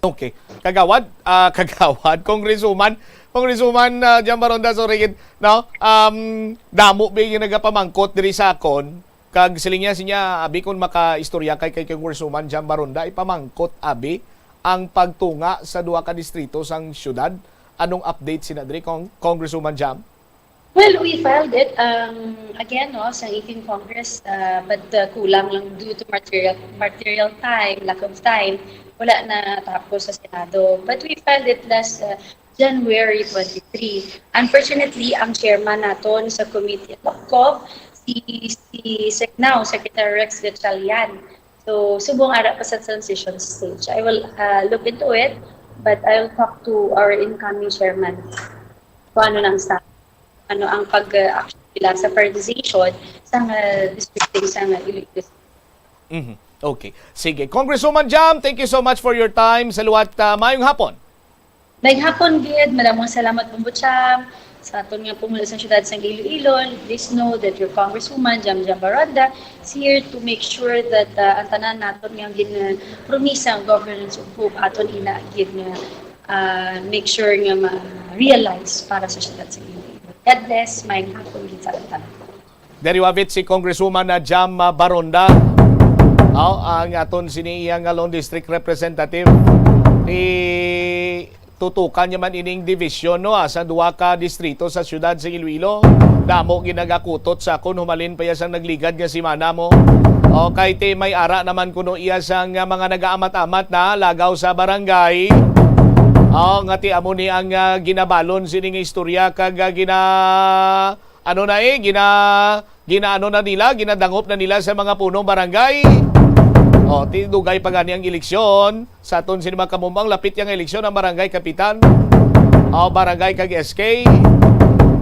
Okay. Kagawad, ah, kagawad, Congresswoman, Congresswoman, ah, Jam Baronda, sorry gid, no? Um, damo ba yung nagapamangkot diri sa akon? Kag siling niya, sinya, abi, kung makaistorya kay, kay Congresswoman Jam Baronda, ipamangkot, abi, ang pagtunga sa duha ka distrito sang syudad. Anong update sina diri, Cong-, Congresswoman Jam? Well, we filed it, um, again, no, sa eighteen Congress, uh, but uh, kulang lang due to material, material time, lack of time, wala na tapos sa Senado. But we filed it last uh, January twenty-three. Unfortunately, ang chairman naton sa committee, Cov, si, si Sec-, now, Secretary Rex Gatchalian. So, subong ara pa sa transition stage. I will uh, look into it, but I will talk to our incoming chairman kung ano nang status, ano ang pag-action nila sa prioritization sa nga districting sa nga Iloilo. Mhm. Okay. Sige. Congresswoman Jam, thank you so much for your time. Sa liwat, ah, mayong hapon. Maayong hapon gid, madamong salamat, Bombo Cham, sa aton nga pumulo sa siyudad sang Iloilo. Please know that your Congresswoman, Jam Jam Baronda, is here to make sure that uh, ang tanan naton nga gin-, uh, promisa ang Governance of Hope, aton ina gid nga uh, make sure nga ma-realize para sa siyudad sa Iloilo. God bless, maayong hapon gid sa aton tanan. Diri wabit si Congresswoman na Jam, ah, Baronda. Aw, ang aton sini iya nga lone district representative. Ti tutukan niya man ining division, no, ah, sa duha ka distrito sa siyudad sa Iloilo. Damo ginagakutot sa akon humalin pa iya sang nagligad nga semana mo. Okay, ti may ara naman kuno iya sang, ah, mga nagaamat-amat na lagaw sa barangay. Oh, nga ti amo ni ang, ah, ginabalon sini nga istorya kag, ah, gina ano na, eh, gina ginaano na nila, ginadangop na nila sa mga punong barangay. Oh, ti dugay pa gani ang eleksyon. Sa aton sini mga kamumbang, lapit yang eleksyon ang barangay kapitan. Oh, barangay kag S K.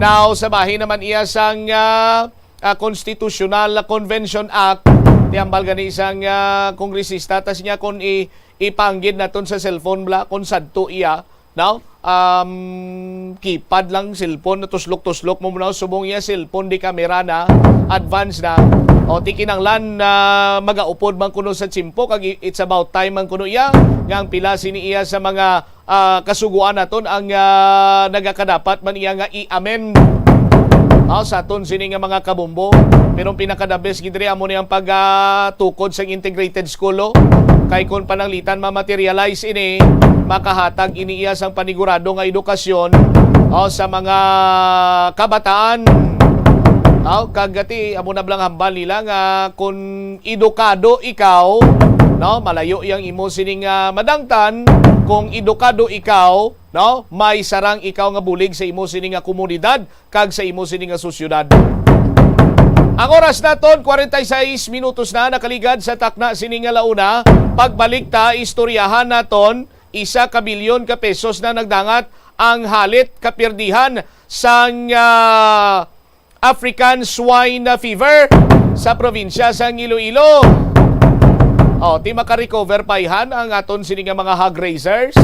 Now, sa bahin naman iya sang, ah, ah, Constitutional Convention Act, ti hambal gani sang, ah, kongresista, tas niya kung i- ipanggid naton sa cellphone bla, kung sadto iya, no? Um, keypad lang cellphone, tuslok-tuslok mo muna, subong iya cellphone, di camera na, advance na. O, ti kinanglan na magaupod man kuno sa tiyempo, kag i- it's about time man kuno iya, nga ang pila sini iya sa mga, ah, kasuguan naton ang, ah, nagakadapat man iya nga i-amend. Ah, sa aton sini nga mga kabombo. Pero ang pinaka-the best gid diri amo ni ang pag, ah, tukod sang integrated school, oh. Kay kung pananglitan ma-materialize ini, makahatag ini iya sang panigurado nga edukasyon, oh, sa mga kabataan. Oh, kag ati, amo na blang hambal nila nga kung edukado ikaw, no, malayo yang imo sining, ah, madangtan. Kung edukado ikaw, no, may sarang ikaw nga bulig sa imo sini nga komunidad kag sa imo sini nga sosyedad. Ang oras naton, kwarenta y seis minutos na nakaligad sa takna sini nga launa. Pagbalik ta, istoryahan naton, isa ka bilyon ka pesos na nagdangat ang halit kapirdihan sang, ah, African Swine Fever sa probinsya sang Iloilo. Oh, ti maka-recover pa ihan ang aton sini nga mga hog raisers.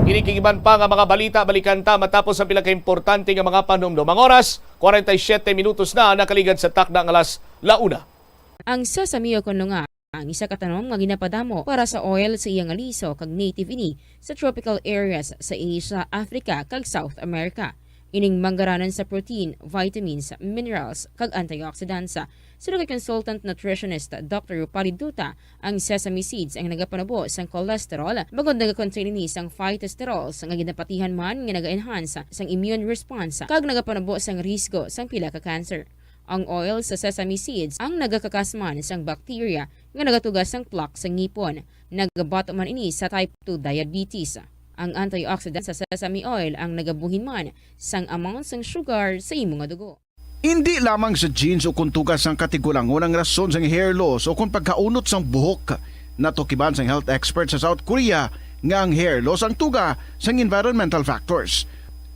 Ini kag iban pa nga mga balita, balikan ta matapos ang pila ka importante nga mga panumdom. Ang oras, kwarenta y siyete minutos na nakaligad sa takna nga alas launa. Ang sesame o kuno nga ang isa ka tanom nga ginapadamo para sa oil sa iya nga liso kag native ini sa tropical areas sa Asia, Africa, kag South America. Ining manggaranan sa protein, vitamins, minerals, kag antioxidants. Suno kay consultant nutritionist Doctor Rupali Duta, ang sesame seeds ang nagapanubo sang cholesterol, bangod nagakontain ini sang phytosterols nga ginapatihan man nga naga-enhance sang immune response kag nagapanubo sang risgo sang pila ka cancer. Ang oil sa sesame seeds ang nagakakas man sang bacteria nga nagatuga sang plaque sa ngipon. Nagabato man ini sa type two diabetes. Ang antioxidant sa sesame oil ang nagabuhin man sang amount sang sugar sa imo nga dugo. Indi lamang sa genes o kon tuga sang katigulangon ang rason sang hair loss o kon pagkaunot sang buhok. Natukiban sang health expert sa South Korea nga ang hair loss ang tuga sang environmental factors.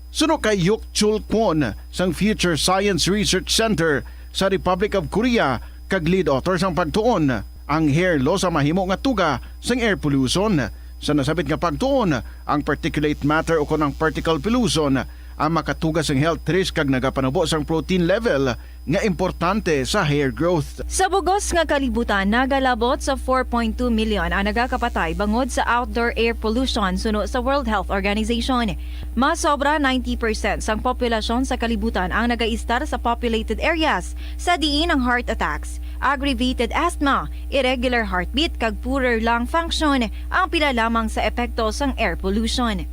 Suno kay Hyuk Chul Kwon sang Future Science Research Center sa Republic of Korea kag lead author sang pagtuon, ang hair loss ang mahimo nga tuga sang air pollution. Sa nasabit nga pagtuon, ang particulate matter o kon ang particle pollution ang makatuga sang health risk kag nagapanubo sang protein level nga importante sa hair growth. Sa bugos nga kalibutan, nagalabot sa four point two million ang nagakapatay bangod sa outdoor air pollution suno sa World Health Organization. Mas sobra ninety percent sang populasyon sa kalibutan ang nagaistar sa populated areas, sa diin ang heart attacks, aggravated asthma, irregular heartbeat, kag poorer lung function ang pila lamang sa epekto sang air pollution.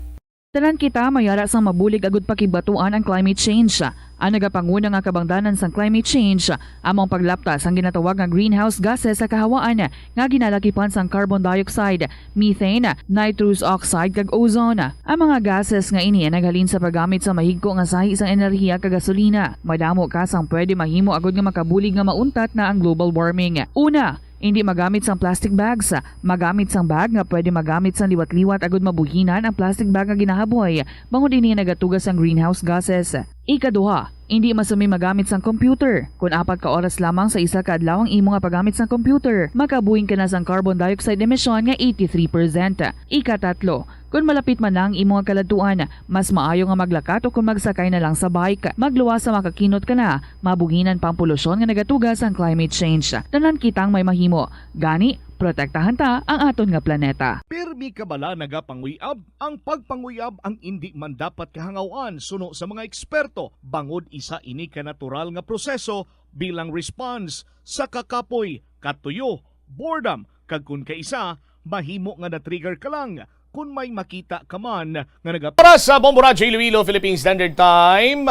Tanan kita may ara sang mabulig agud pakigbatuan ang climate change. Ang nagapanguna nga kabangdanan sang climate change amo ang paglapta sang ginatawag nga greenhouse gases sa kahawaan nga ginalakipan sang carbon dioxide, methane, nitrous oxide, kag ozone. Ang mga gases nga ini ang naghalin sa paggamit sa mahigko nga sahi sang enerhiya kag gasolina. Madamo ka sang pwede mahimo agud nga makabulig nga mauntat na ang global warming. Una, indi magamit sang plastic bags. Magamit sang bag nga pwede magamit sang liwat-liwat agud mabuhinan ang plastic bag nga ginahaboy, bangod ini nagatuga sang greenhouse gases. Ikaduha, indi masumi magamit sang computer. Kon apat ka oras lamang sa isa ka adlaw ang imo nga paggamit sang computer, makabuhin ka na sang carbon dioxide emission nga eighty-three percent. Ikatatlo, kon malapit man na ang imo nga kaladtuan, mas maayo nga maglakat o kon magsakay na lang sa bike. Magluwas sa makakinot ka na, mabuhinan pa ang polusyon nga nagatuga sang climate change. Tanan kitang may mahimo. Gani, protektahan ta ang aton nga planeta. Pirmi ka bala nagapanguyab? Ang pagpanguyab ang indi man dapat kahangawan suno sa mga eksperto, bangod isa ini ka natural nga proseso bilang response sa kakapoy, katuyo, boredom, kag kon kaisa, mahimo nga na-trigger ka lang kon may makita ka man nga naga- Para sa Bombo Radyo Iloilo, Philippine Standard Time,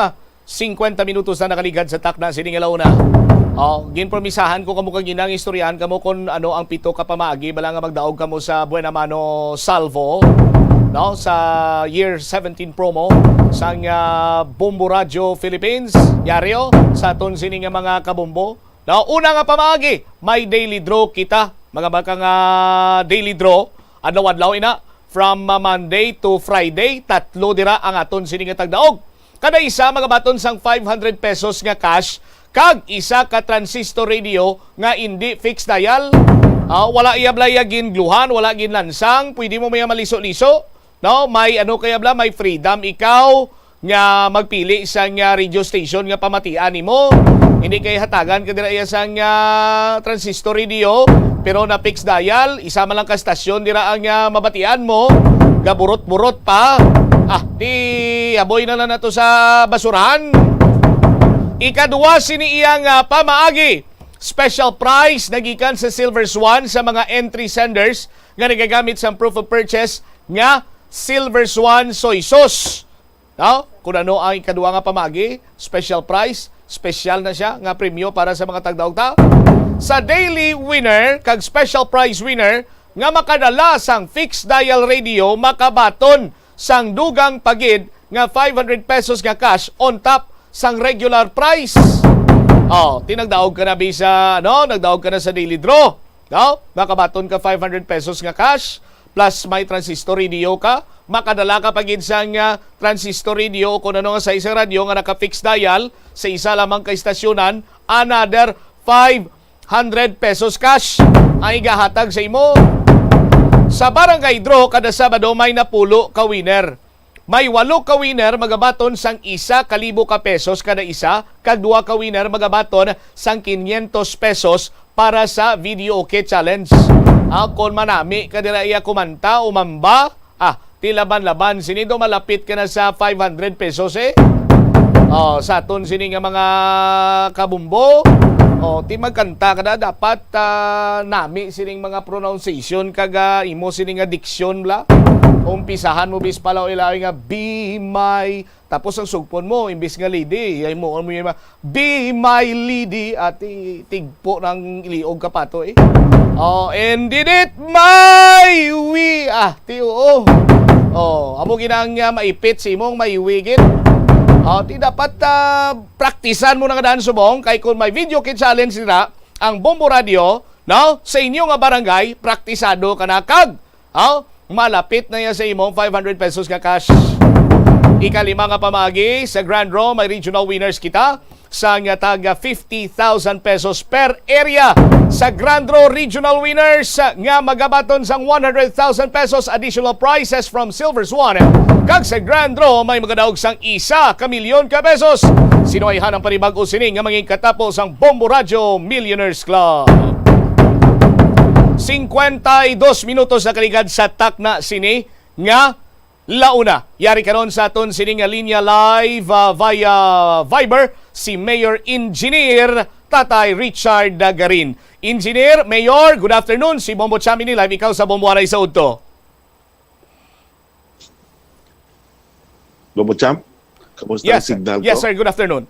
singkwenta minutos na nakaligad sa takna sini nga launa. Oh, ginpromisahan ko kamo kag ginang istoryahan kamo kung ano ang pito ka pamaagi bala nga magdaog kamo sa Buena Mano Salvo, no, sa Year seventeen promo sang, ah, Bombo Radyo Philippines. Yari, oh, sa aton sini nga mga kabombo. No, una nga pamaagi, may daily draw kita, mga baka nga daily draw, adlaw-adlaw ina, from, ah, Monday to Friday, tatlo dira ang aton sini nga tagdaog. Kada isa magabaton sang five hundred pesos nga cash kag isa ka transistor radio nga indi fixed dial. Ah, wala iya blaya ginluhan, wala ginlansang, pwede mo maya maliso-liso. No, may ano kaya bala, may freedom ikaw nga magpili sang, ah, radio station nga pamatian nimo. Hindi kay hatagan ka dira iya sang, ah, transistor radio, pero na fixed dial, isa man lang ka stasyon dira ang, ah, mabatian mo. Gaburot-burot pa. Ah, di aboy na lang nato sa basurahan. Ikadua sini iya nga pamaagi, special prize nagikan sa Silver Swan sa mga entry senders nga nagagamit sang proof of purchase nga Silver Swan Soy Sauce. No? Kung ano ang ikadua nga pamagi, special prize, special na siya nga premyo para sa mga tagdaog ta. Sa daily winner kag special prize winner nga makadala sang fixed dial radio makabaton sang dugang pa gid nga five hundred pesos nga cash on top sang regular price. Oh, tinagdaog ka na bisa, no? Nagdaog ka na sa daily draw. No? Makabaton ka five hundred pesos nga cash, plus may transistor radio ka, makadala ka pa gid sang, ah, transistor radio o kung ano nga sa isang radyo nga naka-fixed dial sa isa lamang ka istasyonan, another five hundred pesos cash ang igahatag sa imo. Sa barangay draw kada Sabado may napulo ka winner. May walo ka winner magabaton sang isa ka libo ka pesos kada isa, kag duha ka winner magabaton sang quinientos pesos para sa videoke challenge. Ah, kon manami ka dira iya kumanta, umamba, ah, ti laban-laban sini do malapit ka na sa five hundred pesos, eh. Oh, sa aton sini nga mga kabumbo, oh, ti magkanta ka na, dapat, ah, nami sining mga pronunciation kag, ah, imo sini nga diksyon bala. Umpisahan mo bis palaw ilawi nga, "Be my," tapos ang sugpon mo, imbis nga lady, ay mo, mo yung mga, "Be my lady," at i-, tigpo ng iliog ka pa to eh. Oh, and did it my way. Ah, ti oo. Oh, amo ginang uh, maipit si imong may wigit. Oh, ti dapat uh, praktisan mo na nga daan subong kay kung may video kit challenge nila ang Bombo Radio, no? Sa inyo nga barangay, praktisado ka na kag Aw, malapit na yan sa imong five hundred pesos nga cash. Ikalima nga pamagi sa Grand Draw, may regional winners kita sa nga taga fifty thousand pesos per area. Sa Grand Draw, regional winners nga magabaton sang one hundred thousand pesos additional prizes from Silver Swan. Kag sa Grand Draw, may magadaog sang isa ka milyon ka pesos. Sino ay hanang panibag-o sini nga mangin katapo sang Bombo Radyo Millionaires Club? Cincuenta y dos minutos na kaligad sa takna sini nga launa. Yari karon sa aton sini nga linya live ah, via Viber si Mayor Engineer Tatay Richard Garin. Engineer, Mayor, good afternoon. Si Bombo Chamini live ikaw sa Bombo Aray sa Udto. Bombo Champ, kamusta ang Yes, sir. signal Yes, ko? sir. Good afternoon.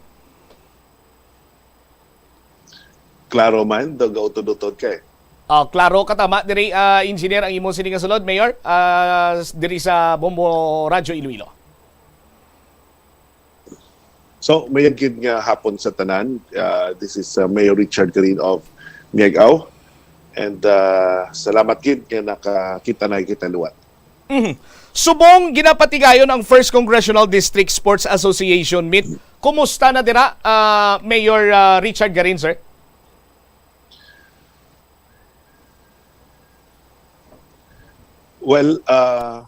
Klaro man, daw gautod-utod ka eh. Ah, klaro ka tama diri ah, engineer ang imo sini nga sulod, Mayor, ah, s- diri sa Bombo Radyo Iloilo. So, mayagid nga hapon sa tanan. Ah, this is uh, Mayor Richard Garin of Miag-ao. And uh, salamat gid nga nakakita na kita liwat. Mhm. Subong ginapatigayon ang First Congressional District Sports Association Meet. Kumusta na dira, ah, Mayor ah, Richard Garin, sir? Well, uh,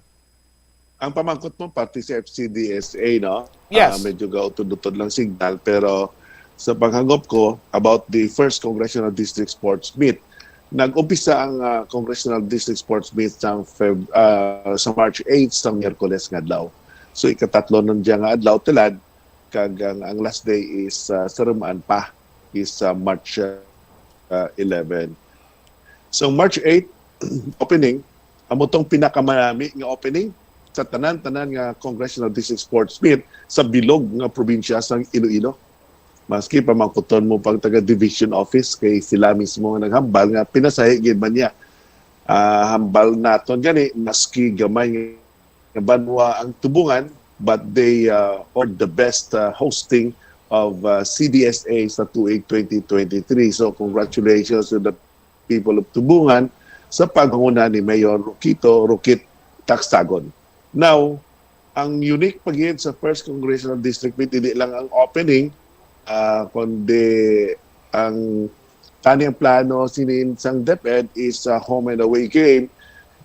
ang pamangkot mo pati sa F C D S A, no? Yes. Ah, medyo gautod-utod lang signal, pero sa panghangop ko about the First Congressional District Sports Meet, nag-umpisa ang ah, Congressional District Sports Meet sa Feb, ah, sa March eight, sa Miyerkules nga adlaw. So ikatatlo nun diya nga adlaw tilad, kag ang, ang last day is ah, sa rumaan pa is ah, March ah, eleven. So March eight, opening, amo tong pinakamanami nga opening sa tanan-tanan nga Congressional District Sports Meet sa bilog nga probinsya sang Iloilo. Maski pamangkuton mo pang taga Division Office, kay sila mismo nga naghambal nga pinasahi gid man niya. Ah, hambal naton gani, maski gamay nga banwa ang Tubungan, but they uh, are the best uh, hosting of uh, C D S A sa tuig twenty twenty-three. So congratulations to the people of Tubungan sa pagpanguna ni Mayor Rokito Rokit Taksagon. Now, ang unique pa gid sa First Congressional District Meet, hindi lang ang opening, ah, kundi ang tani ang plano sinin sang DepEd is a home and away game,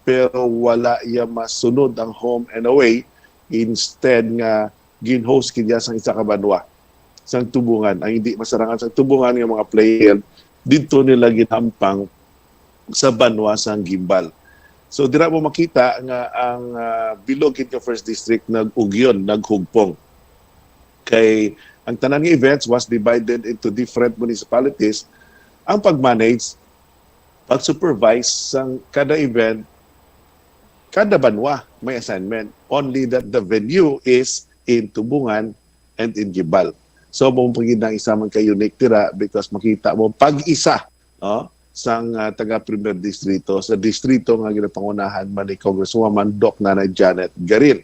pero wala iya masunod ang home and away. Instead nga gin-host kini sang isa ka banwa sang Tubungan, ang hindi masarangan sang Tubungan nga mga player didto nila ginampang sa banwa sang Guimbal. So dira mo makita nga ang ah, bilog gid nga First District nag-ugyon, naghugpong. Kay ang tanan nga events was divided into different municipalities. Ang pag-manage, pag-supervise sang kada event, kada banwa may assignment. Only that the venue is in Tubungan and in Guimbal. So mo pa gid ang isa man ka unique dira because makita mo pag-isa, no, sang ah, taga Primer Distrito sa distrito nga ginapangunahan man ni Congresswoman Doc Nanay Janet Garin.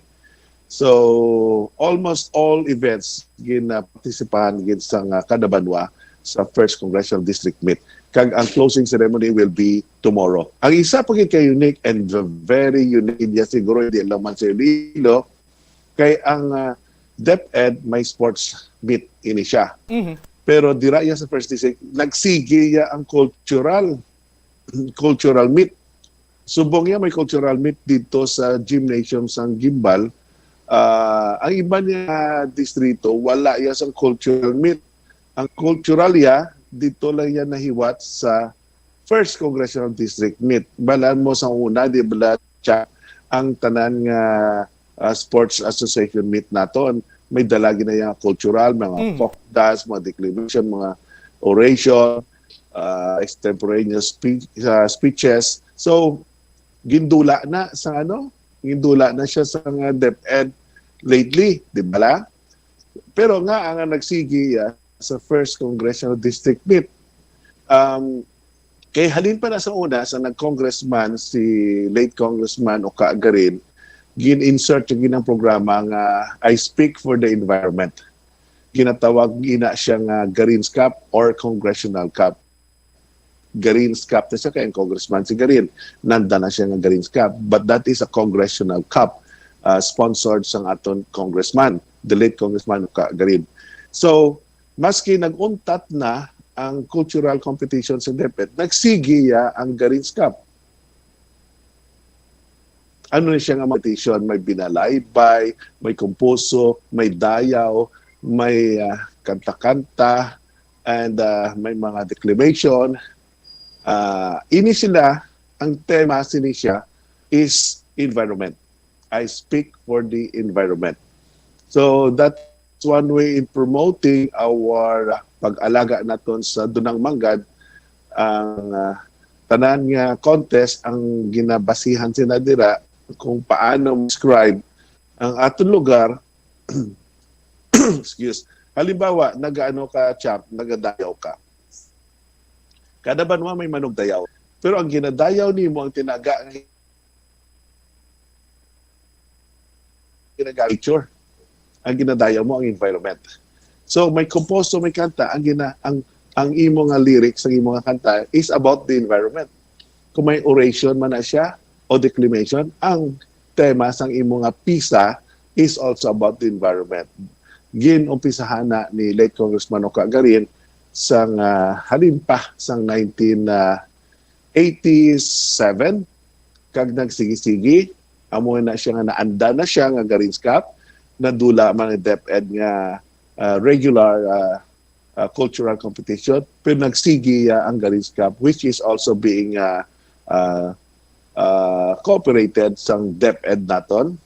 So almost all events ginapartisipahan gid sang ah, kada banwa sa First Congressional District Meet. Kag ang closing ceremony will be tomorrow. Ang isa pa gid ka unique and very unique niya siguro, hindi lang man sa Iloilo, kay ang ah, DepEd may sports meet ini siya. Mhm. Pero dira iya sa First District, nagsigi iya ang cultural cultural meet. Subong iya may cultural meet dito sa gymnasium sang Guimbal. Ah, ang iba niya distrito, wala iya sang cultural meet. Ang cultural iya, dito lang iya nahiwat sa First Congressional District Meet. Balaan mo sa una, di ba, siya ang tanan nga ah, sports association meet naton. May dala gid na iya nga cultural, mga Mm. folk dance, mga declamation, mga oration, ah, extemporaneous spe- ah, speeches. So, gindula na sa ano, Gindula na siya sa nga DepEd lately, di ba la? Pero nga ang nagsigi, ah, sa first congressional district meet. Um, kay halin pa na sa una, sa nag-congressman, si late Congressman Oca Garin, gin-insert yung ginang programa nga I Speak for the Environment. Ginatawag gina siya nga Garin's Cup or Congressional Cup. Garin's Cup na siya, kay ang congressman si Garin, nanda na siya nga Garin's Cup. But that is a congressional cup, uh, sponsored sang aton congressman, the late Congressman Oca Garin. So, maski nag-untat na ang cultural competition sa DepEd, nagsigi ya ang Garin's Cup. Ano na siya nga competition? May binalaybay, may kumpuso, may dayaw, may, ah, kanta-kanta, and, ah, may mga declamation. Ah, ini sila, ang tema sini siya is environment. I speak for the environment. So that's one way in promoting our pag-alaga naton sa dunang manggad. Ang, ah, tanan nga contest, ang ginabasihan sila dira kung paano describe ang aton lugar. Excuse. Halimbawa, nagaano ka, Champ, nagadayaw ka. Kada banwa may manugdayaw. Pero ang ginadayaw nimo, ang tinaga nga ginagamit, nature. Ang ginadayaw mo, ang environment. So, may komposto, may kanta, ang gina-, ang, ang imo nga lyrics, ang imo nga kanta is about the environment. Kung may oration man na siya o declamation, ang tema sang imo nga pisa is also about the environment. Gin-umpisahan na ni late Congressman Oca Garin sang, ah, halin pa sang nineteen, ah, eighty-seven, kag nagsigi-sigi. Amo na siya nga naanda na siya nga Garin's Cup. Nadula man ang DepEd nga, ah, regular, ah, ah, cultural competition, pero nagsigi, ah, ang Garin's Cup, which is also being, ah, ah, ah, cooperated sang DepEd naton,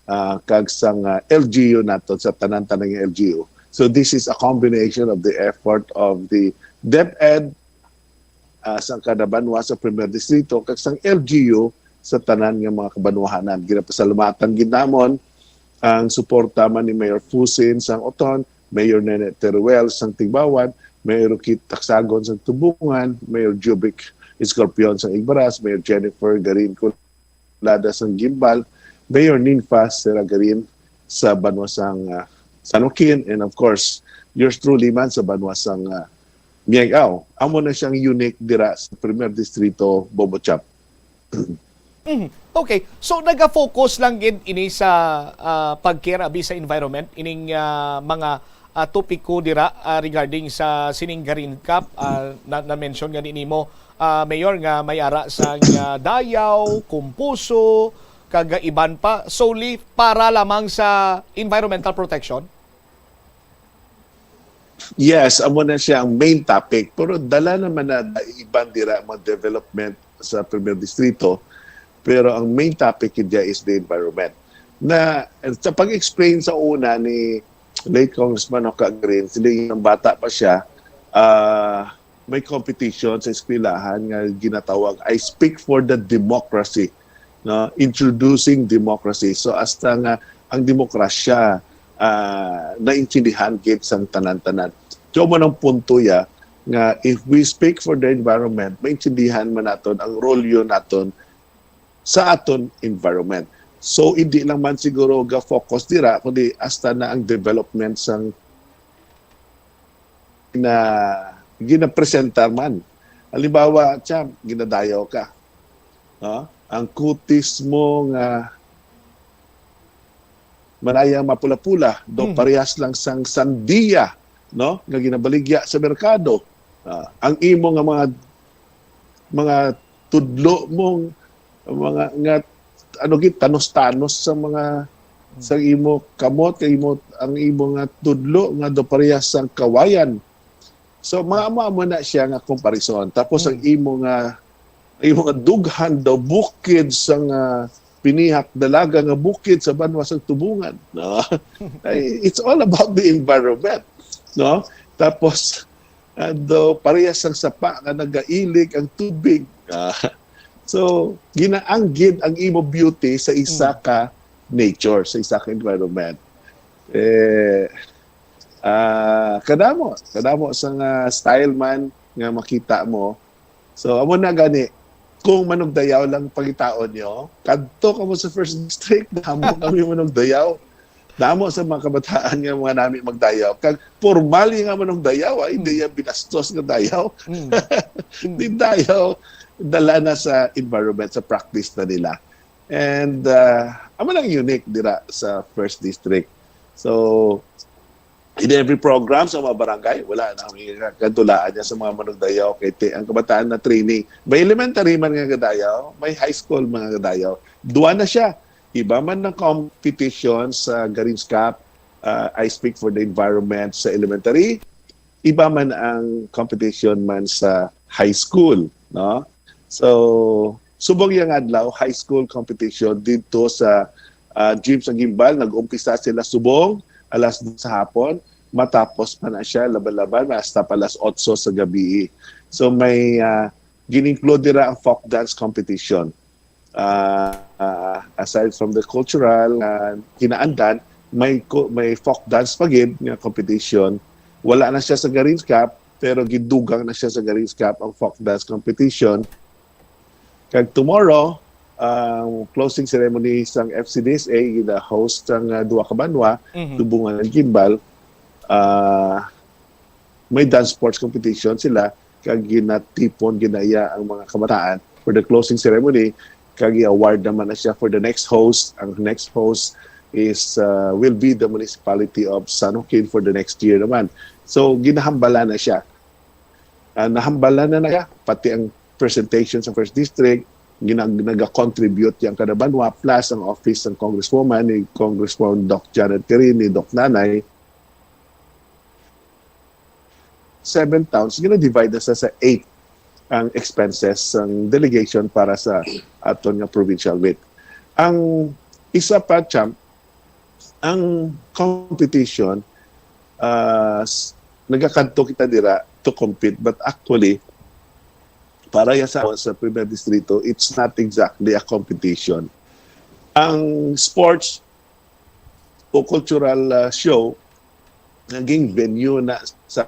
ah, kag sang, ah, L G U naton, sa tanan-tanan nga L G U. So this is a combination of the effort of the DepEd, ah, sang kada banwa sa Primer Distrito, kag sang L G U sa tanan nga mga kabanwahanan. Ginapasalamatan gid namon ang suporta man ni Mayor Fusin sang Oton, Mayor Nene Teruel sang Tigbauan, Mayor Rukit Taksagon sang Tubungan, Mayor Jubic Escorpion sang Igbaras, Mayor Jennifer Garin Culada sang Guimbal, Mayor Ninfa Sera Garin sa banwa sang, ah, San Joaquin, and of course, yours truly man sa banwa sang, ah, Miag-ao. Amo na siyang unit dira sa Primer Distrito, Bobochap. Mhm. Okay. So, naga-focus lang gid ini sa, ah, pag-care abi sa environment, ining, ah, mga, ah, topiko dira, ah, regarding sa sining Garin's Cup, ah, na, na-mention gani nimo, ah, Mayor, nga may ara sang, ah, dayaw, kumpuso, kag iban pa, solely para lamang sa environmental protection? Yes, amo na siya ang main topic. Pero dala naman na iban dira mga development sa Primer Distrito. Pero ang main topic niya is the environment. Na sa pag-explain sa una ni late Congressman Oca Garin, sila yung bata pa siya, ah, may competition sa eskwelahan nga ginatawag I Speak for the Democracy, no? Introducing Democracy. So hasta nga ang demokrasya, ah, naintindihan gid sang tanan-tanan. So mo nang punto ya nga if we speak for the environment, maintindihan man naton ang rolyo naton sa aton environment. So hindi lang man siguro ga-focus dira, kundi hasta na ang development sang na ginapresentar man. Halimbawa, Champ, ginadayaw ka. No? Ang kutis mo nga manayang mapula-pula, do Hmm. parehas lang sang sandiya, no? Nga ginabaligya sa merkado. Ah, ang imo nga mga, mga tudlo mong, mga, nga, ano gid, tanos-tanos sa mga, sa imo kamot, imo, ang imo nga tudlo nga do parehas sang kawayan. So, mga amo-amo na siya nga comparison. Tapos ang Hmm. imo nga, imo nga dughan daw bukid sang, ah, pinihak dalaga nga bukid sa banwa sang Tubungan. No? Ay, it's all about the environment. No? Tapos, ah, do parehas sang sapa nga nagailig ang tubig. Ah, So, ginaanggid ang imo beauty sa isa ka nature, sa isa ka environment. Eh, ah, kadamo, kadamo sa nga style man nga makita mo. So, amo na gani, kung manugdayaw lang pangitaon nyo, kadto kamo sa first district, damo kami manugdayaw. Damo sa mga kabataan nga mga nami magdayaw. Kag formal nga manugdayaw, ay, hindi yan binastos nga dayaw. Mm. Di dayaw, dala na sa environment, sa practice na nila. And uh, amo lang unique dira sa first district. So, in every program sa mga barangay, wala na may kadulaan niya sa mga manugdayaw. Kay ti- ang kabataan na training, may elementary man nga gadayaw, may high school man nga gadayaw. Duwa na siya. Iba man ang competition sa Garin's Cup, uh, I speak for the environment sa elementary, iba man ang competition man sa high school, no? So, subong yang adlaw, high school competition dito sa uh, gym sa Gimbal, nag-umpisa sila subong alas dos sa hapon, matapos pa na siya laban-laban hasta pa alas otso sa gabi. So may uh, gin-include dira ang folk dance competition. Uh, uh, aside from the cultural uh, kinaandan, may may folk dance pa gid nga competition. Wala na siya sa Garin's Cup, pero gidugang na siya sa Garin's Cup ang folk dance competition. Kag tomorrow, ang closing ceremony sang F C D S A gina-host sang uh, duha ka banwa, mm-hmm. Tubungan and Gimbal. Uh, may dance sports competition sila, kag ginatipon, ginaiya ang mga kabataan for the closing ceremony, kag i-award naman na siya for the next host. Ang next host is uh, will be the municipality of San Joaquin for the next year naman. So ginahambala na siya. Uh, nahambala na na siya, pati ang presentation sa first district, ginag nagakontribute yang kada banwa, plus ang office ng congresswoman ni Congresswoman Doc Janet Carin, ni Doc Nanay. Seven towns, gina-divide na sa, sa eight ang expenses sang delegation para sa aton nga provincial meet. Ang isa pa, champ, ang competition, uh, nagakadto kita dira to compete, but actually, para ya sa, sa Primer Distrito, it's not exactly a competition. Ang sports o cultural uh, show, naging venue na sa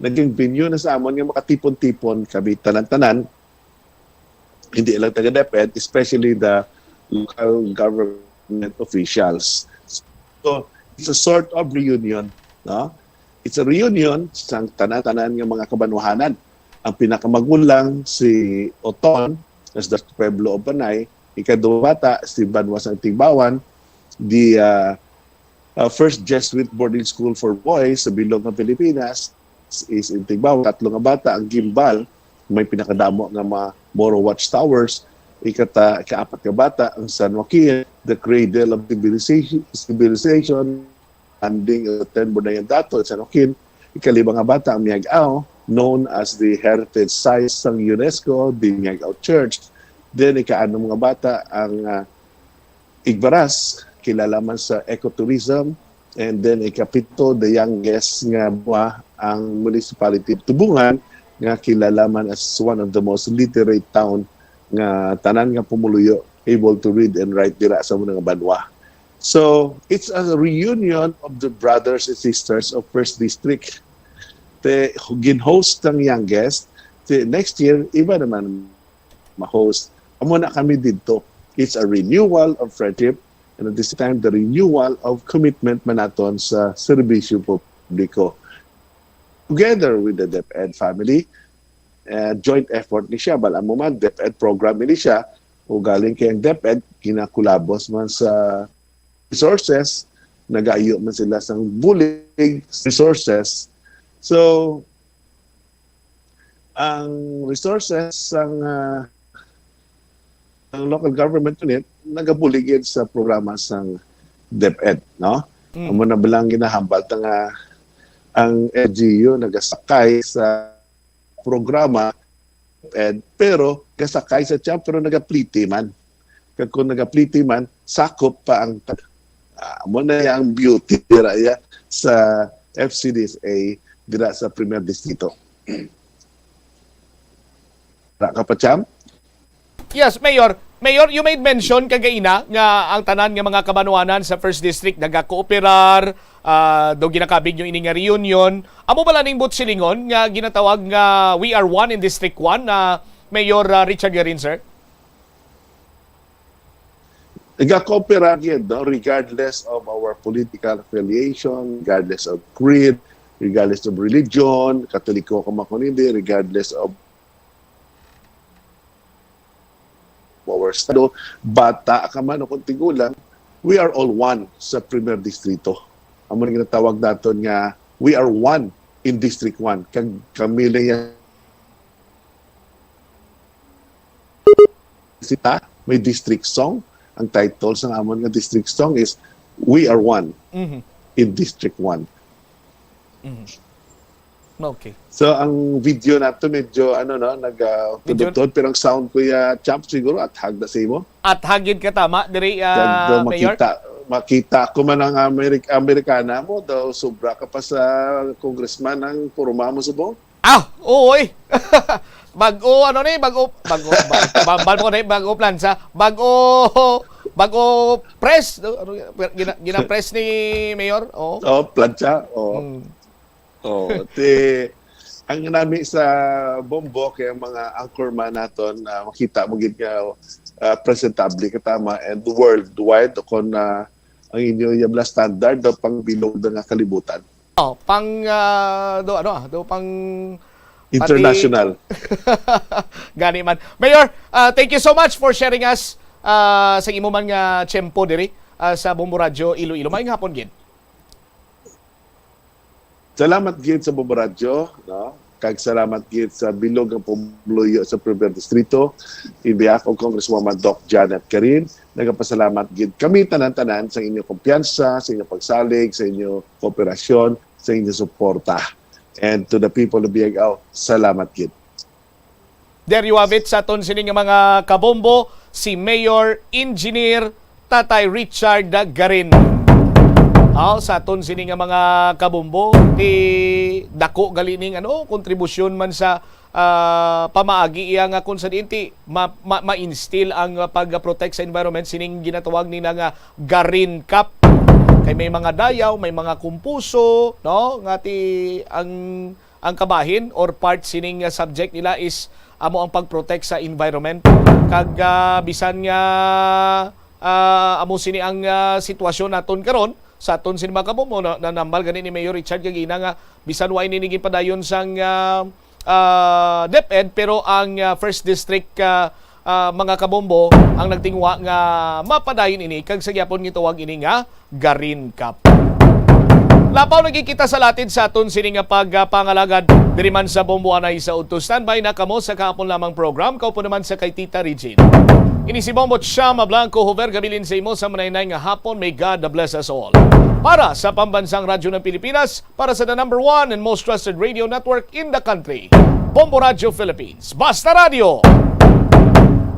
naging venue na sa amon nga makatipon-tipon kami tanan-tanan, hindi lang taga DepEd, especially the local government officials. So, it's a sort of reunion, no? It's a reunion sang tanan-tanan nga mga kabanwahanan. Ang pinakamagulang si Oton, as the Pueblo of Panay, ikaduha bata si Banwa sang Tigbawan, the uh, uh, first Jesuit boarding school for boys sa bilog ng Pilipinas is in Tigbawan. Tatlo nga bata ang Gimbal, may pinakadamo nga mga Moro Watchtowers. Ikata, ikaapat nga bata ang San Joaquin, the cradle of civilization, civilization, landing of the Ten Bornean Dato in San Joaquin. Ikalima nga bata ang Miag-ao, known as the heritage site sang UNESCO, the Miag-ao Church. Then ikaanom nga bata ang uh, Igbaras, kilala man sa ecotourism. And then ikapito, the youngest nga banwa, ang municipality of Tubungan, nga kilala man as one of the most literate town nga tanan nga pumuluyo able to read and write dira sa mga banwa. So, it's a reunion of the brothers and sisters of First District. Te, gin-host ang youngest. Te, next year, iba naman ma-host. Amo na kami didto. It's a renewal of friendship and at the same time, the renewal of commitment man naton sa serbisyo publiko. Together with the DepEd family, uh, joint effort ni siya. Bala mo man, DepEd program ni siya. O galing kay ang DepEd, ginakulabos man sa resources, nagayo man sila sang bulig resources. So, ang resources sang uh, ang local government unit nagabuligid sa programa sang DepEd, no? Mm. Amo na balang ginahambal ta nga ang L G U nagasakay sa programa DepEd, pero gasakay sa tiyan, pero nagapliti man. Kag kung nagapliti man, sakop pa ang tag. Ah, amo na ang beauty dira ya sa F C D S A dira sa Primer Distrito. Ra ka pa, Cham? Yes, Mayor. Mayor, you made mention kagaina nga ang tanan nga mga kabanwanan sa First District nagakooperar, ah, daw ginakabig nyo ini nga reunion. Amo bala ning buot silingon nga ginatawag nga We Are One in District One, ah, Mayor, ah, Richard Garin, sir? Nagakooperar gyud, no? Regardless of our political affiliation, regardless of creed, regardless of religion, Katoliko ka man kuno hindi, regardless of our estado, bata ka man o kung tigulang, we are all one sa Primer Distrito. Amo na ginatawag naton nga we are one in District One. Kag kami lang yan sita, may district song. Ang title sang amon nga district song is We Are One Mhm. in District One. Mhm. Okay. So ang video nato medyo ano no, nag ah, Medyo tudod-tudod, pero ang sound, Kuya Champ, siguro athag na sa imo. At hagid ka tama diri, Kag ah, daw Mayor. makita, makita ko man ang Amerik Amerikana mo, daw sobra ka pa sa congressman ang porma mo subong. Ah, oo eh. Bago ano ni, bago bago bambal mo ni, bago plansa, bago bago press, ano, gina, gina-press ni Mayor. Oh. Oh, plancha. Oh. Mm. Oh, ti ang nami sa Bombo kay ang mga anchorman naton, ah, makita mo gid nga ah, presentable katama and worldwide kon ah, ang inyo yabla standard daw pang bilog na nga kalibutan. Oh, pang ah, do ano ah, do pang International. Gani man. Mayor, ah, thank you so much for sharing us ah, sa imo man nga tiyempo diri ah, sa Bombo Radyo Iloilo. Maayong hapon gid. Salamat gid sa Bombo Radyo, no? Kag salamat gid sa bilog nga pumuluyo sa Primer Distrito. In behalf of Congresswoman Doc Janet Karin, nagapasalamat gid kami tanan-tanan sa inyong kumpiyansa, sa inyong pagsalig, sa inyong kooperasyon, sa inyong suporta. And to the people of Biag-ao, salamat gid. There you have it, sa aton sini nga mga kabombo, si Mayor Engineer Tatay Richard Garin. Aw, sa aton sini nga mga kabombo, ti dako gali ning ano, kontribusyon man sa ah, pamaagi iya nga kung sa diin ti ma, ma, ma-instill ang pag-protect sa environment sining ginatawag nila nga Garin Cup. Kay may mga dayaw, may mga kumpuso, no? Nga ti ang ang kabahin or part sining ah, subject nila is amo ang pag-protect sa environment. Kag ah, bisan nga ah, amo sini ang ah, sitwasyon naton karon sa aton sini mga kabombo, na, nanambal gani ni Mayor Richard kagina nga bisan wa ini naging padayon sang ah, ah, DepEd, pero ang ah, First District ah, ah, mga kabombo ang nagtinguha nga mapadayon ini kag sa gyapon gitawag ini nga Garin Cup. Lapaw na gid kita sa latid sa aton sini nga pagpangalagad diri man sa Bombo Anay sa Udto. Standby na kamo sa kahapon lamang program. Kaupo naman sa kay Tita Regine. Ini si Bombo Chama Blanco Hover, gabilin sa imo sa manaynayan nga hapon. May God bless us all. Para sa Pambansang Radyo ng Pilipinas, para sa the number one and most trusted radio network in the country, Bombo Radyo Philippines. Basta Radyo,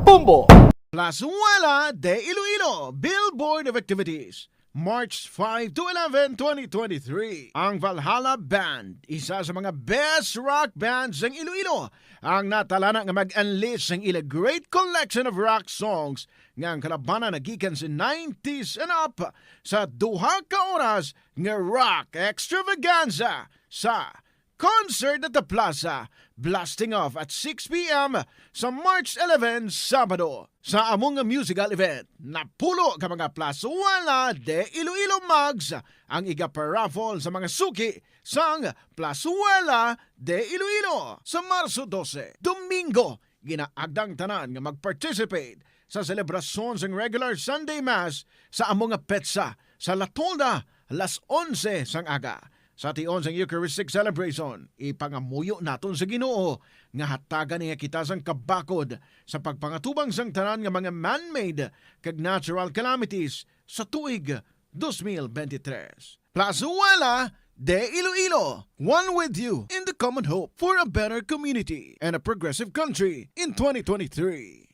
Bombo! Plazuela de Iloilo, Billboard of Activities, March five to eleven, twenty twenty-three. Ang Valhalla Band, isa sa mga best rock bands sa Iloilo, ang natalana nga mag-unleash sang ila great collection of rock songs nga ang kalabana nagikan sa nineties and up sa duha ka oras nga rock extravaganza sa Concert at the Plaza, blasting off at six p m sa March eleven, Sabado. Sa among musical event, napulo ka mga Plazuela de Iloilo mugs ang igaparaffle sa mga suki sang Plazuela de Iloilo. Sa Marso dose, Domingo, ginaagdang tanan nga mag-participate sa selebrasyon sang regular Sunday Mass sa amo nga petsa sa La Tolda, las onse sang aga. Sa tion sang Eucharistic celebration, ipangamuyo naton sa Ginoo nga hatagan niya kita sang kabakod sa pagpangatubang sang tanan nga mga man-made kag natural calamities sa tuig dos mil bente tres. Plazuela de Iloilo, one with you in the common hope for a better community and a progressive country in twenty twenty-three.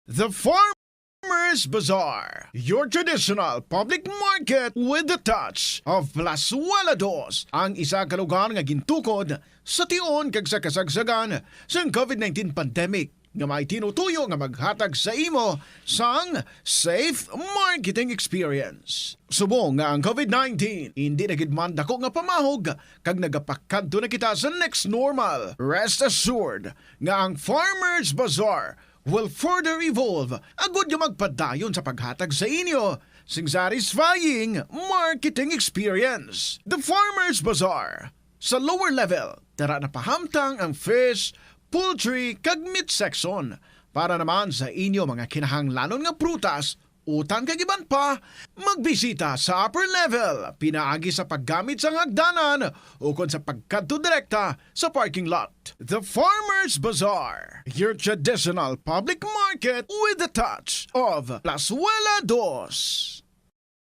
The Farmers Bazaar, your traditional public market with the touch of Plazuela Dos, ang isa ka lugar nga gintukod sa tion kag sa kasagsagan sang COVID nineteen pandemic. nga may tinutuyo nga maghatag sa imo sang safe marketing experience. Subong nga ang COVID nineteen indi na gid man dako nga pamahog kag nagapakadto na kita sa next normal, rest assured nga ang Farmers Bazaar will further evolve agud nga magpadayon sa paghatag sa inyo sing satisfying marketing experience. The Farmers Bazaar. Sa lower level, dara na pahamtang ang fish, poultry, kag meat section. Para naman sa inyo mga kinahanglanon nga prutas, utan kag iban pa, magbisita sa upper level pinaagi sa paggamit sang hagdanan ukon sa pagkadto direkta sa parking lot. The Farmers Bazaar, your traditional public market with the touch of Plazuela Dos.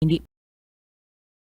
Hindi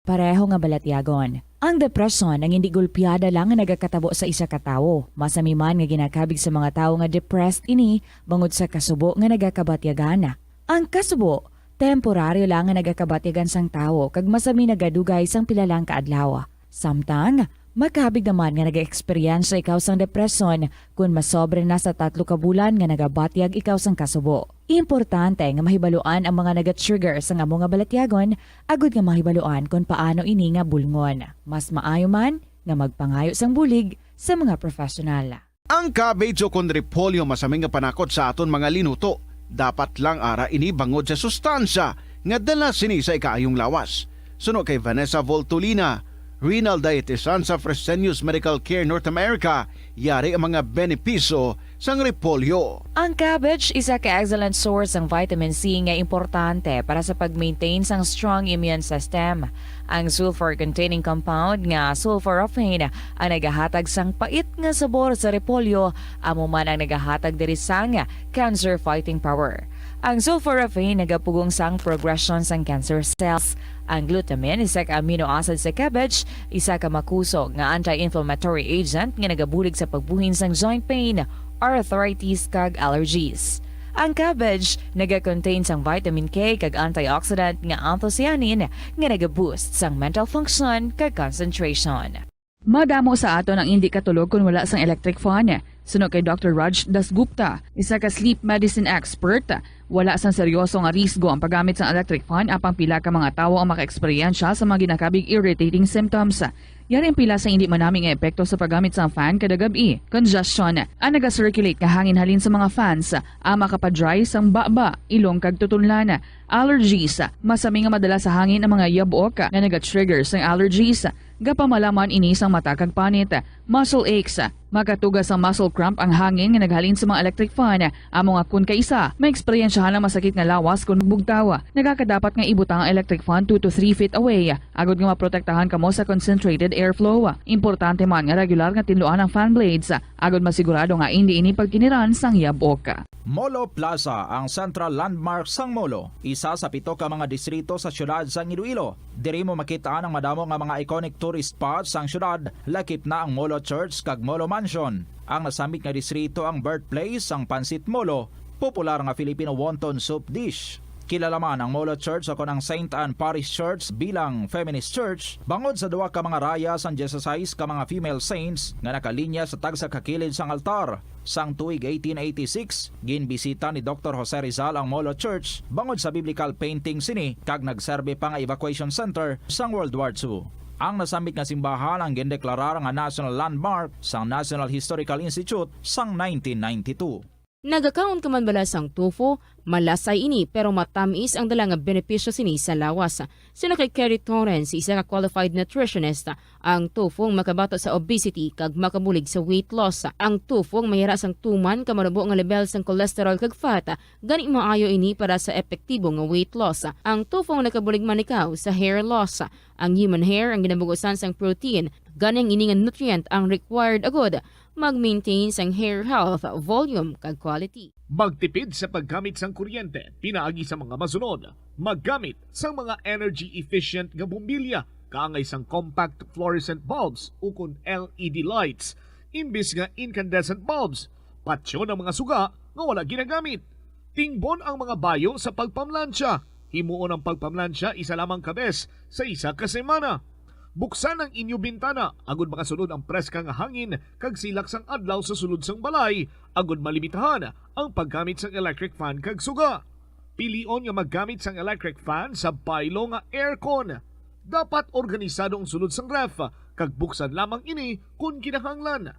pareho nga balatyagon. Ang depresyon ang hindi gulpiada lang nga nagakatabo sa isa ka tawo. Masami man nga ginakabig sa mga tawo nga depressed ini bangod sa kasubo nga nagakabatyagan. Ang kasubo, temporaryo lang nga nagakabatyagan sang tawo kag masami nagadugay sang pila lang ka adlaw. Samtang, makabig naman nga nag-eksperyensya ikaw sang depresyon kon masobra na sa tatlo ka bulan nga nagabatyag ikaw sang kasubo. Importante nga mahibaluan ang mga naga-trigger sang amo nga balatyagon agud nga mahibaluan kon paano ini nga bulngon. Mas maayo man nga magpangayo sang bulig sa mga professional. Ang cabbage o kon repolyo masami nga panakot sa aton mga linuto. Dapat lang ara ini bangod sa sustansya nga dala sini sa ikaayong lawas. Suno kay Vanessa Voltolina, renal dietitian sa Fresenius Medical Care North America, yari ang mga benepisyo sang repolyo. Ang cabbage isa ka excellent source sang vitamin C nga importante para sa pag-maintain sang strong immune system. Ang sulfur-containing compound nga sulforaphane ang nagahatag sang pait nga sabor sa repolyo, amo man ang nagahatag diri sang cancer-fighting power. Ang sulforaphane nagapugong sang progression sang cancer cells. Ang glutamine, isa ka amino acid sa cabbage, isa ka makusog nga anti-inflammatory agent nga nagabulig sa pagbuhin sang joint pain, arthritis, kag allergies. Ang cabbage nagakontain sang vitamin K kag antioxidant nga anthocyanin nga nagaboost sang mental function kag concentration. Madamo sa aton ang indi katulog kon wala sang electric fan. Suno kay Doctor Raj Dasgupta, isa ka sleep medicine expert, wala sang seryoso nga risgo ang paggamit sang electric fan, apang pila ka mga tawo ang makaeksperyensya sa mga ginakabig irritating symptoms. Yari ang pila sa indi manami nga epekto sa paggamit sang fan kada gab-i: congestion, ang naga-circulate nga hangin halin sa mga fans, ang makapa-dry sang baba, ilong kag tutunlan, allergies, masami nga madala sa hangin ang mga yabok nga naga-trigger sang allergies, gapamalaman ini sang mata kag panit, muscle aches, makatuga sang muscle cramp ang hangin nga naghalin sa mga electric fan, amo nga kon kaisa, maeksperyensyahan ang masakit nga lawas kon magbugtaw. Nagakadapat nga ibutang ang electric fan two to three feet away, agud nga maprotektahan kamo sa concentrated airflow. Importante man nga regular nga tinluan ang fan blades, agud masigurado nga indi ini pagkiniran sang yabok. Molo Plaza, ang central landmark sang Molo, isa sa pito ka mga distrito sa siyudad sang Iloilo. Diri mo makit-an ang madamo nga mga iconic tourist spots sang siyudad, lakip na ang Molo Church kag Molo Mansion. Ang nasambit nga distrito ang birthplace sang Pancit Molo, popular nga Filipino wonton soup dish. Kilala man ang Molo Church o kon ang Saint Anne Parish Church bilang feminist church bangod sa duha ka mga raya sang dieciséis ka mga female saints nga nakalinya sa tagsa ka kilid sang altar. Sang tuig eighteen eighty-six, ginbisita ni Doktor Jose Rizal ang Molo Church bangod sa biblical painting sini kag nagserbi pa nga evacuation center sang World War Two. Ang nasambit nga simbahan ang gindeklarar nga National Landmark sang National Historical Institute sang nineteen ninety-two. Nagakaon ka man bala sang tofu? Malasay ini, pero matamis ang dala nga benepisyo sini sa lawas. Suno kay Kerry Torrens, isa ka qualified nutritionist, ang tofu ang makabato sa obesity kag makabulig sa weight loss. Ang tofu ang mayara sang tuman ka manubo nga lebel sang cholesterol kag fat, gani maayo ini para sa epektibo nga weight loss. Ang tofu ang nakabulig man ikaw sa hair loss. Ang human hair ang ginabugusan sang protein, gani ang ini nga nutrient ang required agud mag-maintain sang hair health, volume, kag quality. Magtipid sa paggamit sang kuryente pinaagi sa mga masunod: maggamit sang mga energy-efficient nga bombilya kaangay sang compact fluorescent bulbs ukon L E D lights imbis nga incandescent bulbs. Patyon ang mga suga nga wala ginagamit. Tingbon ang mga bayo sa pagpamlansya. Himuon ang pagpamlansya isa lamang ka bes sa isa ka semana. Buksan ang inyo bintana agud makasulod ang preska nga hangin kag silak sang adlaw sa sulod sang balay, agud malimitahan ang paggamit sang electric fan kag suga. Pilion nga maggamit sang electric fan sa baylo nga aircon. Dapat organisado ang sulod sang ref, kag buksan lamang ini kon kinahanglan.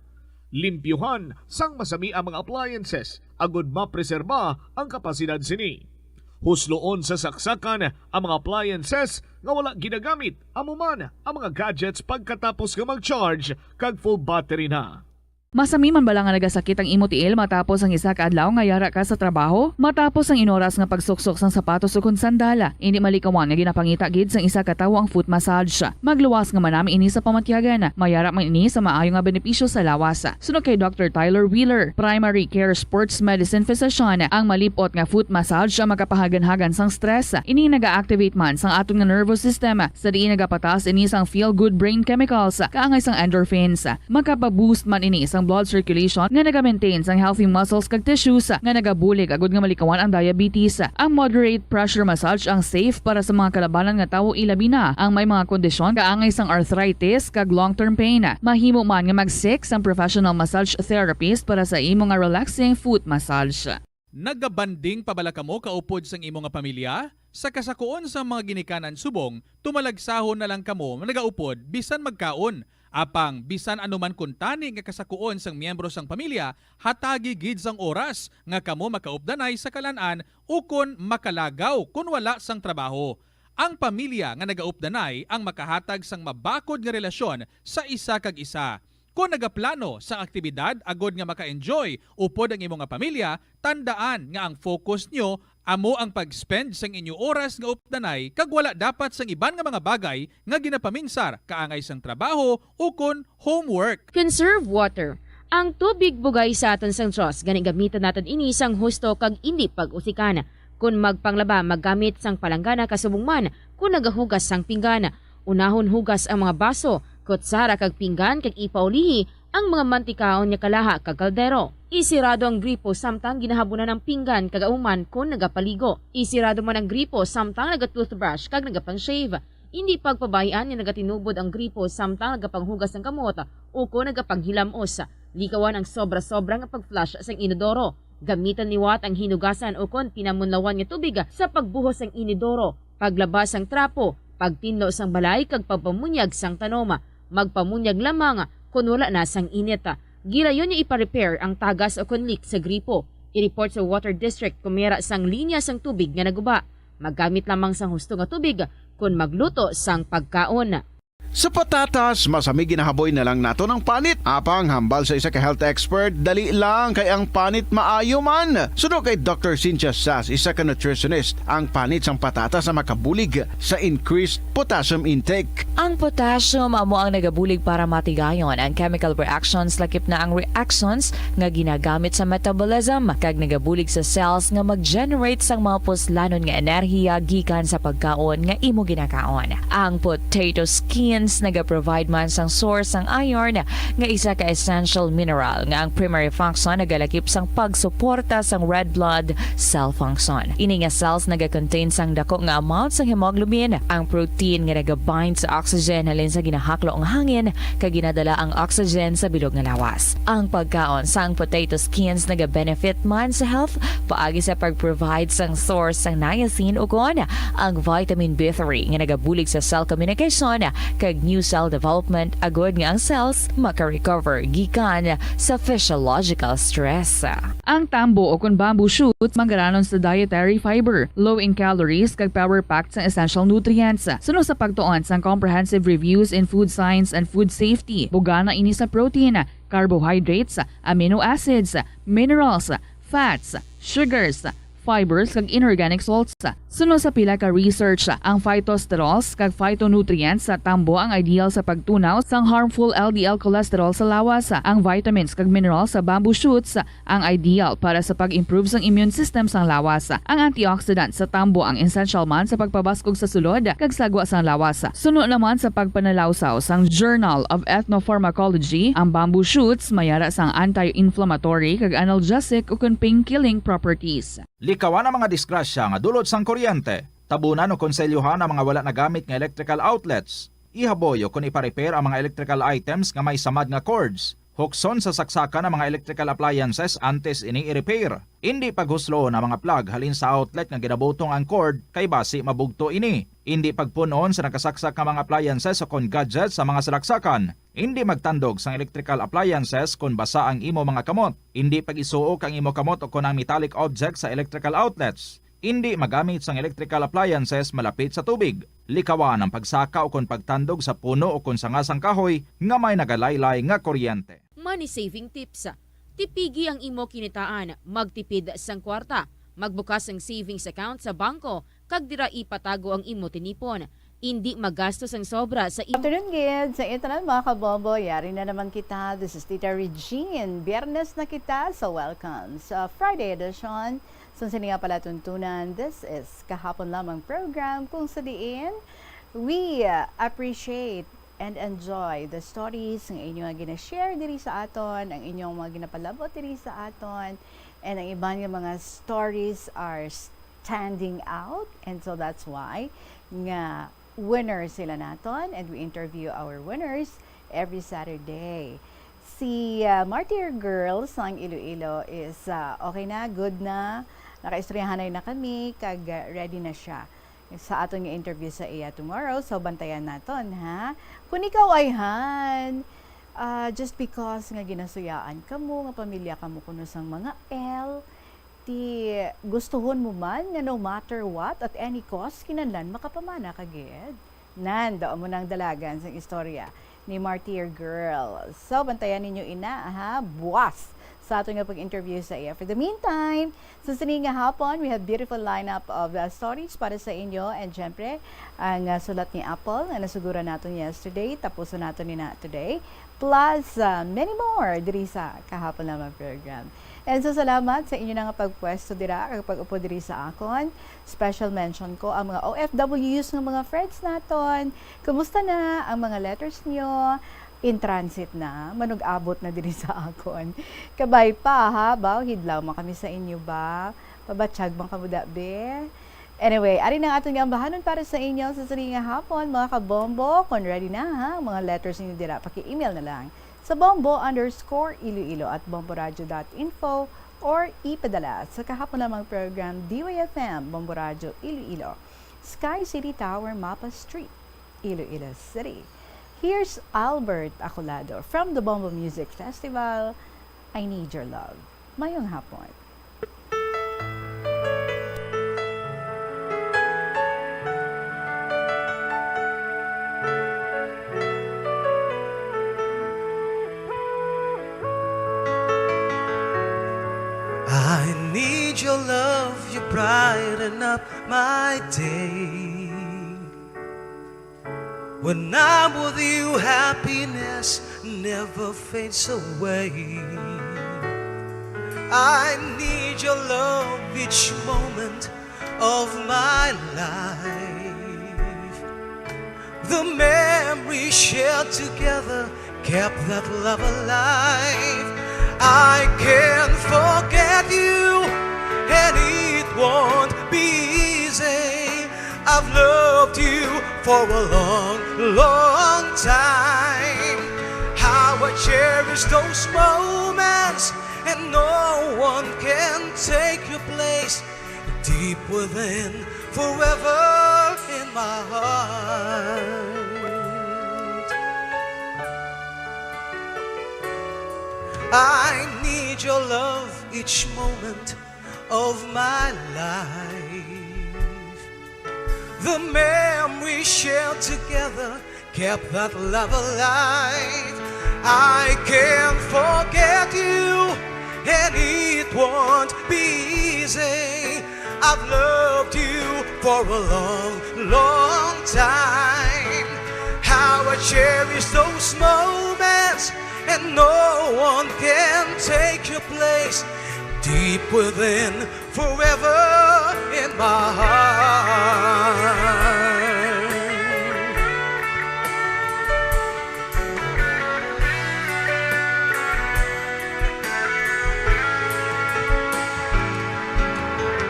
Limpyuhan sang masami ang mga appliances agud mapreserba ang kapasidad sini. Husloon sa saksakan ang mga appliances nga wala ginagamit, amo man ang mga gadgets pagkatapos nga mag-charge kag full battery na. Masami man bala nga nagasakit ang imo tiil matapos ang isa ka adlaw nga yara ka sa trabaho? Matapos ang inoras nga pagsuksok sang sapatos ukon sandal, indi malikawan nga ginapangita gid sang isa ka tawo ang foot massage. Magluwas nga manami ini sa pamatyagan. Mayara man ini sa maayo nga benepisyo sa lawas. Suno kay Doctor Tyler Wheeler, primary care sports medicine physician, ang malip-ot nga foot massage ang makapahaganhagan sang stress. Ini naga-activate man sang aton nga nervous system, sa diin nagapataas ini sang feel-good brain chemicals, kaangay sang endorphins. Makapa-boost man ini sang blood circulation nga naga-maintain sang healthy muscles kag tissues nga nagabulig agud nga malikawan ang diabetes. Ang moderate pressure massage ang safe para sa mga kalabanan nga tawo, ilabi na ang may mga kondisyon kaangay sang arthritis kag long-term pain. Mahimo man nga mag-seek sang professional massage therapist para sa imo nga relaxing foot massage. Nagabanding pa bala kamo kaupod sang imo nga pamilya? Sa kasakuon sang mga ginikanan subong, tumalagsahon na lang kamo nagaupod bisan magkaon. Apang bisan ano man kuntani nga kasakuon sang miyembro sang pamilya, hatagi gid sang oras nga kamo makaupdanay sa kalan-an ukon makalagaw kon wala sang trabaho. Ang pamilya nga nagaupdanay ang makahatag sang mabakod nga relasyon sa isa kag isa. Kon nagaplano sang aktibidad agod nga maka-enjoy upod ang imo nga pamilya, tandaan nga ang focus nyo amo ang pag-spend sang inyo oras nga updanay kag wala dapat sang iban nga mga bagay nga ginapaminsar kaangay sang trabaho ukon homework. Conserve water. Ang tubig bugay sa aton sang Dios, gani gamitan naton ini sang husto kag indi pag-usikan. Kon magpanglaba, maggamit sang palanggana kasubong man kon nagahugas sang pinggan. Unahon hugas ang mga baso, kutsara kag pinggan kag ipaulihi ang mga mantikaon nga kalaha kag kaldero. Isirado ang gripo samtang ginahabunan ang pinggan kag ahuman kon nagapaligo. Isirado man ang gripo samtang naga-toothbrush kag nagapang-shave. Indi pagpabay-an nga nagatinubod ang gripo samtang nagapanghugas sang kamot ukon nagapanghilamos. Likawan ang sobra-sobra nga pag-flush sang inodoro. Gamitan liwat ang hinugasan ukon pinamunlawan nga tubig sa pagbuhos sang inodoro, paglaba sang trapo, pagtinlo sang balay kag pagpamunyag sang tanom. Magpamunyag lamang kon wala na sang init. Gilayon nga ipa-repair ang tagas ukon leak sa gripo. I-report sa water district kon may ara sang linya sang tubig nga naguba. Maggamit lamang sang husto nga tubig kon magluto sang pagkaon. Sa patatas, masami ginahaboy na lang naton ang panit. Apang hambal sa isa ka health expert, dali lang kay ang panit maayo man. Suno kay Doctor Cynthia Sas, isa ka nutritionist, ang panit sang patatas ang makabulig sa increased potassium intake. Ang potassium amo ang nagabulig para matigayon ang chemical reactions, lakip na ang reactions nga ginagamit sa metabolism, kag nagabulig sa cells nga mag-generate sang mga puslanon nga enerhiya gikan sa pagkaon nga imo ginakaon. Ang potato skins nagaprovide man sang source sang iron, nga isa ka essential mineral nga ang primary function nagalakip sang pagsuporta sang red blood cell function. Ini nga cells nagakontain sang dako nga amount sang hemoglobin, ang protein nga nagabind sa oxygen halin sa ginahaklo nga hangin, kag ginadala ang oxygen sa bilog nga lawas. Ang pagkaon sang potato skins nagabenefit man sa health paagi sa pag-provide sang source sang niacin ukon ang vitamin B three nga nagabulig sa cell communication, kag new cell development, agud nga ang cells maka-recover gikan sa physiological stress. Ang tambo ukon bamboo shoots manggaranon sa dietary fiber, low in calories, kag power-packed sang essential nutrients. Suno sa pagtuon sang Comprehensive Reviews in Food Science and Food Safety, bugana ini sa protein, carbohydrates, amino acids, minerals, fats, sugars, fibers, kag inorganic salts. Suno sa pila ka research, ang phytosterols kag phytonutrients sa tambo ang ideal sa pagtunaw sang harmful L D L cholesterol sa lawas. Ang vitamins kag minerals sa bamboo shoots ang ideal para sa pag-improve sang immune system sang lawas. Ang antioxidant sa tambo ang essential man sa pagpabaskog sa sulod kag sagwa sang lawas. Suno naman sa pagpanalawsaw sang Journal of Ethnopharmacology, ang bamboo shoots mayara sang anti-inflammatory kag analgesic ukon pain-killing properties. Likawan ang mga disgrasya nga dulot sang kuryente. Tabunan o konselyuhan ang mga wala nagamit nga electrical outlets. Ihaboy o kon ipa-repair ang mga electrical items nga may samad nga cords. Hukson sa saksakan ang mga electrical appliances antes ini i-repair. Indi paghusloon ang mga plug halin sa outlet nga ginabutong ang cord, kay basi mabugto ini. Indi pagpun-on sa nakasaksak nga mga appliances o kon gadgets sa mga salaksakan. Indi magtandog sang electrical appliances kon basa ang imo mga kamot. Indi pag-isuok ang imo kamot o kon ang metallic objects sa electrical outlets. Indi magamit sang electrical appliances malapit sa tubig. Likawan ang pagsaka o kon pagtandog sa puno o kon sanga sang kahoy nga may nagalaylay nga kuryente. Money saving tips. Tipigi ang imo kinitaan, magtipid sang kwarta, magbukas sang savings account sa bangko, kag dira ipatago ang imo tinipon. Indi magastos ang sobra sa imo. Afternoon, Gid. Sa inyo tanan, mga kabombo, yari na naman kita. This is Tita Regine. Biyernes na kita, so welcome sa Friday edition. Sa sini nga palatuntunan, this is Kahapon Lamang program, kung sa diin we, uh, appreciate and enjoy the stories nga inyo nga gina-share diri sa aton, ang inyong mga ginapalabot diri sa aton, and ang iban nga mga stories are standing out, and so that's why nga winner sila naton, and we interview our winners every Saturday. Si, uh, Martyr Girls ng Iloilo is, uh, okay na, good na, nakaistoryahanay na kami, kag, uh, ready na siya sa aton nga interview sa iya tomorrow. So, bantayan naton, ha? Kung ikaw ay han, ah, just because nga ginasuyaan kamo, nga pamilya kamo kuno sang mga L, ti gustuhon mo man nga no matter what, at any cost, kinahanglan makapamana ka gid. Nan, daw mo nang dalagan sang istorya ni Martyr Girl. So, bantayan ninyo ina, ha? Buwas sa aton nga pag-interview sa iya. For the meantime, sa sini nga hapon, we have beautiful lineup of, uh, stories para sa inyo. And syempre, ang, uh, sulat ni Apple nga nasuguran naton yesterday, tapuson naton ni na today. Plus, uh, many more diri sa Kahapon Lamang program. And so, salamat sa inyo na nga pagpwesto dira, kag pag-upo diri sa akon. Special mention ko ang mga O F Ws nga mga friends naton. Kumusta na ang mga letters nyo? In transit na, manug-abot na diri sa akon. Kabay pa, ha? Baw, hidlaw man kami sa inyo ba? Pabatyag man kamo da, be? Anyway, ari na ang aton nga ambahanon para sa inyo sa sini nga hapon, mga kabombo. Kung ready na, ha, ang mga letters ninyo dira, paki-email na lang sa bombo underscore iloilo at bomboradio dot info or ipadala sa Kahapon Lamang program, D Y F M, Bombo Radio Iloilo, Sky City Tower, Mapa Street, Iloilo City. Here's Albert Acolado from the Bombo Music Festival, I Need Your Love. Mayong hapon. I need your love, you brighten up my day. When I'm with you, happiness never fades away. I need your love each moment of my life. The memories shared together kept that love alive. I can't forget you, and it won't be easy. I've loved you for a long, long time. How I cherish those moments, and no one can take your place. Deep within, forever in my heart. I need your love each moment of my life. The memories shared together kept that love alive. I can't forget you, and it won't be easy. I've loved you for a long, long time. How I cherish those moments, and no one can take your place. Deep within, forever in my heart.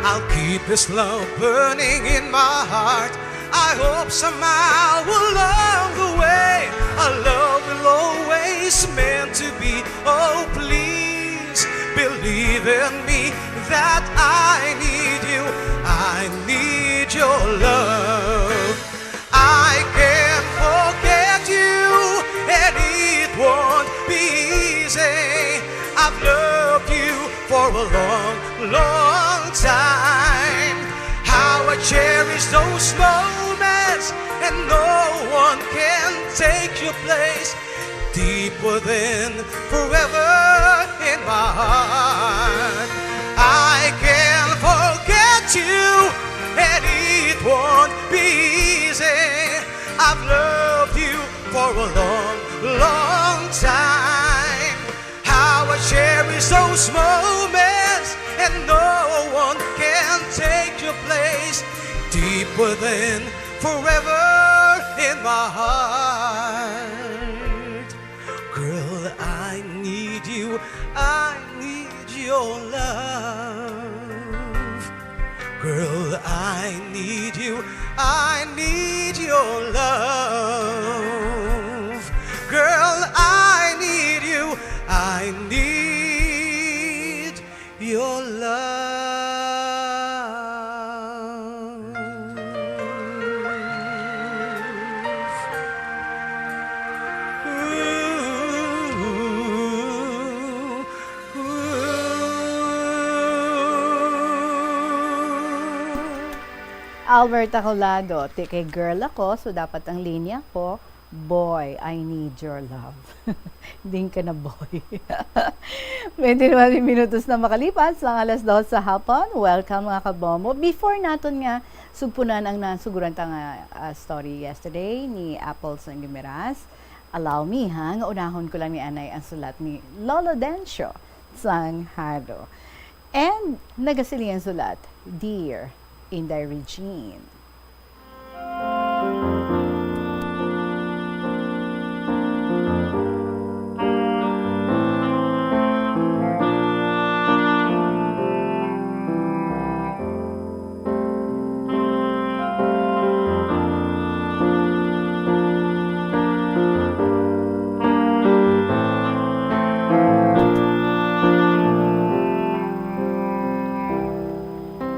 I'll keep this love burning in my heart. I hope somehow along the Way. Our love will always meant to be. Oh, please believe in me that I need you. I need your love. I can forget you, and it won't be easy. I've loved you for a long, long time. How I cherish those moments, and no one can take your place. Deep within, forever in my heart. I can forget you, and it won't be easy. I've loved you for a long, long time. How I cherish those moments, and no one can take your place. Deep within, forever in my heart. Girl, I need you. I need your love. Girl, I need you. I need your love. Girl, I need you. I need your love. Alberta Colado, ti kay girl ako, so dapat ang linya ko, "Boy, I need your love." Din ka na, boy. Twenty-one minutos na makalipas ang alas dos sa hapon. Welcome, mga kabombo. Before naton nga sugpunan ang nasuguran ta nga, ah, story yesterday ni Apple sang Guimeras, allow me, ha, nga unahon ko lang ni anay ang sulat ni Lolo Dencio sang Haro. And nagasiling ang sulat, "Dear Inday Regine."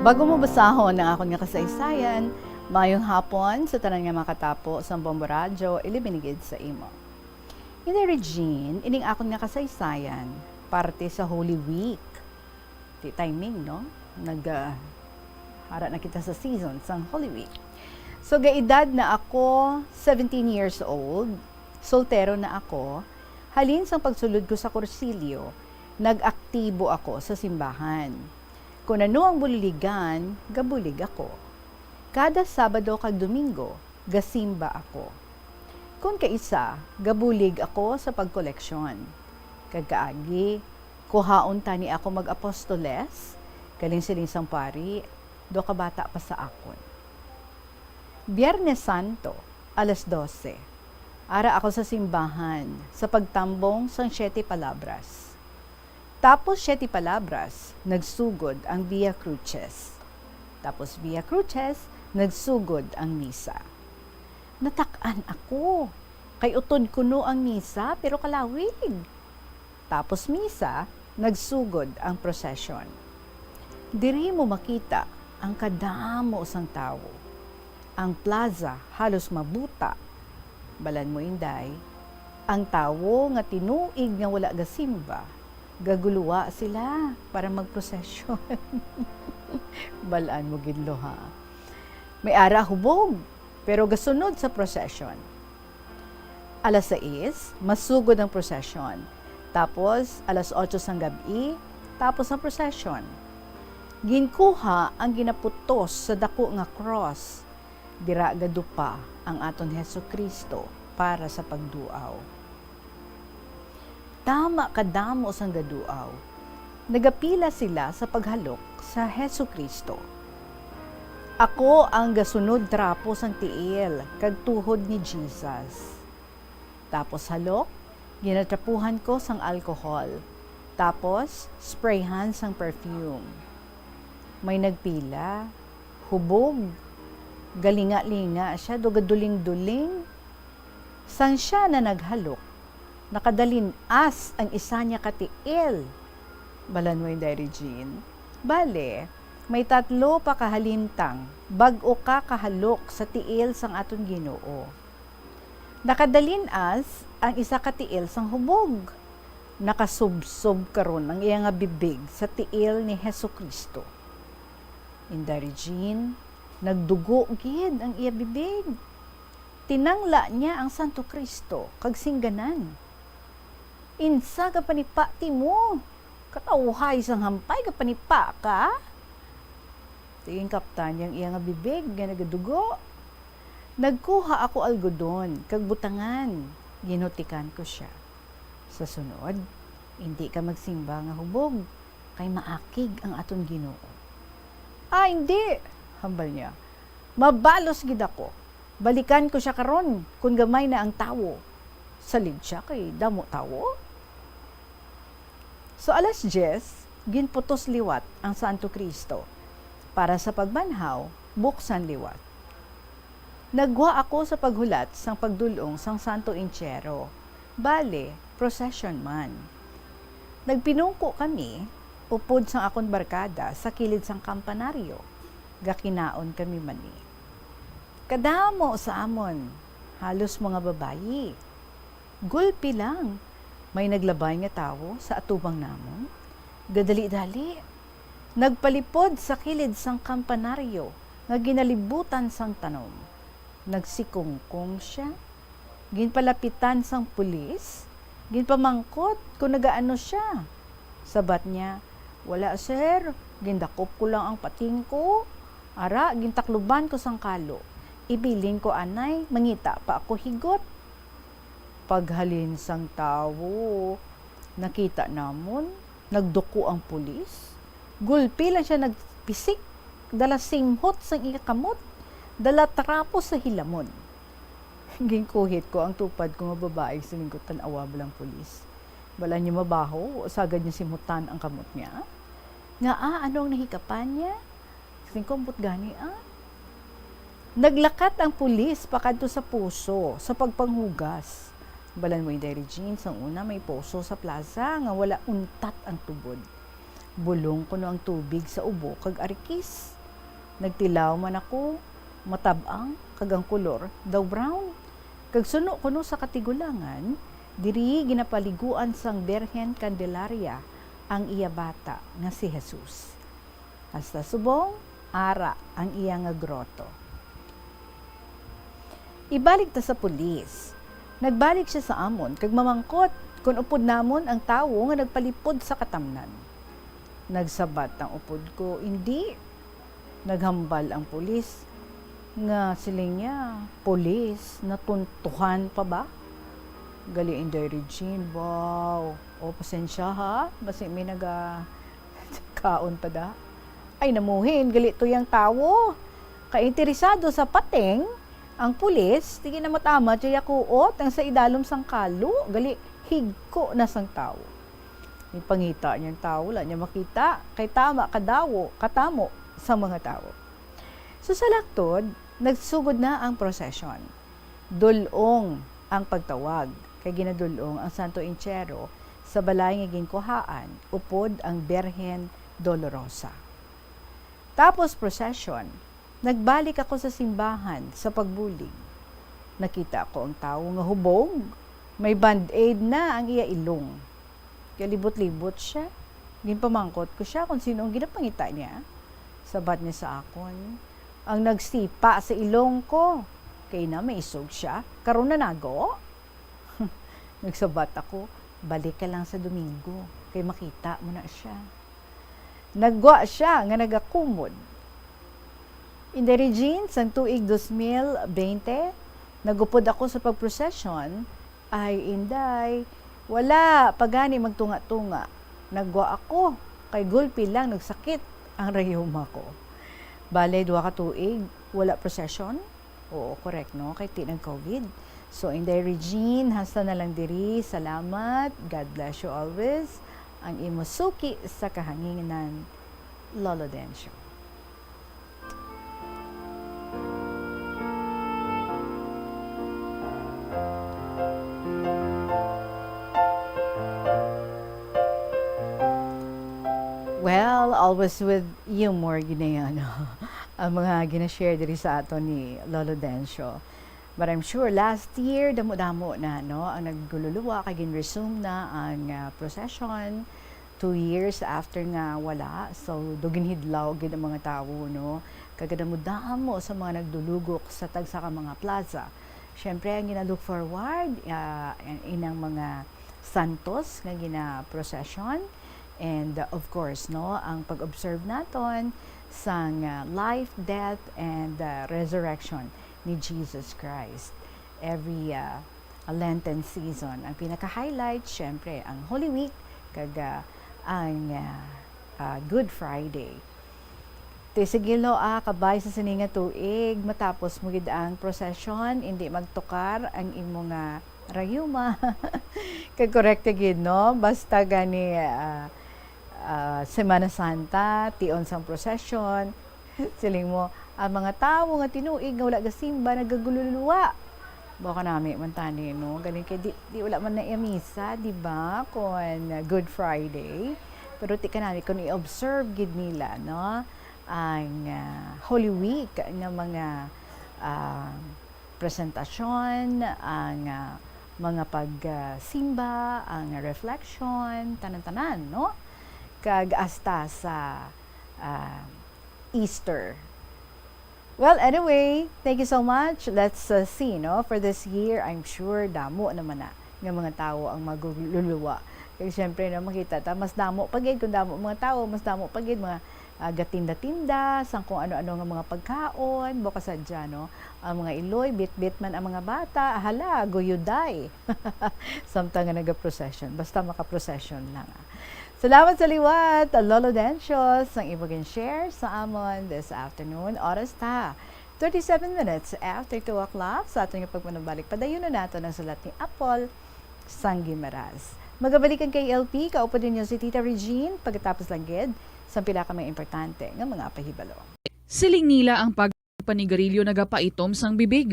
Bago mo basahon ang akon nga kasaysayan, mayong hapon sa tanan nga makatapo sang Bombo Radyo, ilabi na gid sa imo. Inday Regine, ining akon nga kasaysayan, parte sa Holy Week. Di timing, no? Nag, ah, ara na kita sa season sang Holy Week. So, gaedad na ako, seventeen years old, soltero na ako, halin sang pagsulod ko sa kursilyo, nag-aktibo ako sa simbahan. Kon ano ang buliligan, gabulig ako. Kada Sabado kag Domingo, gasimba ako. Kon kaisa, gabulig ako sa pagkoleksyon. Kag kaagi, kuhaon tani ako mag-apostoles, kaling siling sang pari, daw kabata pa sa akon. Biyernes Santo, alas dose, ara ako sa simbahan sa pagtambong sang Siete Palabras. Tapos Siete Palabras, nagsugod ang Via Crucis. Tapos Via Crucis, nagsugod ang misa. Natak-an ako, kay utod kuno ang misa, pero kalawig. Tapos misa, nagsugod ang prosesyon. Diri mo makita ang kadamo sang tawo. Ang plaza halos mabuta. Balan mo, Inday, ang tawo nga tinuig nga wala gasimba, gaguluwa sila para magprosesyon. Balan mo gid, lo, ha. May ara hubog, pero gasunod sa prosesyon. Alas sais, masugod ang prosesyon. Tapos, alas otso sang gab-i, tapos ang prosesyon. Ginkuha ang ginaputos sa dako nga cross. Dira gadupa ang aton Jesu-Cristo para sa pagduaw. Tama kadamo sang gaduaw, nagapila sila sa paghalok sa Jesu-Cristo. Ako ang gasunod trapo sang tiil kag tuhod ni Jesus. Tapos halok, ginatrapuhan ko sang alcohol. Tapos sprayhan sang perfume. May nagpila, hubog, galinga-linga siya, daw gaduling-duling. Sang sia na naghalok, nakadalin-as ang isa niya ka tiil. Balan mo, Inday Regine? Bale, may tatlo pa ka halintang bag-o ka kahalok sa tiil sang aton Ginoo. Nakadalin-as ang isa ka tiil sang hubog. Nakasubsob karon ang iya nga bibig sa tiil ni Jesu-Cristo. Inday Regine, nagdugo gid ang iya bibig. Tinangla niya ang Santo Cristo kag singganan, "Insa ka panipa timo? Katawhay sang hampay ka panipa ka?" Ti ginkaptan niya ang iya nga bibig nga nagadugo. Nagkuha ako algodon kag butangan. Ginhutikan ko sia. "Sa sunod, indi ka magsimba nga hubog, kay maakig ang aton Ginoo." "Ah, indi," hambal niya. "Mabalos gid ako. Balikan ko sia karon kon gamay na ang tawo. Salig sia kay damo tawo." So, alas diyes, ginputos liwat ang Santo Cristo. Para sa pagbanhaw, buksan liwat. Naggwa ako sa paghulat sang pagdul-ong sang Santo Entierro. Bale, procession man. Nagpinungko kami upod sang akon barkada sa kilid sang kampanaryo. Gakinaon kami mani. Kadamo sa amon, halos mga babayi. Gulpi lang, may naglabay nga tawo sa atubang namon. Gadali-dali, nagpalipod sa kilid sang kampanaryo nga ginalibutan sang tanom. Nagsikungkong sia. Ginpalapitan sang pulis. Ginpamangkot kon nagaano sia. Sabat niya, "Wala, sir. Gindakop ko lang ang pating ko. Ara, gintakluban ko sang kalo. Ibilin ko anay, mangita pa ako higot." Paghalin sang tawo, nakita namon, nagduko ang pulis. Gulpi lang sia nagpisik, dala simhot sang iya kamot, dala trapo sa hilamon. Ginkuhit ko ang tupad ko nga babayi, siling ko, "Tan-awa bala ang pulis. Bala niya mabaho, sagad niya simhutan ang kamot niya. Ngaa, ano ang nahikapan niya?" Siling ko, "Ambot gani, ah." Naglakat ang pulis pakadto sa poso sa pagpanghugas. Balan mo, Inday Regine, sang una may poso sa plaza nga wala untat ang tubod. Bulong kuno ang tubig sa ubo kag arikis. Nagtilaw man ako, matab-ang, kag ang kolor daw brown. Kag suno kuno sa katigulangan, diri ginapaliguan sang Birhen Candelaria ang iya bata nga si Jesus. Hasta subong, ara ang iya nga groto. Ibalik ta sa pulis. Nagbalik sia sa amon kag mamangkot kon upod namon ang tawo nga nagpalipod sa katamnan. Nagsabat ang upod ko, "Indi." Naghambal ang pulis nga siling niya, "Pulis, natuntuhan pa ba?" Gali, Inday Regine, wow. O, pasensya ha, basi may naga kaon pa da. Ay, namuhin, gali to yang tawo. Kay interesado sa pating, ang pulis, ti ginamatamat siya yakuot ang sa idalom sang kalo, gali higko na sang tawo. Ipangita niya ang tawo, wala niya makita, kay tama kadawo, katamo sa mga tawo. So, sa laktod, nagsugod na ang prosesyon. Dul-ong ang pagtawag, kay ginadul-ong ang Santo Entierro sa balay nga ginkuhaan upod ang Birhen Dolorosa. Tapos prosesyon, nagbalik ako sa simbahan sa pagbulig. Nakita ko ang tawo nga hubog, may band-aid na ang iya ilong. Kalibot-libot sia. Ginpamangkot ko sia kon sino ang ginapangita niya. Sabat niya sa akon, "Ang nagsipa sa ilong ko." Kay na maisog sia. "Karon na nago?" Nagsabat ako, "Balik ka lang sa Domingo, kay makita mo na sia." Naggwa sia nga nagakumod. Inday Regine, sang tuig dos mil bente, nagupod ako sa pagprosesyon. Ay, Inday, wala pa gani magtunga-tunga. Naggwa ako, kay gulpi lang nagsakit ang rayuma ko. Bale, duha ka tuig, wala prosesyon? Oo, correct, no? Kay ti nag-covid. So, Inday Regine, hasta na lang diri. Salamat. God bless you always. Ang imo suki sa kahanginan, Lolo Dencio. Well, always with humor gid na yan, no? Ang mga gina-share diri sa aton ni Lolo Dencio. But I'm sure last year, damo-damo na, no? Ang nagluluwa, kay gin-resume na ang, ah, procession. Two years after nga wala. So, do ginhidlaw gid ang mga tawo, no? Kag kadamo-damo sa mga nagdulugok sa tagsa ka mga plaza. Siyempre, ang gina-look forward, ah, inang mga santos nga gina-procession. And, uh, of course, no, ang pag-observe naton sang, uh, life, death, and, uh, resurrection ni Jesus Christ every, uh, Lenten season. Ang pinaka-highlight, syempre, ang Holy Week kag, uh, ang, uh, uh, Good Friday. Ti sigilo, ah, kabay sa sini nga tuig, matapos mo gid ang procession, indi magtukar ang imo nga rayuma. Kag korekta gid, no? Basta gani, ah, ah, Semana Santa, tion sang procession. Siling mo, ang mga tawo nga tinuig nga wala gasimba, nagagululuwa. Baka nami man tani, no? Galing kay di, di wala man na iya misa, di ba? Kon Good Friday. Pero ti kanami, kung i-observe gid nila, no? Ang, ah, Holy Week nga mga, ah, presentasyon, ang, ah, mga pagsimba, ang reflection, tanan-tanan, no? Kag hasta sa, ah, Easter. Well, anyway, thank you so much. Let's, uh, see, no? For this year, I'm sure damo naman na nga mga tawo ang magluluwa. Kay siyempre, no, makita ta, mas damo pa gid, kung damo mga tawo, mas damo pa gid mga, ah, gatinda-tinda sang kung ano-ano nga mga pagkaon, bukas sadya, no? Ang mga iloy, bitbit man ang mga bata, hala, guyuday. Samtang nga naga-procession, basta maka-procession lang, ah. Salamat sa liwat, Lolo Dencio, sang imo gin-share sa amon this afternoon. Oras ta, thirty-seven minutes after two o'clock. Sa aton nga pagpanabalik, padayon na nato ang sulat ni Apol sang Guimaras. Magabalik ang K L P, kaupod ninyo si Tita Regine, pagkatapos lang gid sang pila ka mga importante nga mga pahibalo. Siling nila ang pagpanigarilyo nagapaitom sang bibig.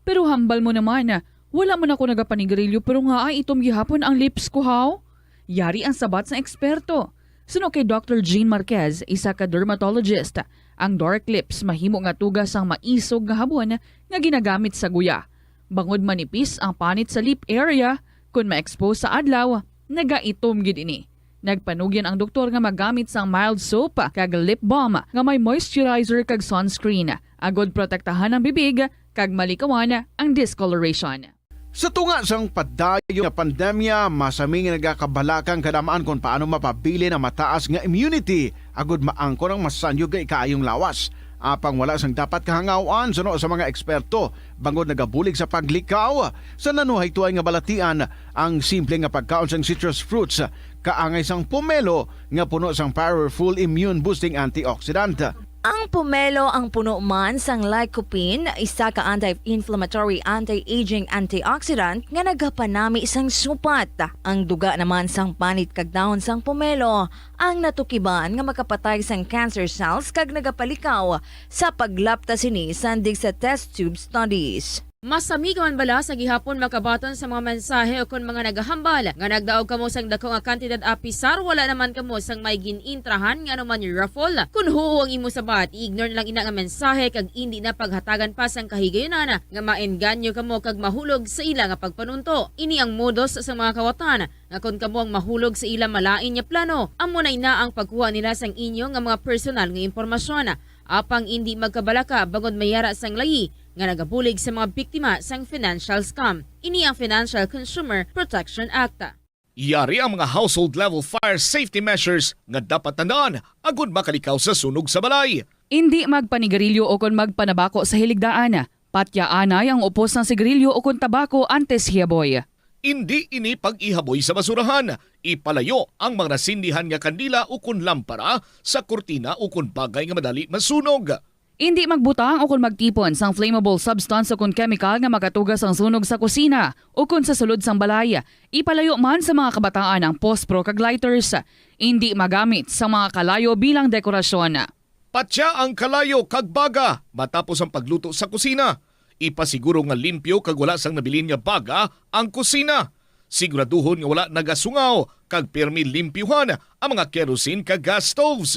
Pero hambal mo naman, wala man ako nagapanigarilyo pero nga ay itom gihapon ang lips ko, haw? Yari ang sabat sang eksperto. Suno kay Doctor Jean Marquez, isa ka dermatologist, ang dark lips mahimo nga tuga sang maisog nga habon nga ginagamit sa guya. Bangod manipis ang panit sa lip area, kon ma-expose sa adlaw, nagaitom gid ini. Nagpanugyan ang doktor nga magamit sang mild soap kag lip balm nga may moisturizer kag sunscreen, agod protektahan ang bibig kag malikawan ang discoloration. Sa tunga sang padayon nga pandemya, masami nga nagakabalaka ang kadam-an kon paano mapabilin ang mataas nga immunity agud maangkon ang masanyog nga ikaayong lawas. Apang wala sang dapat kahangaw-an suno sa mga eksperto, bangod nagabulig sa paglikaw sa nanuhaytoan nga balatian ang simple nga pagkaon sang citrus fruits, kaangay sang pomelo nga puno sang powerful immune-boosting antioxidant. Ang pomelo ang puno man sang lycopene, isa ka anti-inflammatory, anti-aging antioxidant nga nagapanami sang supat. Ang duga naman sang panit kag dahon sang pomelo ang natukiban nga makapatay sang cancer cells kag nagapalikaw sa paglapta sini sandig sa test tube studies. Masami ka man bala sa gihapon makabaton sa mga mensahe ukon mga nagahambal nga nagdaog kamo sang dako nga kantidad, apisar wala naman kamo sang may gin-intrahan nga anuman raffle? Kon huo ang imo sabat, i-ignore na lang ina nga mensahe kag indi na paghatagan pa sang kahigayunan nga maengganyo kamo kag mahulog sa ila nga pagpanunto. Ini ang modus sa mga kawatan nga kon kamo ang mahulog sa ila malain nga plano, amo na ina ang pagkuha nila sang inyo nga mga personal nga impormasyon. Apang indi magkabalaka bangod may ara sang layi nga nagabulig sa mga biktima sang financial scam. Ini ang Financial Consumer Protection Act. Yari ang mga household level fire safety measures nga dapat tandaan agud makalikaw sa sunog sa balay. Indi magpanigarilyo ukon magpanabako sa hiligdaan. Patyaanay ang upos sang sigarilyo ukon tabako antes hiyaboy. Indi ini pag-ihaboy sa basurahan. Ipalayo ang mga nasindihan nga kandila ukon lampara sa kurtina ukon bagay nga madali masunog. Indi magbutang ukon magtipon sang flammable substance ukon kemikal nga makatuga sang sunog sa kusina ukon sa sulod sang balay. Ipalayo man sa mga kabataan ang pospro kag lighters. Indi magamit sang mga kalayo bilang dekorasyon. Patya ang kalayo kag baga matapos ang pagluto sa kusina. Ipasiguro nga limpyo kag wala sang nabilin nga baga ang kusina. Siguraduhon nga wala nagasungaw kag pirmi limpyuhan ang mga kerosene kag gas stoves.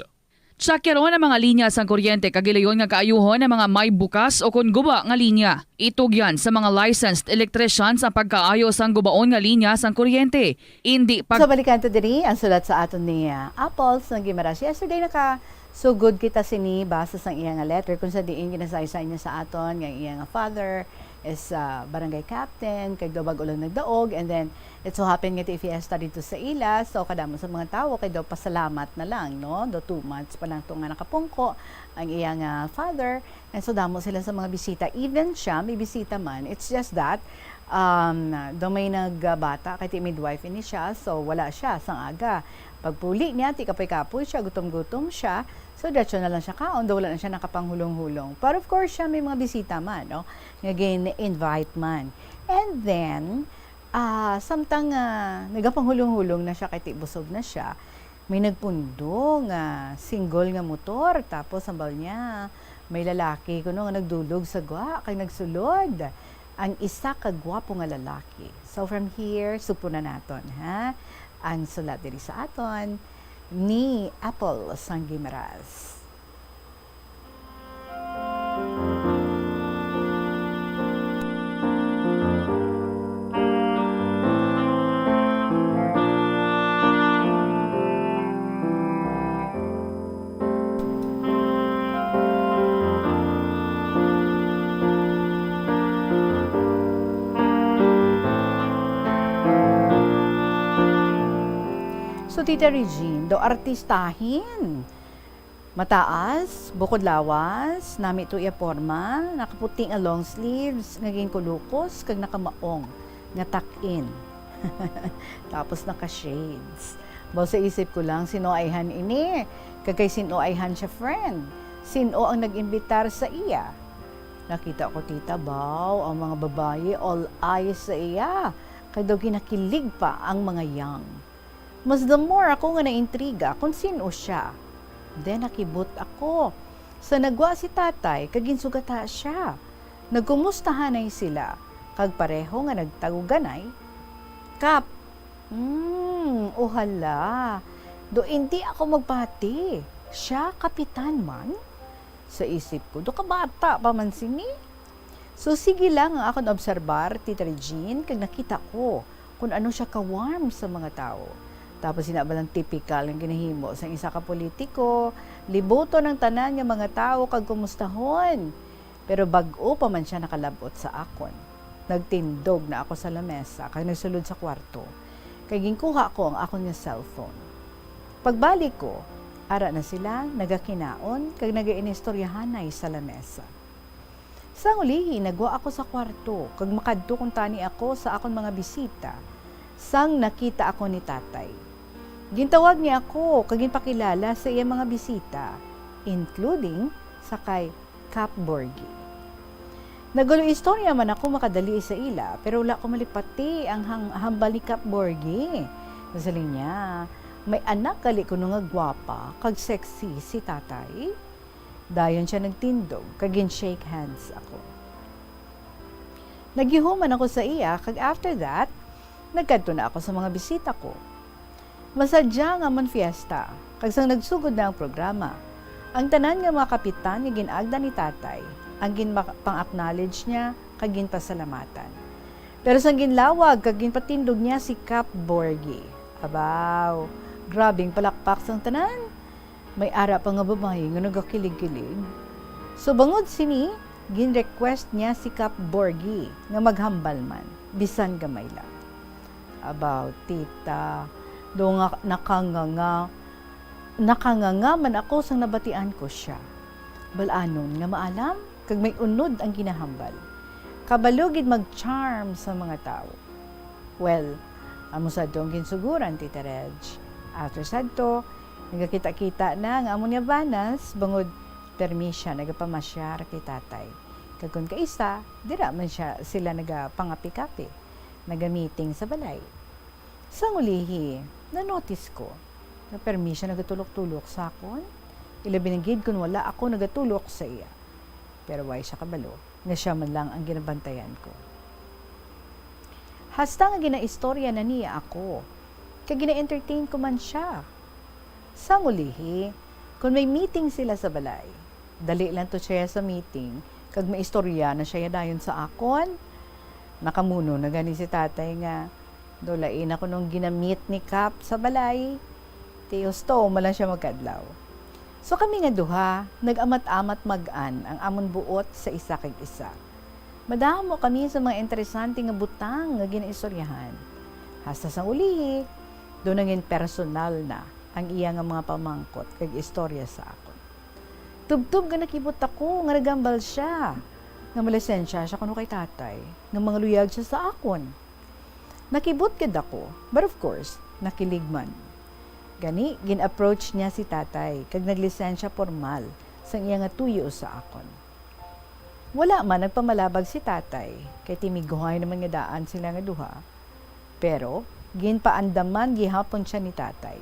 Tsakyaron ang mga linya sang kuryente kag ilayon nga kaayuhon ang mga may bukas o kon guba nga linya. Itugyan sa mga licensed electricians ang pagkaayo sang gubaon nga linya sang kuryente. Indi pag- Sa balikan ta diri ang sulat sa aton ni, ah, Apple sang Guimaras. Yesterday, nakasugod kita sini base sang iya nga letter kung sa diin ginasaysay niya sa aton nga iya nga father is, ah, barangay captain, kag daw bag-o lang nagdaog, and then it so happen nga ti fiesta dito sa ila, so kadamo sa mga tawo kay daw pasalamat na lang, no? Daw two months pa lang to nga nakapungko ang iya nga father, and so damo sila sa mga bisita. Even siya, may bisita man. It's just that, um, daw may nagbata kay ti midwife ini siya, so wala siya sang aga. Pagpuli niya, ti kapoy-kapoy siya, gutom-gutom siya, so diretso na lang siya kaon, daw wala na siya nakapanghulong-hulong. But of course, siya may mga bisita man, no? Nga gin-invite man. And then, ah, samtang, ah, nagapanghulong-hulong na siya kay ti busog na siya, may nagpundo nga single nga motor, tapos hambal niya, may lalaki kuno nga nagdulog sa gwa kag nagsulod. Ang isa ka gwapo nga lalaki. So from here, sugpo na naton, ha? Ang sulat diri sa aton ni Apple sang Guimaras. So, Tita Regine, daw artistahin. Mataas, bukod lawas, nami to iya porma, nakaputi nga long sleeves nga ginkulukos kag nakamaong nga tuck-in. Tapos naka-shades. Baw sa isip ko lang, sino ayhan ini? Kag kay sino ayhan siya friend? Sino ang nag-imbitar sa iya? Nakita ko, tita, baw, ang mga babayi all eyes sa iya. Kag daw ginakilig pa ang mga young. Mas the more ako nga naintriga kung sin-o siya. Then nakibot ako. Sa nagwa si tatay, kag ginsugata siya. Nagkumustahanay sila, kag pareho nga nagtaguganay, "Kap, hmm, ohala, do indi ako magpati. Siya kapitan man?" Sa isip ko, "Do kabata pa man sini." So, sige lang ang akon obserbar, Tita Regine, kag nakita ko kon ano siya ka-warm sa mga tawo. Tapos, ina ba lang tipikal nga ginahimo sang isa ka politiko, libuton ang tanan nga mga tawo kag kumustahon. Pero bag-o pa man siya nakalab-ot sa akon, nagtindog na ako sa lamesa kag nagsulod sa kwarto, kay ginkuha ko ang akon nga cellphone. Pagbalik ko, ara na sila nagakinaon kag nagainistoryahanay sa lamesa. Sang ulihi, nagwa ako sa kwarto, kag makadto kuntani ako sa akon mga bisita, sang nakita ako ni tatay. Gintawag niya ako kag ginpakilala sa iya mga bisita, including sa kay Kap Borgi. Nagaluistorya man ako makadali sa ila, pero wala ko malipati ang hang-, hambal ni Kap Borgi. Nasiling niya, "May anak gali kuno nga gwapa kag sexy si tatay." Dayon siya nagtindog kag gin-shake hands ako. Nagyuhuman ako sa iya, kag after that, nagkadto na ako sa mga bisita ko. Masadya nga man fiesta, kag sang nagsugod na ang programa, ang tanan nga mga kapitan nga gin-agda ni tatay ang ginma-, pang-acknowledge niya kag ginpasalamatan. Pero sang ginlawag kag ginpatindog niya si Kap Borgi, abaw, grabing palakpak sang tanan. May ara pa nga babayi nga nagakilig-kilig. So, bangod sini, gin-request niya si Kap Borgi nga maghambal man, bisan gamay lang. Abaw, tita, do nga nakanganga, nakanganga man ako sang nabatian ko sia. Bal-anon nga maalam kag may unod ang ginahambal. Kabalo gid mag-charm sa mga tawo. Well, amo sadto ang ginsuguran, Tita Reg. After sadto, nagakita-kita na ang amon nga banas, bangod permi sia nagapamasyar kay tatay. Kag kon kaisa, dira man siya, sila nagapangapi-kapi, nagamiting sa balay. Sang ulihi, na-notice ko nga permi sia nagatulok-tulok sa akon, ilabi na gid kon wala ako nagatulok sa iya. Pero way siya kabalo nga sia man lang ang ginabantayan ko. Hasta nga ginaistorya na niya ako, kag gina-entertain ko man sia. Sang ulihi, kon may meeting sila sa balay, dali lang to siya sa meeting, kag maistorya na siya dayon sa akon. Nakamuno na gani si tatay nga, "Daw lain ako nung ginamit ni Kap sa balay. Ti husto man lang siya magkadlaw." So kami nga duha, nag-amat-amat mag-an ang amon buot sa isa kag isa. Madamo kami sa mga interesante nga butang nga ginaistoryahan. Hasta sang ulihi, daw nangin personal na ang iya nga mga pamangkot kag istorya sa akon. Tubtob nga nakibot ako nga nagambal sia nga malisensya sia kuno kay tatay nga mangaluyag sia sa akon. Nakibot gid ako, but of course, nakilig man. Gani, gin-approach niya si tatay kag naglisensya pormal sang iya nga tuyo sa akon. Wala man nagpamalabag si tatay, kay timighoy naman nga daan sila nga duha. Pero ginpaandaman gihapon sia ni tatay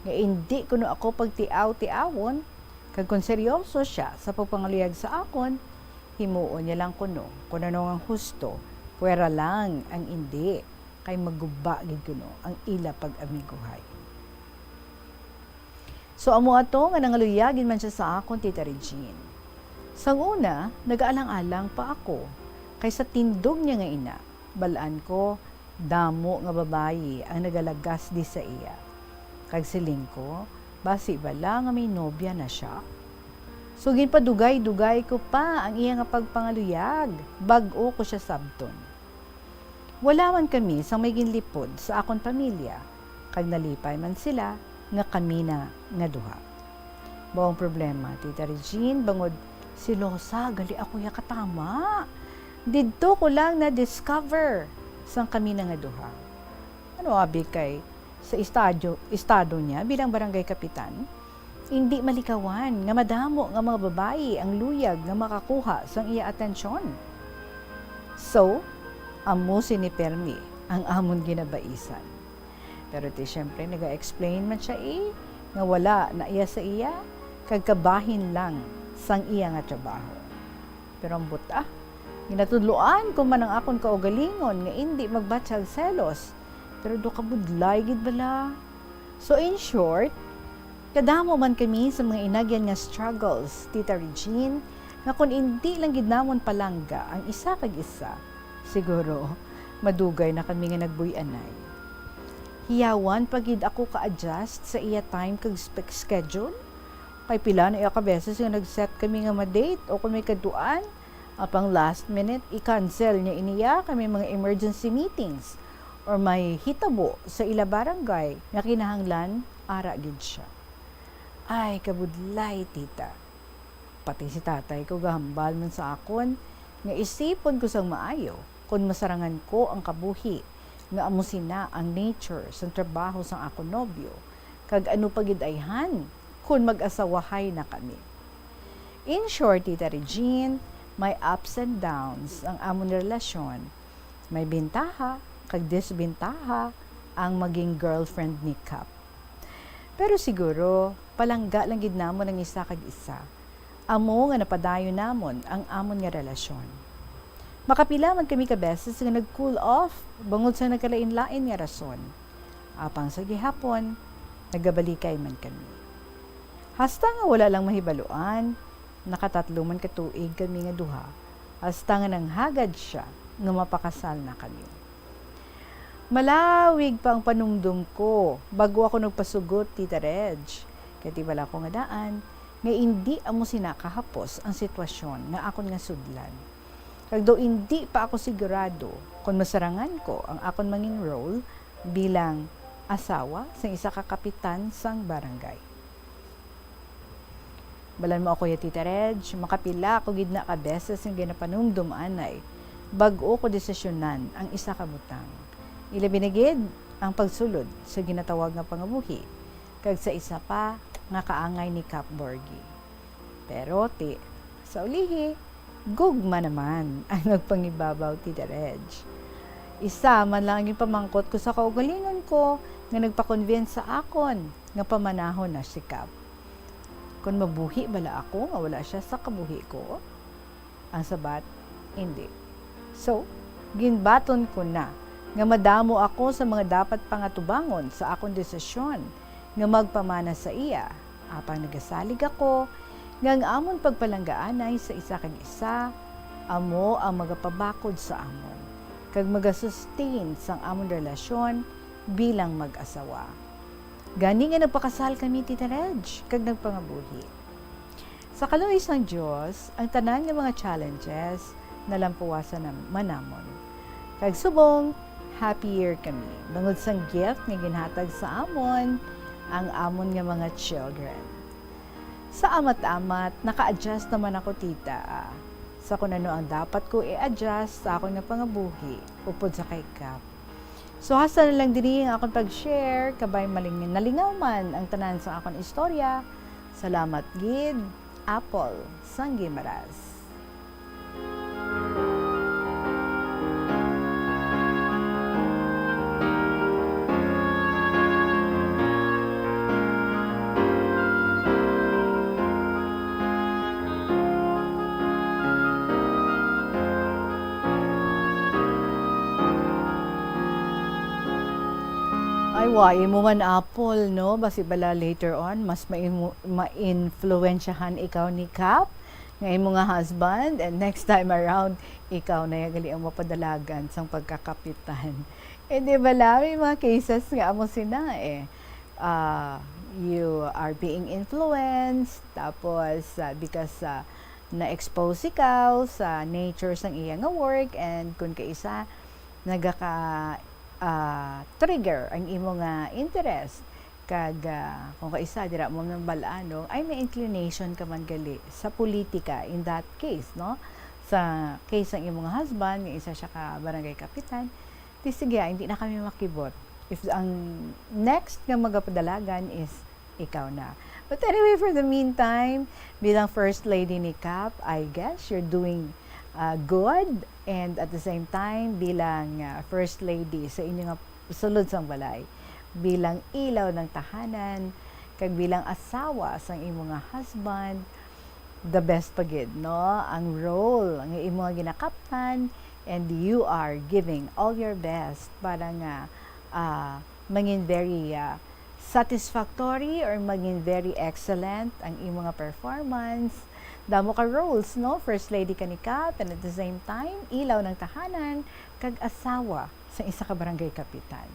nga indi kuno ako pagtiaw-tiawon, kag kon seryoso sia sa pagpangaluyag sa akon, himuon niya lang kuno kon ano ang husto, pwera lang ang indi, kay maguba gid kuno ang ila pag-amiguhay. So, amo ato nga nangaluyag gid man sia sa akon, Tita Regine. Sang una, nagaalang-alang pa ako, kay sa tindog niya nga ina, bal-an ko, damo nga babayi ang nagalagas di sa iya. Kag siling ko, basi bala nga may nobya na sia? So, ginpadugay-dugay ko pa ang iya nga pagpangaluyag, bag-o ko sia sabton. Wala man kami sang may ginlipod sa akon pamilya, kag nalipay man sila nga kami na nga duha. Mao ang problema, Tita Regine, bangod selosa gali ako ya katama. Didto ko lang na-discover sang kami na nga duha. Ano abi kay sa estadyo, estado niya bilang barangay kapitan, indi malikawan nga madamo nga mga babayi ang luyag nga makakuha sang iya atensyon. So, amo sini permi ang amon ginabaisan. Pero ti siyempre, naga-explain man sia, eh, nga wala na iya sa iya, kag kabahin lang sang iya nga trabaho. Pero ang buta, ginatudloan ko man ang akon kaugalingon nga indi magbatya og selos, pero daw kabudlay gid bala. So, in short, kadamo man kami sa mga inagyan nga struggles, Tita Regine, nga kon indi lang gid namon palangga ang isa kag isa, siguro madugay na kami nga nagbuy-anay. Hiyawan pa gid ako ka-adjust sa iya time kag spe-, schedule. Kay pila na iya ka beses nga nag-set kami nga ma-date o kon may kadtuan, apang last minute, i-cancel niya ini ya kay may mga emergency meetings or may hitabo sa ila barangay nga kinahanglan ara gid siya. Ay, kabudlay, tita. Pati si tatay ko gahambal man sa akon nga isipon ko sang maayo kon masarangan ko ang kabuhi nga amo sina ang nature sang trabaho sang akon nobyo, kag ano pa gid ayhan kon mag-asawahay na kami. In short, Tita Regine, may ups and downs ang amon relasyon. May bintaha kag disbintaha ang maging girlfriend ni Kap. Pero siguro, palangga lang gid namon ang isa kag isa. Amo nga napadayon namon ang amon nga relasyon. Makapila man kami ka beses nga nag-cool off bangod sa nagkalain-lain nga rason. Apang sa gihapon, nagabalikay man kami. Hasta nga wala lang mahibaluan, nakatatlo man ka tuig kami nga duha, hasta nga nanghagad sia nga mapakasal na kami. Malawig pa ang panumdom ko bag-o ako nagpasugot, Tita Reg. Kay ti bala ko nga daan nga indi amo sina kahapos ang sitwasyon nga akon nga sudlan. Kag daw indi pa ako sigurado kon masarangan ko ang akon mangin-role bilang asawa sang isa ka kapitan sang barangay. Balan mo ako ya, Tita Reg, makapila ako gid na ka beses nga ginapanumdom anay bag-o ko desisyonan ang isa ka butang. Ilabi na gid ang pagsulod sa ginatawag nga pangabuhi kag sa isa pa nga kaangay ni Kap Borgie. Pero ti, sa ulihi, gugma naman ang nagpangibabaw, Tita Reg. Isa man lang ang ginpamangkot ko sa kaugalingon ko nga nagpa-convince sa akon nga pamanahon na si Kap. Kon mabuhi bala ako nga wala sia sa kabuhi ko? Ang sabat, indi. So, ginbaton ko na nga madamo ako sa mga dapat pangatubangon sa akon desisyon nga magpamana sa iya, apang nagasalig ako nga ang amon pagpalanggaanay sa isa kag isa amo ang magapabakod sa amon kag magasustain sang amon relasyon bilang mag-asawa. Gani nga nagpakasal kami, Tita Reg, kag nagpangabuhi. Sa kaluoy sang Dios, ang tanan nga mga challenges nalampuwasan nam-, man namon. Kag subong, happy year kami, bangod sang gift nga ginhatag sa amon ang amon nga mga children. Sa amat-amat, naka-adjust naman ako, tita, ah, sa kung ano ang dapat ko i-adjust sa akon nga pangabuhi upod sa kay Kap. So, hasta na lang diri ang akon pag-share, kabay maling-, nalingaw man ang tanan sa akon istorya. Salamat gid, Apple sang Guimaras. Ay, wa, imo man, Apple, no? Basi bala later on, mas maimo-, ma-influensyahan ikaw ni Kap, nga imo nga husband, and next time around, ikaw na ya gali ang mapadalagan sang pagkakapitan. Eh, di bala, may mga cases nga amo sina, eh. Ah, you are being influenced, tapos, ah, because, ah, na-expose ikaw sa nature sang iya nga work, and kun kaisa, nagaka-, ah, trigger ang imo nga interest. Kag, ah, kung kaisa, dira mo man bal-an, no? Ay, may inclination ka man gali sa politika in that case, no? Sa case sang imo nga husband, nga isa siya ka barangay kapitan, di sige, ah, hindi na kami makibot. If ang next nga magapadalagan is ikaw na. But anyway, for the meantime, bilang First Lady ni Kap, I guess you're doing, ah, good. And at the same time, bilang, ah, First Lady sa inyo nga sulod sang balay, bilang ilaw ng tahanan, kag bilang asawa sang imo nga husband, the best pa gid, no? Ang role nga imo nga ginakaptan, and you are giving all your best para nga, ah, mangin very, ah, satisfactory or maging very excellent ang imo nga performance. Damo ka roles, no? First lady ka ni Kap, and at the same time, ilaw ng tahanan, kag asawa sa isa ka barangay kapitan.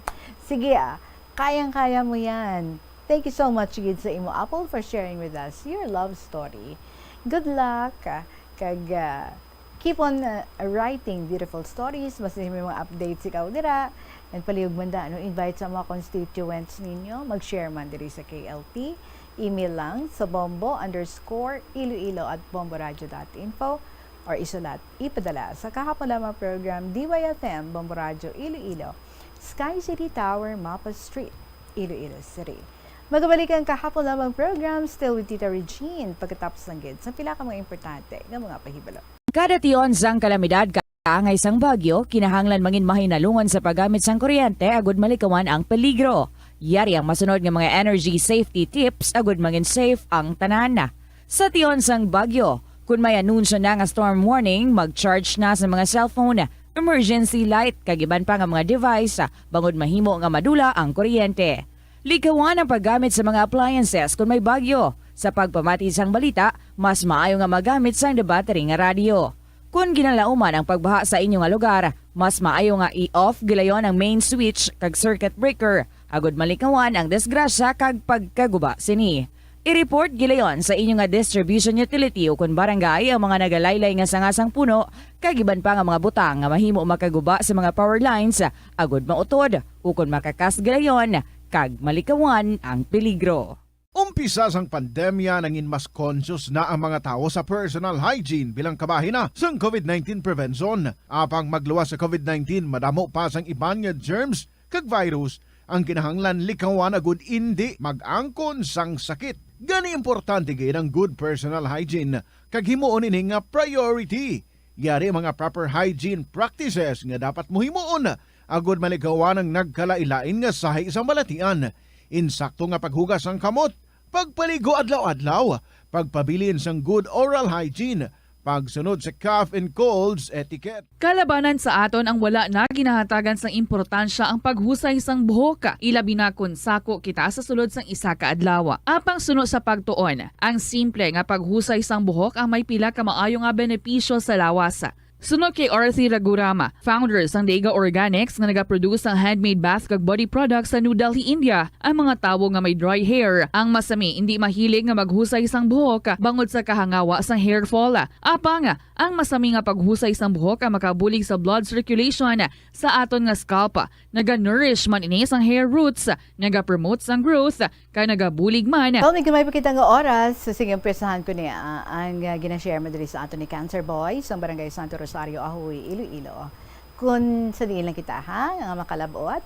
Sige, ah, kayang-kaya mo yan. Thank you so much gid sa imo, Apple, for sharing with us your love story. Good luck, ah, kag, ah, keep on, uh, writing beautiful stories. Basta may mga updates ikaw dira. And palihog man da, ano, invite sa mga constituents ninyo. Mag-share man diri sa K L P. Email lang sa bombo underscore iloilo at bomboradio dot info or isulat, ipadala sa Kahapon Lamang Program, D Y F M, Bombo Radio, Iloilo, Sky City Tower, Mapa Street, Iloilo City. Magabalik ang Kahapon Lamang Program, still with Tita Regine, pagkatapos lang gid sa pila ka mga importante nga mga pahibalo. Kada tion sang kalamidad, kaangay sang bagyo, kinahanglan mangin mahinalungan sa paggamit sang kuryente agud malikawan ang peligro. Yari ang masunod nga mga energy safety tips agud mangin safe ang tanan. Sa tion sang bagyo, kun may anunsyo na nga storm warning, mag-charge na sa mga cellphone, emergency light, kag iban pa nga mga device, bangod mahimo nga madula ang kuryente. Likawan ang paggamit sa mga appliances kon may bagyo. Sa pagpamati sang balita, mas maayo nga magamit sang battery nga radyo. Kon ginalauman ang pagbaha sa inyo nga lugar, mas maayo nga i-off gilayon ang main switch kag circuit breaker, agud malikawan ang disgrasya kag pagkaguba sini. I-report gilayon sa inyo nga distribution utility ukon barangay ang mga nagalaylay nga sanga sang puno kag iban pa nga mga butang nga mahimo makaguba sa mga power lines, agud mautod ukon makakas gilayon kag malikawan ang peligro. Umpisa sang pandemya, nangin mas conscious na ang mga tawo sa personal hygiene bilang kabahin na sang covid nineteen prevention. Apang magluwas sa covid nineteen, madamo pa sang iban nga germs kag virus ang kinahanglan likawan agud indi mag-angkon sang sakit. Gani, importante gid ang good personal hygiene kag himuon ini nga priority. Yari mga proper hygiene practices nga dapat mo himuon agud malikawan ang nagkalain-lain nga sahi sang balatian. Insakto nga paghugas sang kamot, pagpaligo adlaw-adlaw, pagpabilin sang good oral hygiene, Pagsunod sa cough and colds etiquette. Kalabanan sa aton ang wala na ginahatagan sang importansya ang paghusay sang buhok, ilabi na kon sako kita sa sulod sang isa ka adlaw. Apang suno sa pagtuon, ang simple nga paghusay sang buhok ang may pila ka maayo nga benepisyo sa lawas. Suno kay Arthur Ragurama, founder sang Dega Organics nga nagaproduce sang handmade bath kag body products sa New Delhi, India, ang mga tawo nga may dry hair ang masami indi mahilig nga maghusay sang buhok bangod sa kahangawa sang hair fall. Apang, ang masami nga paghusay sang buhok ang makabulig sa blood circulation sa aton nga scalp. Naga-nourish man ini sang hair roots, nagapromote sang growth, kag nagabulig man. Well, may gamay pa kita nga oras, so sige, umpisahan ko niya ang, ah, ginashare mo diri sa aton ni Cancer Boy sang Barangay Santo Rosario, Ajuy, Iloilo. Kun sa diin lang kita, ha, nga makalabot,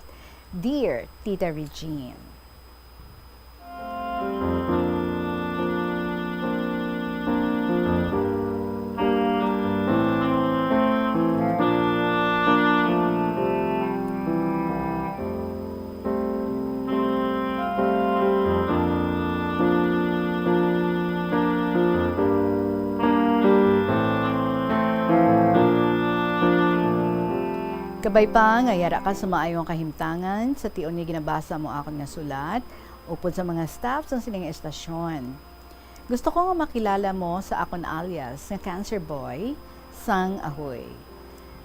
Dear Tita Regine. Kabay pa nga yara ka sa maayong kahimtangan sa tion nga ginabasa mo akon nga sulat, upod sa mga staff sang sining estasyon. Gusto ko nga makilala mo sa akon alias nga Cancer Boy sang Ajuy.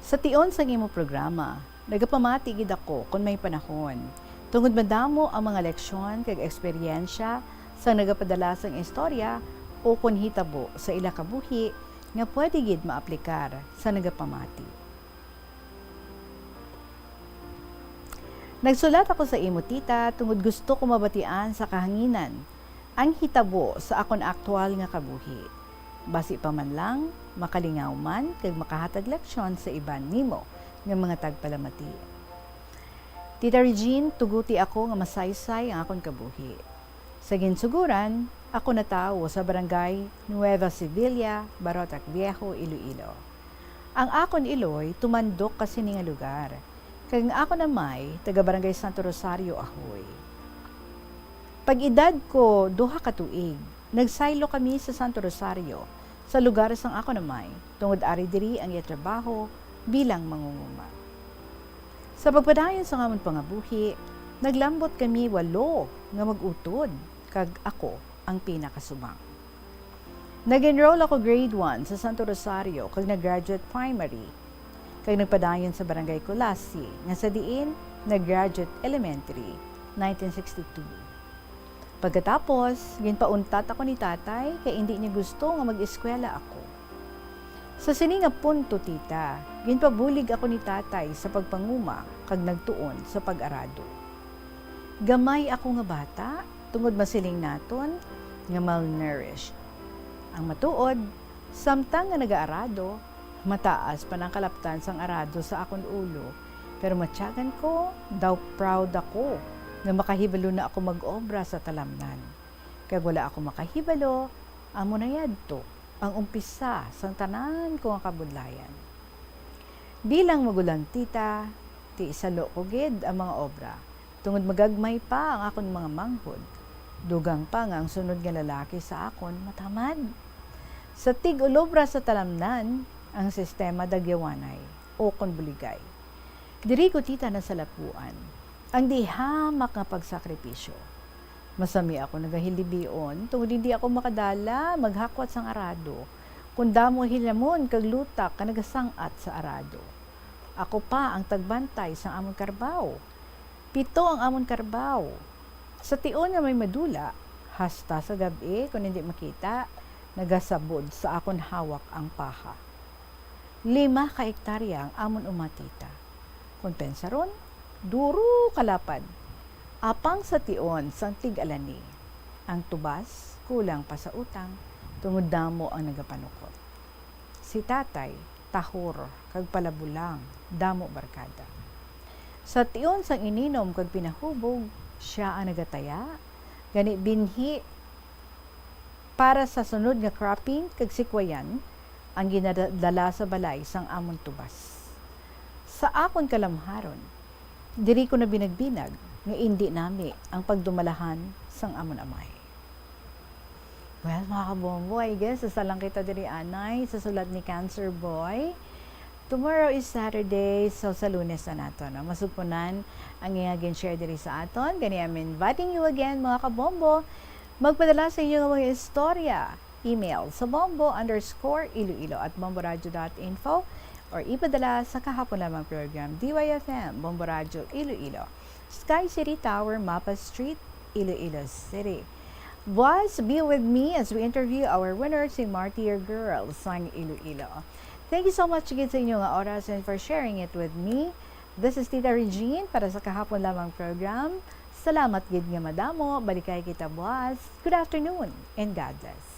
Sa tion sang imo programa, nagapamati gid ako kon may panahon, tungod madamo ang mga leksyon kag eksperyensya sang nagapadala sang istorya o kon hitabo sa ila kabuhi nga pwede gid maaplikar sa nagapamati. Nagsulat ako sa imo, tita, tungod gusto ko mabatian sa kahanginan ang hitabo sa akon aktual nga kabuhi. Basi pa man lang, makalingaw man kag makahatag leksyon sa iban nimo nga mga tagpalamati. Tita Regine, tuguti ako nga masaysay ang akon kabuhi. Sa ginsuguran, ako natawo sa Barangay Nueva Sevilla, Barotac Viejo, Iloilo. Ang akon iloy tumandok ka sini nga lugar, kag ang akon amay taga Barangay Santo Rosario, Ajuy. Pag-edad ko duha ka tuig, nagsaylo kami sa Santo Rosario, sa lugar sang akon amay, tungod ari diri ang iya trabaho bilang mangunguma. Sa pagpadayon sang amon pangabuhi, naglambot kami walo nga mag-utod, kag ako ang pinakasubang. Nag-enroll ako grade one sa Santo Rosario kag nag-graduate primary, kag nagpadayon sa Barangay Culasi, nga sa diin nag-graduate elementary, nineteen sixty-two. Pagkatapos, ginpauntat ako ni tatay kay indi niya gusto nga mag-eskwela ako. Sa sini nga punto, tita, ginpabulig ako ni tatay sa pagpanguma kag nagtuon sa pag-arado. Gamay ako nga bata, tungod masiling naton nga malnourished. Ang matuod, samtang nga nagaarado, mataas pa ang kalaptan sang arado sa akon ulo, pero matyagan ko daw proud ako nga makahibalo na ako mag-obra sa talamnan. Kag wala ako makahibalo, amo na yadto ang umpisa sang tanan ko nga kabudlayan. Bilang magulang, tita, tiisalo ko gid ang mga obra, tungod magagmay pa ang akon mga manghod. Dugang pa nga ang sunod nga lalaki sa akon matamad. Sa tig-ulobra sa talamnan, ang sistema dagyawanay, o kon buligay. Diri ko, tita, nasalapuan ang di hamak nga pagsakripisyo. Masami ako nagahilibion tungod hindi ako makadala maghakwat sang arado, kun damo hilamon kag lutak nga nagasang-at sa arado. Ako pa ang tagbantay sang amon karbaw. Pito ang amon karbaw. Sa tion nga may madula, hasta sa gab-i, kon hindi makita, nagasabod sa akon hawak ang paha. Lima ka hektarya ang amon uma, tita. Kon pensaron, duro kalapad. Apang sa tion sang tig-alani, ang tubas kulang pa sa utang, tungod damo ang nagapanukot. Si tatay, tahor kag palabulang, damo barkada. Sa tion sang ininom kag pinahubog, sia ang nagataya, gani binhi para sa sunod nga cropping kag sikwayan ang ginadala sa balay sang amon tubas. Sa akon kalamharon, diri ko nabinagbinag nga indi nami ang pagdumalahan sang amon amay. Well, mga kabombo, I guess, sa lang kita diri anay, sa sulat ni Cancer Boy. Tomorrow is Saturday, so sa Lunes na nato, no? Masugpunan ang iya gin-share diri sa aton. Gani, I'm inviting you again, mga kabombo. Magpadala sa inyo nga mga istorya. Email sa bombo underscore iloilo at bomboradio dot info or ipadala sa kahapon lamang program, D Y F M, Bombo Radio Iloilo, Sky City Tower, Mapa Street, Iloilo City. Boss, be with me as we interview our winner, si Martyr Girls sang Iloilo. Thank you so much gid sa inyo nga oras and for sharing it with me. This is Tita Regine para sa kahapon lamang program. Salamat gid nga madamo. Balikay kita buwas. Good afternoon and God bless.